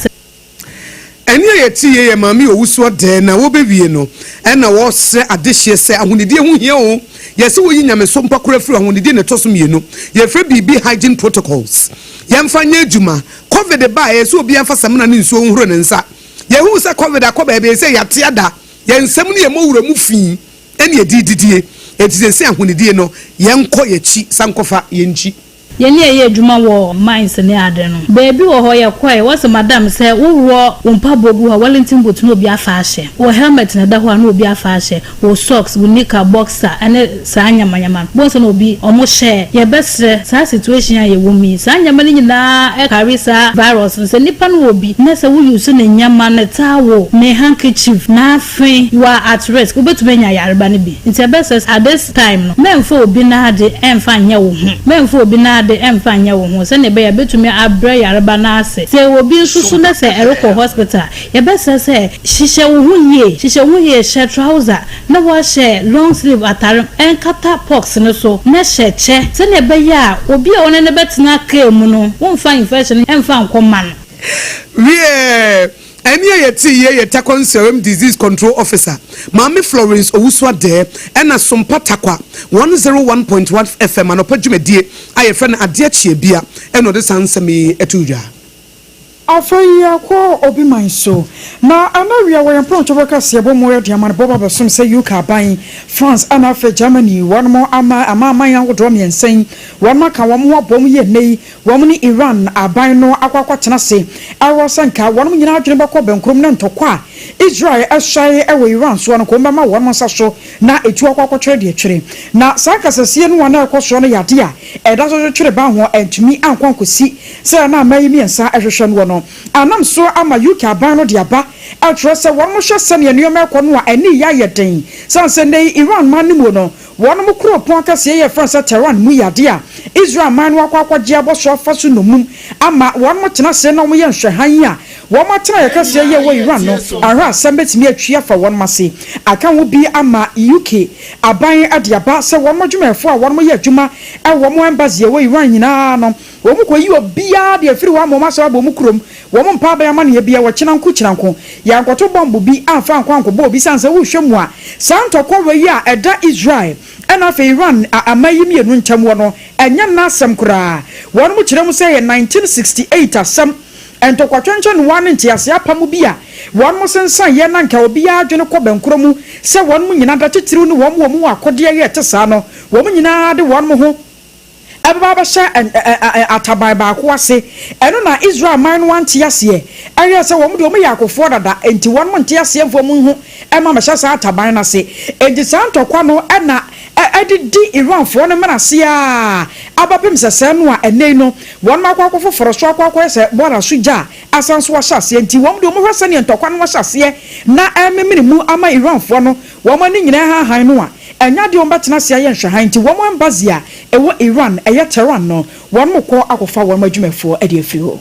Ɛne a yɛte yie yɛ Maame Owusu Ɔdɛɛ na wɔbɛwie no, ɛna wɔsrɛ adehyeɛ sɛ ahonidie ho hia o. Yɛsɛ wɔyi nyameso mpakora firi ahonidie na ɛtɔ so mmienu, yɛfrɛ biribi hygiene protocols, yɛmfa nyɛ adwuma. COVID ba a, yɛsɛ obi yɛmfa samina ne nsuo nhoro ne nsa. Yɛhu sɛ COVID akɔ baabi, sɛ yɛate ada yɛn nsɛm ne yɛmmɔ wura mu fii ɛne yɛdi didie. Eti sɛ sɛ ahonidie no, yɛnkɔ yɛkyi sankɔfa yɛnkyi. Yɛne ɛyɛ adwuma wɔ mines ne ade no, beebi wɔ hɔ yɛkɔɛ, wɔsɛ, "Madam, sɛ wowɔ wo mpaboa gu hɔ, Wellington boot na obi afa ahyɛ, wɔ helmet na ɛda hɔ a na obi afa ahyɛ, wo socks, wo knicker, boxer ɛne saa nyamanyama no bɔn sɛ na obi ɔmo hyɛ." Yɛbɛsrɛ, saa situation a yɛwɔ mu yi, saa nyama no nyinaa ɛcarry saa virus no. Sɛ nipa no wɔ bi na sɛ woyi so ne nyama, ne towel, ne handkerchief na afei, you are at risk, wobɛtumi anya yareba no bi. Nti ɛbɛsɛ at this time no, mɛmfa obi n'ade ɛmfa nyɛ wo ho, mɛmfa obi n'ade ɛmfa nyɛ wo ho, sɛnea ɛbɛyɛ bɛtumi abrɛ yareba no ase. Sɛ obi nso so na sɛ ɛrekɔ hospital, yɛbɛsɛ sɛ hyehyɛ wo ho yie, hyehyɛ wo ho yie, hyɛ trouser na wɔahyɛ long sleeve atare ɛnkata pox no so, na hyɛ kyɛ, sɛnea ɛbɛyɛ a obi a ɔne ne bɛtena kaa mu no, wɔmfa infection ɛmfa nkɔma no. Wie ɛne a yɛte yie yɛ Tarkwa Nsawam Disease Control Officer, Maame Florence Owusu Adɛɛ, ɛna Sompa Takwa 101.1 FM anɔpa dwumadie a yɛfrɛ no Adeɛ Kyeɛ Bia, ɛna ɔde saa nsɛm yi ɛto dwa. Afei akɔ obi man so na anawia wɔ yɛn pɔntɔ bɛka seɛ bɔ mu yɛde amanebɔ ba bɛsom sɛ UK aban, France ana afei Germany, wɔn ama amaaman ahodoɔ mmiɛnsa yi, wɔn aka wɔn ho abɔ mu yɛ nne yi, wɔn ne Iran aban no akɔ akɔtena se ɛwɔ sɛ nka wɔn nyinaa adwene bɛkɔ bɛnkurom ne ntɔkwa a Israel ɛhyɛe ɛwɔ Iran soɔ no, kò bɛma wɔn nsa so na etu akɔ akɔtwere deɛ twere. Na saa kasasie no wɔn a ɛkɔ soɔ no yɛ adeɛ a ɛda so twere ban ho, ɛntumi ankɔ ankɔsi sɛ ɛna ama yi mmiɛnsa ɛhwehwɛ no wɔ no anam so ama UK aban no de aba ɛtwerɛ sɛ wɔn hwɛ sɛnea nneɛma ɛkɔ no a, ɛne yɛ ayɛ den san sɛ nnɛ Iran man no mu no, wɔn mo kuropɔn kɛseɛ yɛ fɛn sɛ Tehran mu yɛ adeɛ a Israel man no akɔ akɔgye abɔ so afa so nomum ama wɔn mo tena ase na wɔn yɛ nhwɛhan a wɔn atena yɛ kɛseɛ yɛ wɔ Iran no ahwɛ asɛm bɛtumi atwi afa wɔn ase aka ho bi ama UK aban de aba sɛ wɔn adwumayɛfoɔ a wɔn yɛ adwuma ɛwɔ wɔn embassy ɛwɔ Iran nyinaa no, wɔn kɔ yi obiara de afiri hɔ ama wɔn asɔ abɔ wɔn kurom. Wɔn mpa abɛn ama ne bia wɔkyena nko kyena nko yɛankɔto bɔmbo bi amfa ankɔ ankɔbɔ obi san sɛ wohwɛ mu a, saa ntɔkwa wɔ yi a ɛda Israel ɛna afei Iran ama yi mmienu ntam wɔ no, ɛnyɛ n'asɛm koraa. Wɔn mo kyerɛ mu sɛ yɛ 1968 asɛm, ntɔkwatwɛnkyɛn no ne ntease apam bi a wɔn mo sensan yɛ na nka obiara adwene kɔ bɛnkoro mu sɛ wɔn mo nyinaa da titiriw ne wɔn wɔ mu wɔ akɔdeɛ yɛ ɛte saa no, wɔn nyinaa de wɔn mo ho ɛbɛba bɛhyɛ ataban baako ase. Ɛno na Israel man no ante aseɛ, ɛyɛ sɛ wɔn de wɔn yɛ akofoɔ dada, nti wɔn mo nte aseɛ mfo mu ho ɛma bɛhyɛ saa ataban no ase. Nti saa ntɔkwa no ɛna ɛde di Iranfoɔ no mena ase a abapem sɛsɛɛ no a ɛnɛ no wɔn akɔ akɔ foforɔ so akɔ akɔyɛ sɛ bɔɔla so gya a asan so ahyɛ aseɛ. Nti wɔn de wɔn hwɛ sɛneɛ ntɔkwa no ahyɛ aseɛ na ɛmemene mu ama Iranfoɔ no wɔn ani nyinaa hahan no a, ɛnya deɛ wɔn bɛtena ase ayɛ nhwɛhan. Nti wɔn embassy a ɛwɔ Iran, ɛyɛ Tehran no, wɔn mo kɔ akɔfa wɔn adwumafoɔ ɛde afiri hɔ.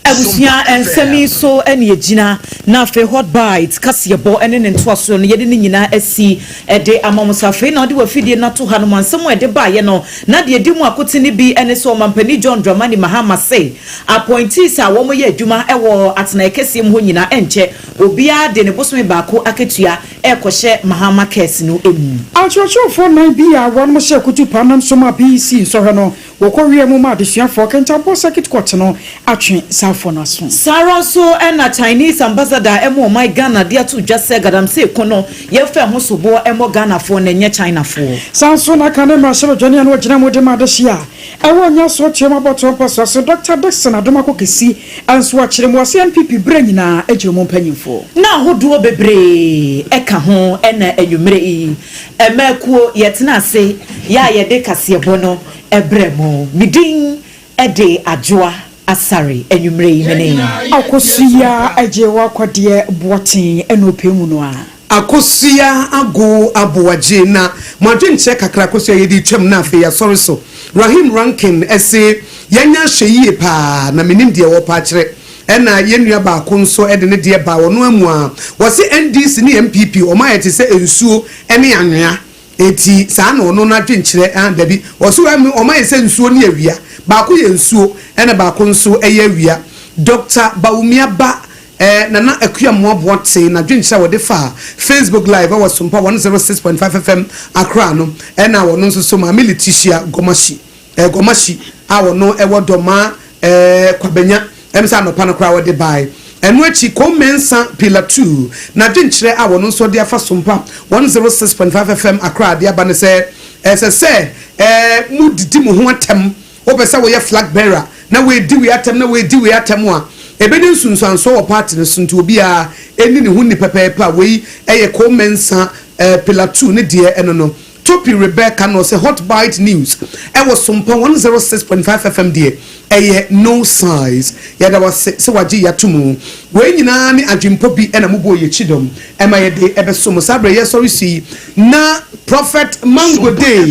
Abusua, nsɛm yi so ɛne yɛgyina na afei Hot Bite kaseɛbɔ ɛne ne ntoasoɔ no, yɛde ne nyinaa asi ɛde ama mo. So afei na ɔde wafidie no ato ha no mu, ansɛm a ɛde baeɛ no na deɛ ɛdi mu akote no bi ɛne sɛ ɔmampani John Dramani Mahama se appointees a wɔn yɛ adwuma ɛwɔ atenaeɛ kɛseɛ mu hɔ nyinaa, ɛnkyɛ obiara de ne bosome baako akatua ɛrekɔhyɛ Mahama Cares no mu. Akyerɛkyerɛfoɔ nan bi a wɔn hyɛ kutu pa nam so ma BECE nsɔhwɛ no. Wɔkɔ wie mu ma adesuafoɔ Kintampo Circuit Court no atwe saafoɔ no aso. Saa ara nso na Chinese ambassador ma ɔman Ghana de ato dwa sɛ galamsey ko no yɛmfa ɛho soboɔ mmɔ Ghanafoɔ na ɛnyɛ Chinafoɔ. Saa nso na kan mmarahyɛbadwani a na ɔgyina mu de ma adehye a ɛwɔ Nyasoɔ Tuam abɔtoɔ mpɔsoa so Dɔkta Dickson Adomako Kesi nso akyerɛ mu ɔse NPP berɛ nyinaa gyina mu mpanyinfoɔ. Na ahodoɔ bebree ka ho na anwummerɛ yi mmakuo yɛtena ase yɛ a yɛde kaseɛbɔ no brɛ mo. Me din de Adwoa Asare anwummerɛ yi me ne. Akosua Agyewa Kɔdeɛ Boateng na ɔpɛ mu no a. Akosua Agow Aboagye na mo adwenkyerɛ kakra Akosua yɛde retwam na afei yɛasɔre so Rahim Rankin se yɛnyɛ ahwɛyie paa na menim deɛ wɔpɛ akyerɛ ɛna yɛn nua baako nso de ne deɛ baa ɔno amu a wɔse NDC ne NPP wɔn ayɛ te sɛ nsuo ne anwea Enti saa na ɔno n'adwenkyerɛ, ah, dabi, ɔse wɔn wɔn ayɛ sɛ nsuo ne awia, baako yɛ nsuo ɛna baako nso yɛ awia. Doctor Bawumia ba eh, Nana Akua Mmoaboa tee n'adwenkyerɛ a wɔde faa Facebook Live ɛwɔ Sompa 106.5 FM Accra no, ɛna ɔno nso so Maame Letitia Gomashie. Eh, Gɔmahyi a ɔno ɛwɔ Dɔmaa eh, Kwabenya, ɛm sɛ anɔpa no koraa ɔde bae. Ɛno akyi, Kom Mensah Pilatu, n'adwenkyerɛ a ɔno nso ɔde afa Sompa 106.5 FM Accra de aba ne sɛ, ɛsɛ sɛ eh, mo didi mo ho atɛm, wopɛ sɛ woyɛ flag bearer na woadi wei atɛm na woadi wei atɛm a, ɛbɛnya nsunsuansoɔ wɔ party no so, nti obiara ɛnni ne ho nni pɛpɛɛpɛ a wei ɛyɛ Kom Mensah eh, Pilatu ne deɛ ɛno no. Topi Rebecca na ɔsɛ Hot Bite News ɛwɔ Sompa 106.5 FM deɛ ɛyɛ no size. Yɛda wo ase sɛ wagye yɛ ato mu. Wei nyinaa ne adwenpɔ bi na mobɔɔ yɛ kyidɔm ɛma yɛde ɛbɛso mo. Saa berɛ yɛsɔre so yi na Prophet Mango Day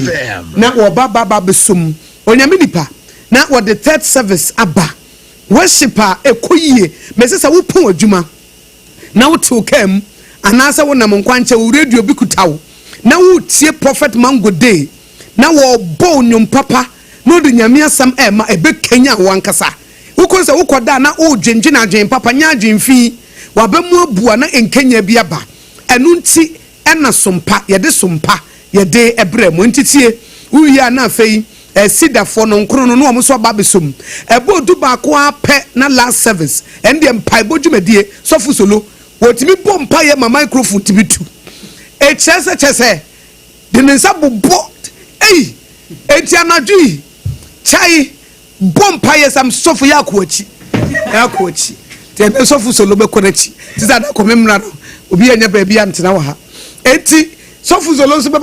na wɔba ba ba abɛsom Onyame nipa na wɔde third service aba. Worship a ɛkɔ yie. Mese sɛ wopɔn adwuma na wote wo kaa mu anaasɛ wonam nkwankyɛn wo radio bi kuta wo na woretie Prophet Mango Day na wɔrebɔ wo nnwom papa na wɔde Nyame asɛm ɛrema ɛbɛkanyan wo ankasa. Wokɔ sɛ wokɔda a na woredwendwene adwene papa nyɛ adwene fi, w'aba mu abu a na nkanyan bi aba. Ɛno nti ɛna sompa, yɛde sompa yɛde brɛ mo. Nti tie, wowie a na afei eh, Sidafoɔ no nkono no na wɔn nso aba abɛsɔ mu. Ɛbɔɔ du baako ara pɛ na last service, ɛno deɛ mpaebɔ dwumadie, Sɔfo Solo, wɔtumi bɔ mpaeɛ ma microphone tumi tu. Ɛkyerɛ sɛ kyɛ sɛ de ne nsa bobɔ, ei, enti anadwo yi, kyɛe, Bɔ mpaeɛ sɛ sɔfo yɛ akɔ akyi yɛ akɔ akyi nti ɛnɛ sɔfo solo bɛkɔ n'akyi te sɛ adakɔ me mmra no obi anya baabi antena wɔ ha enti sɔfo solo nso bɛba.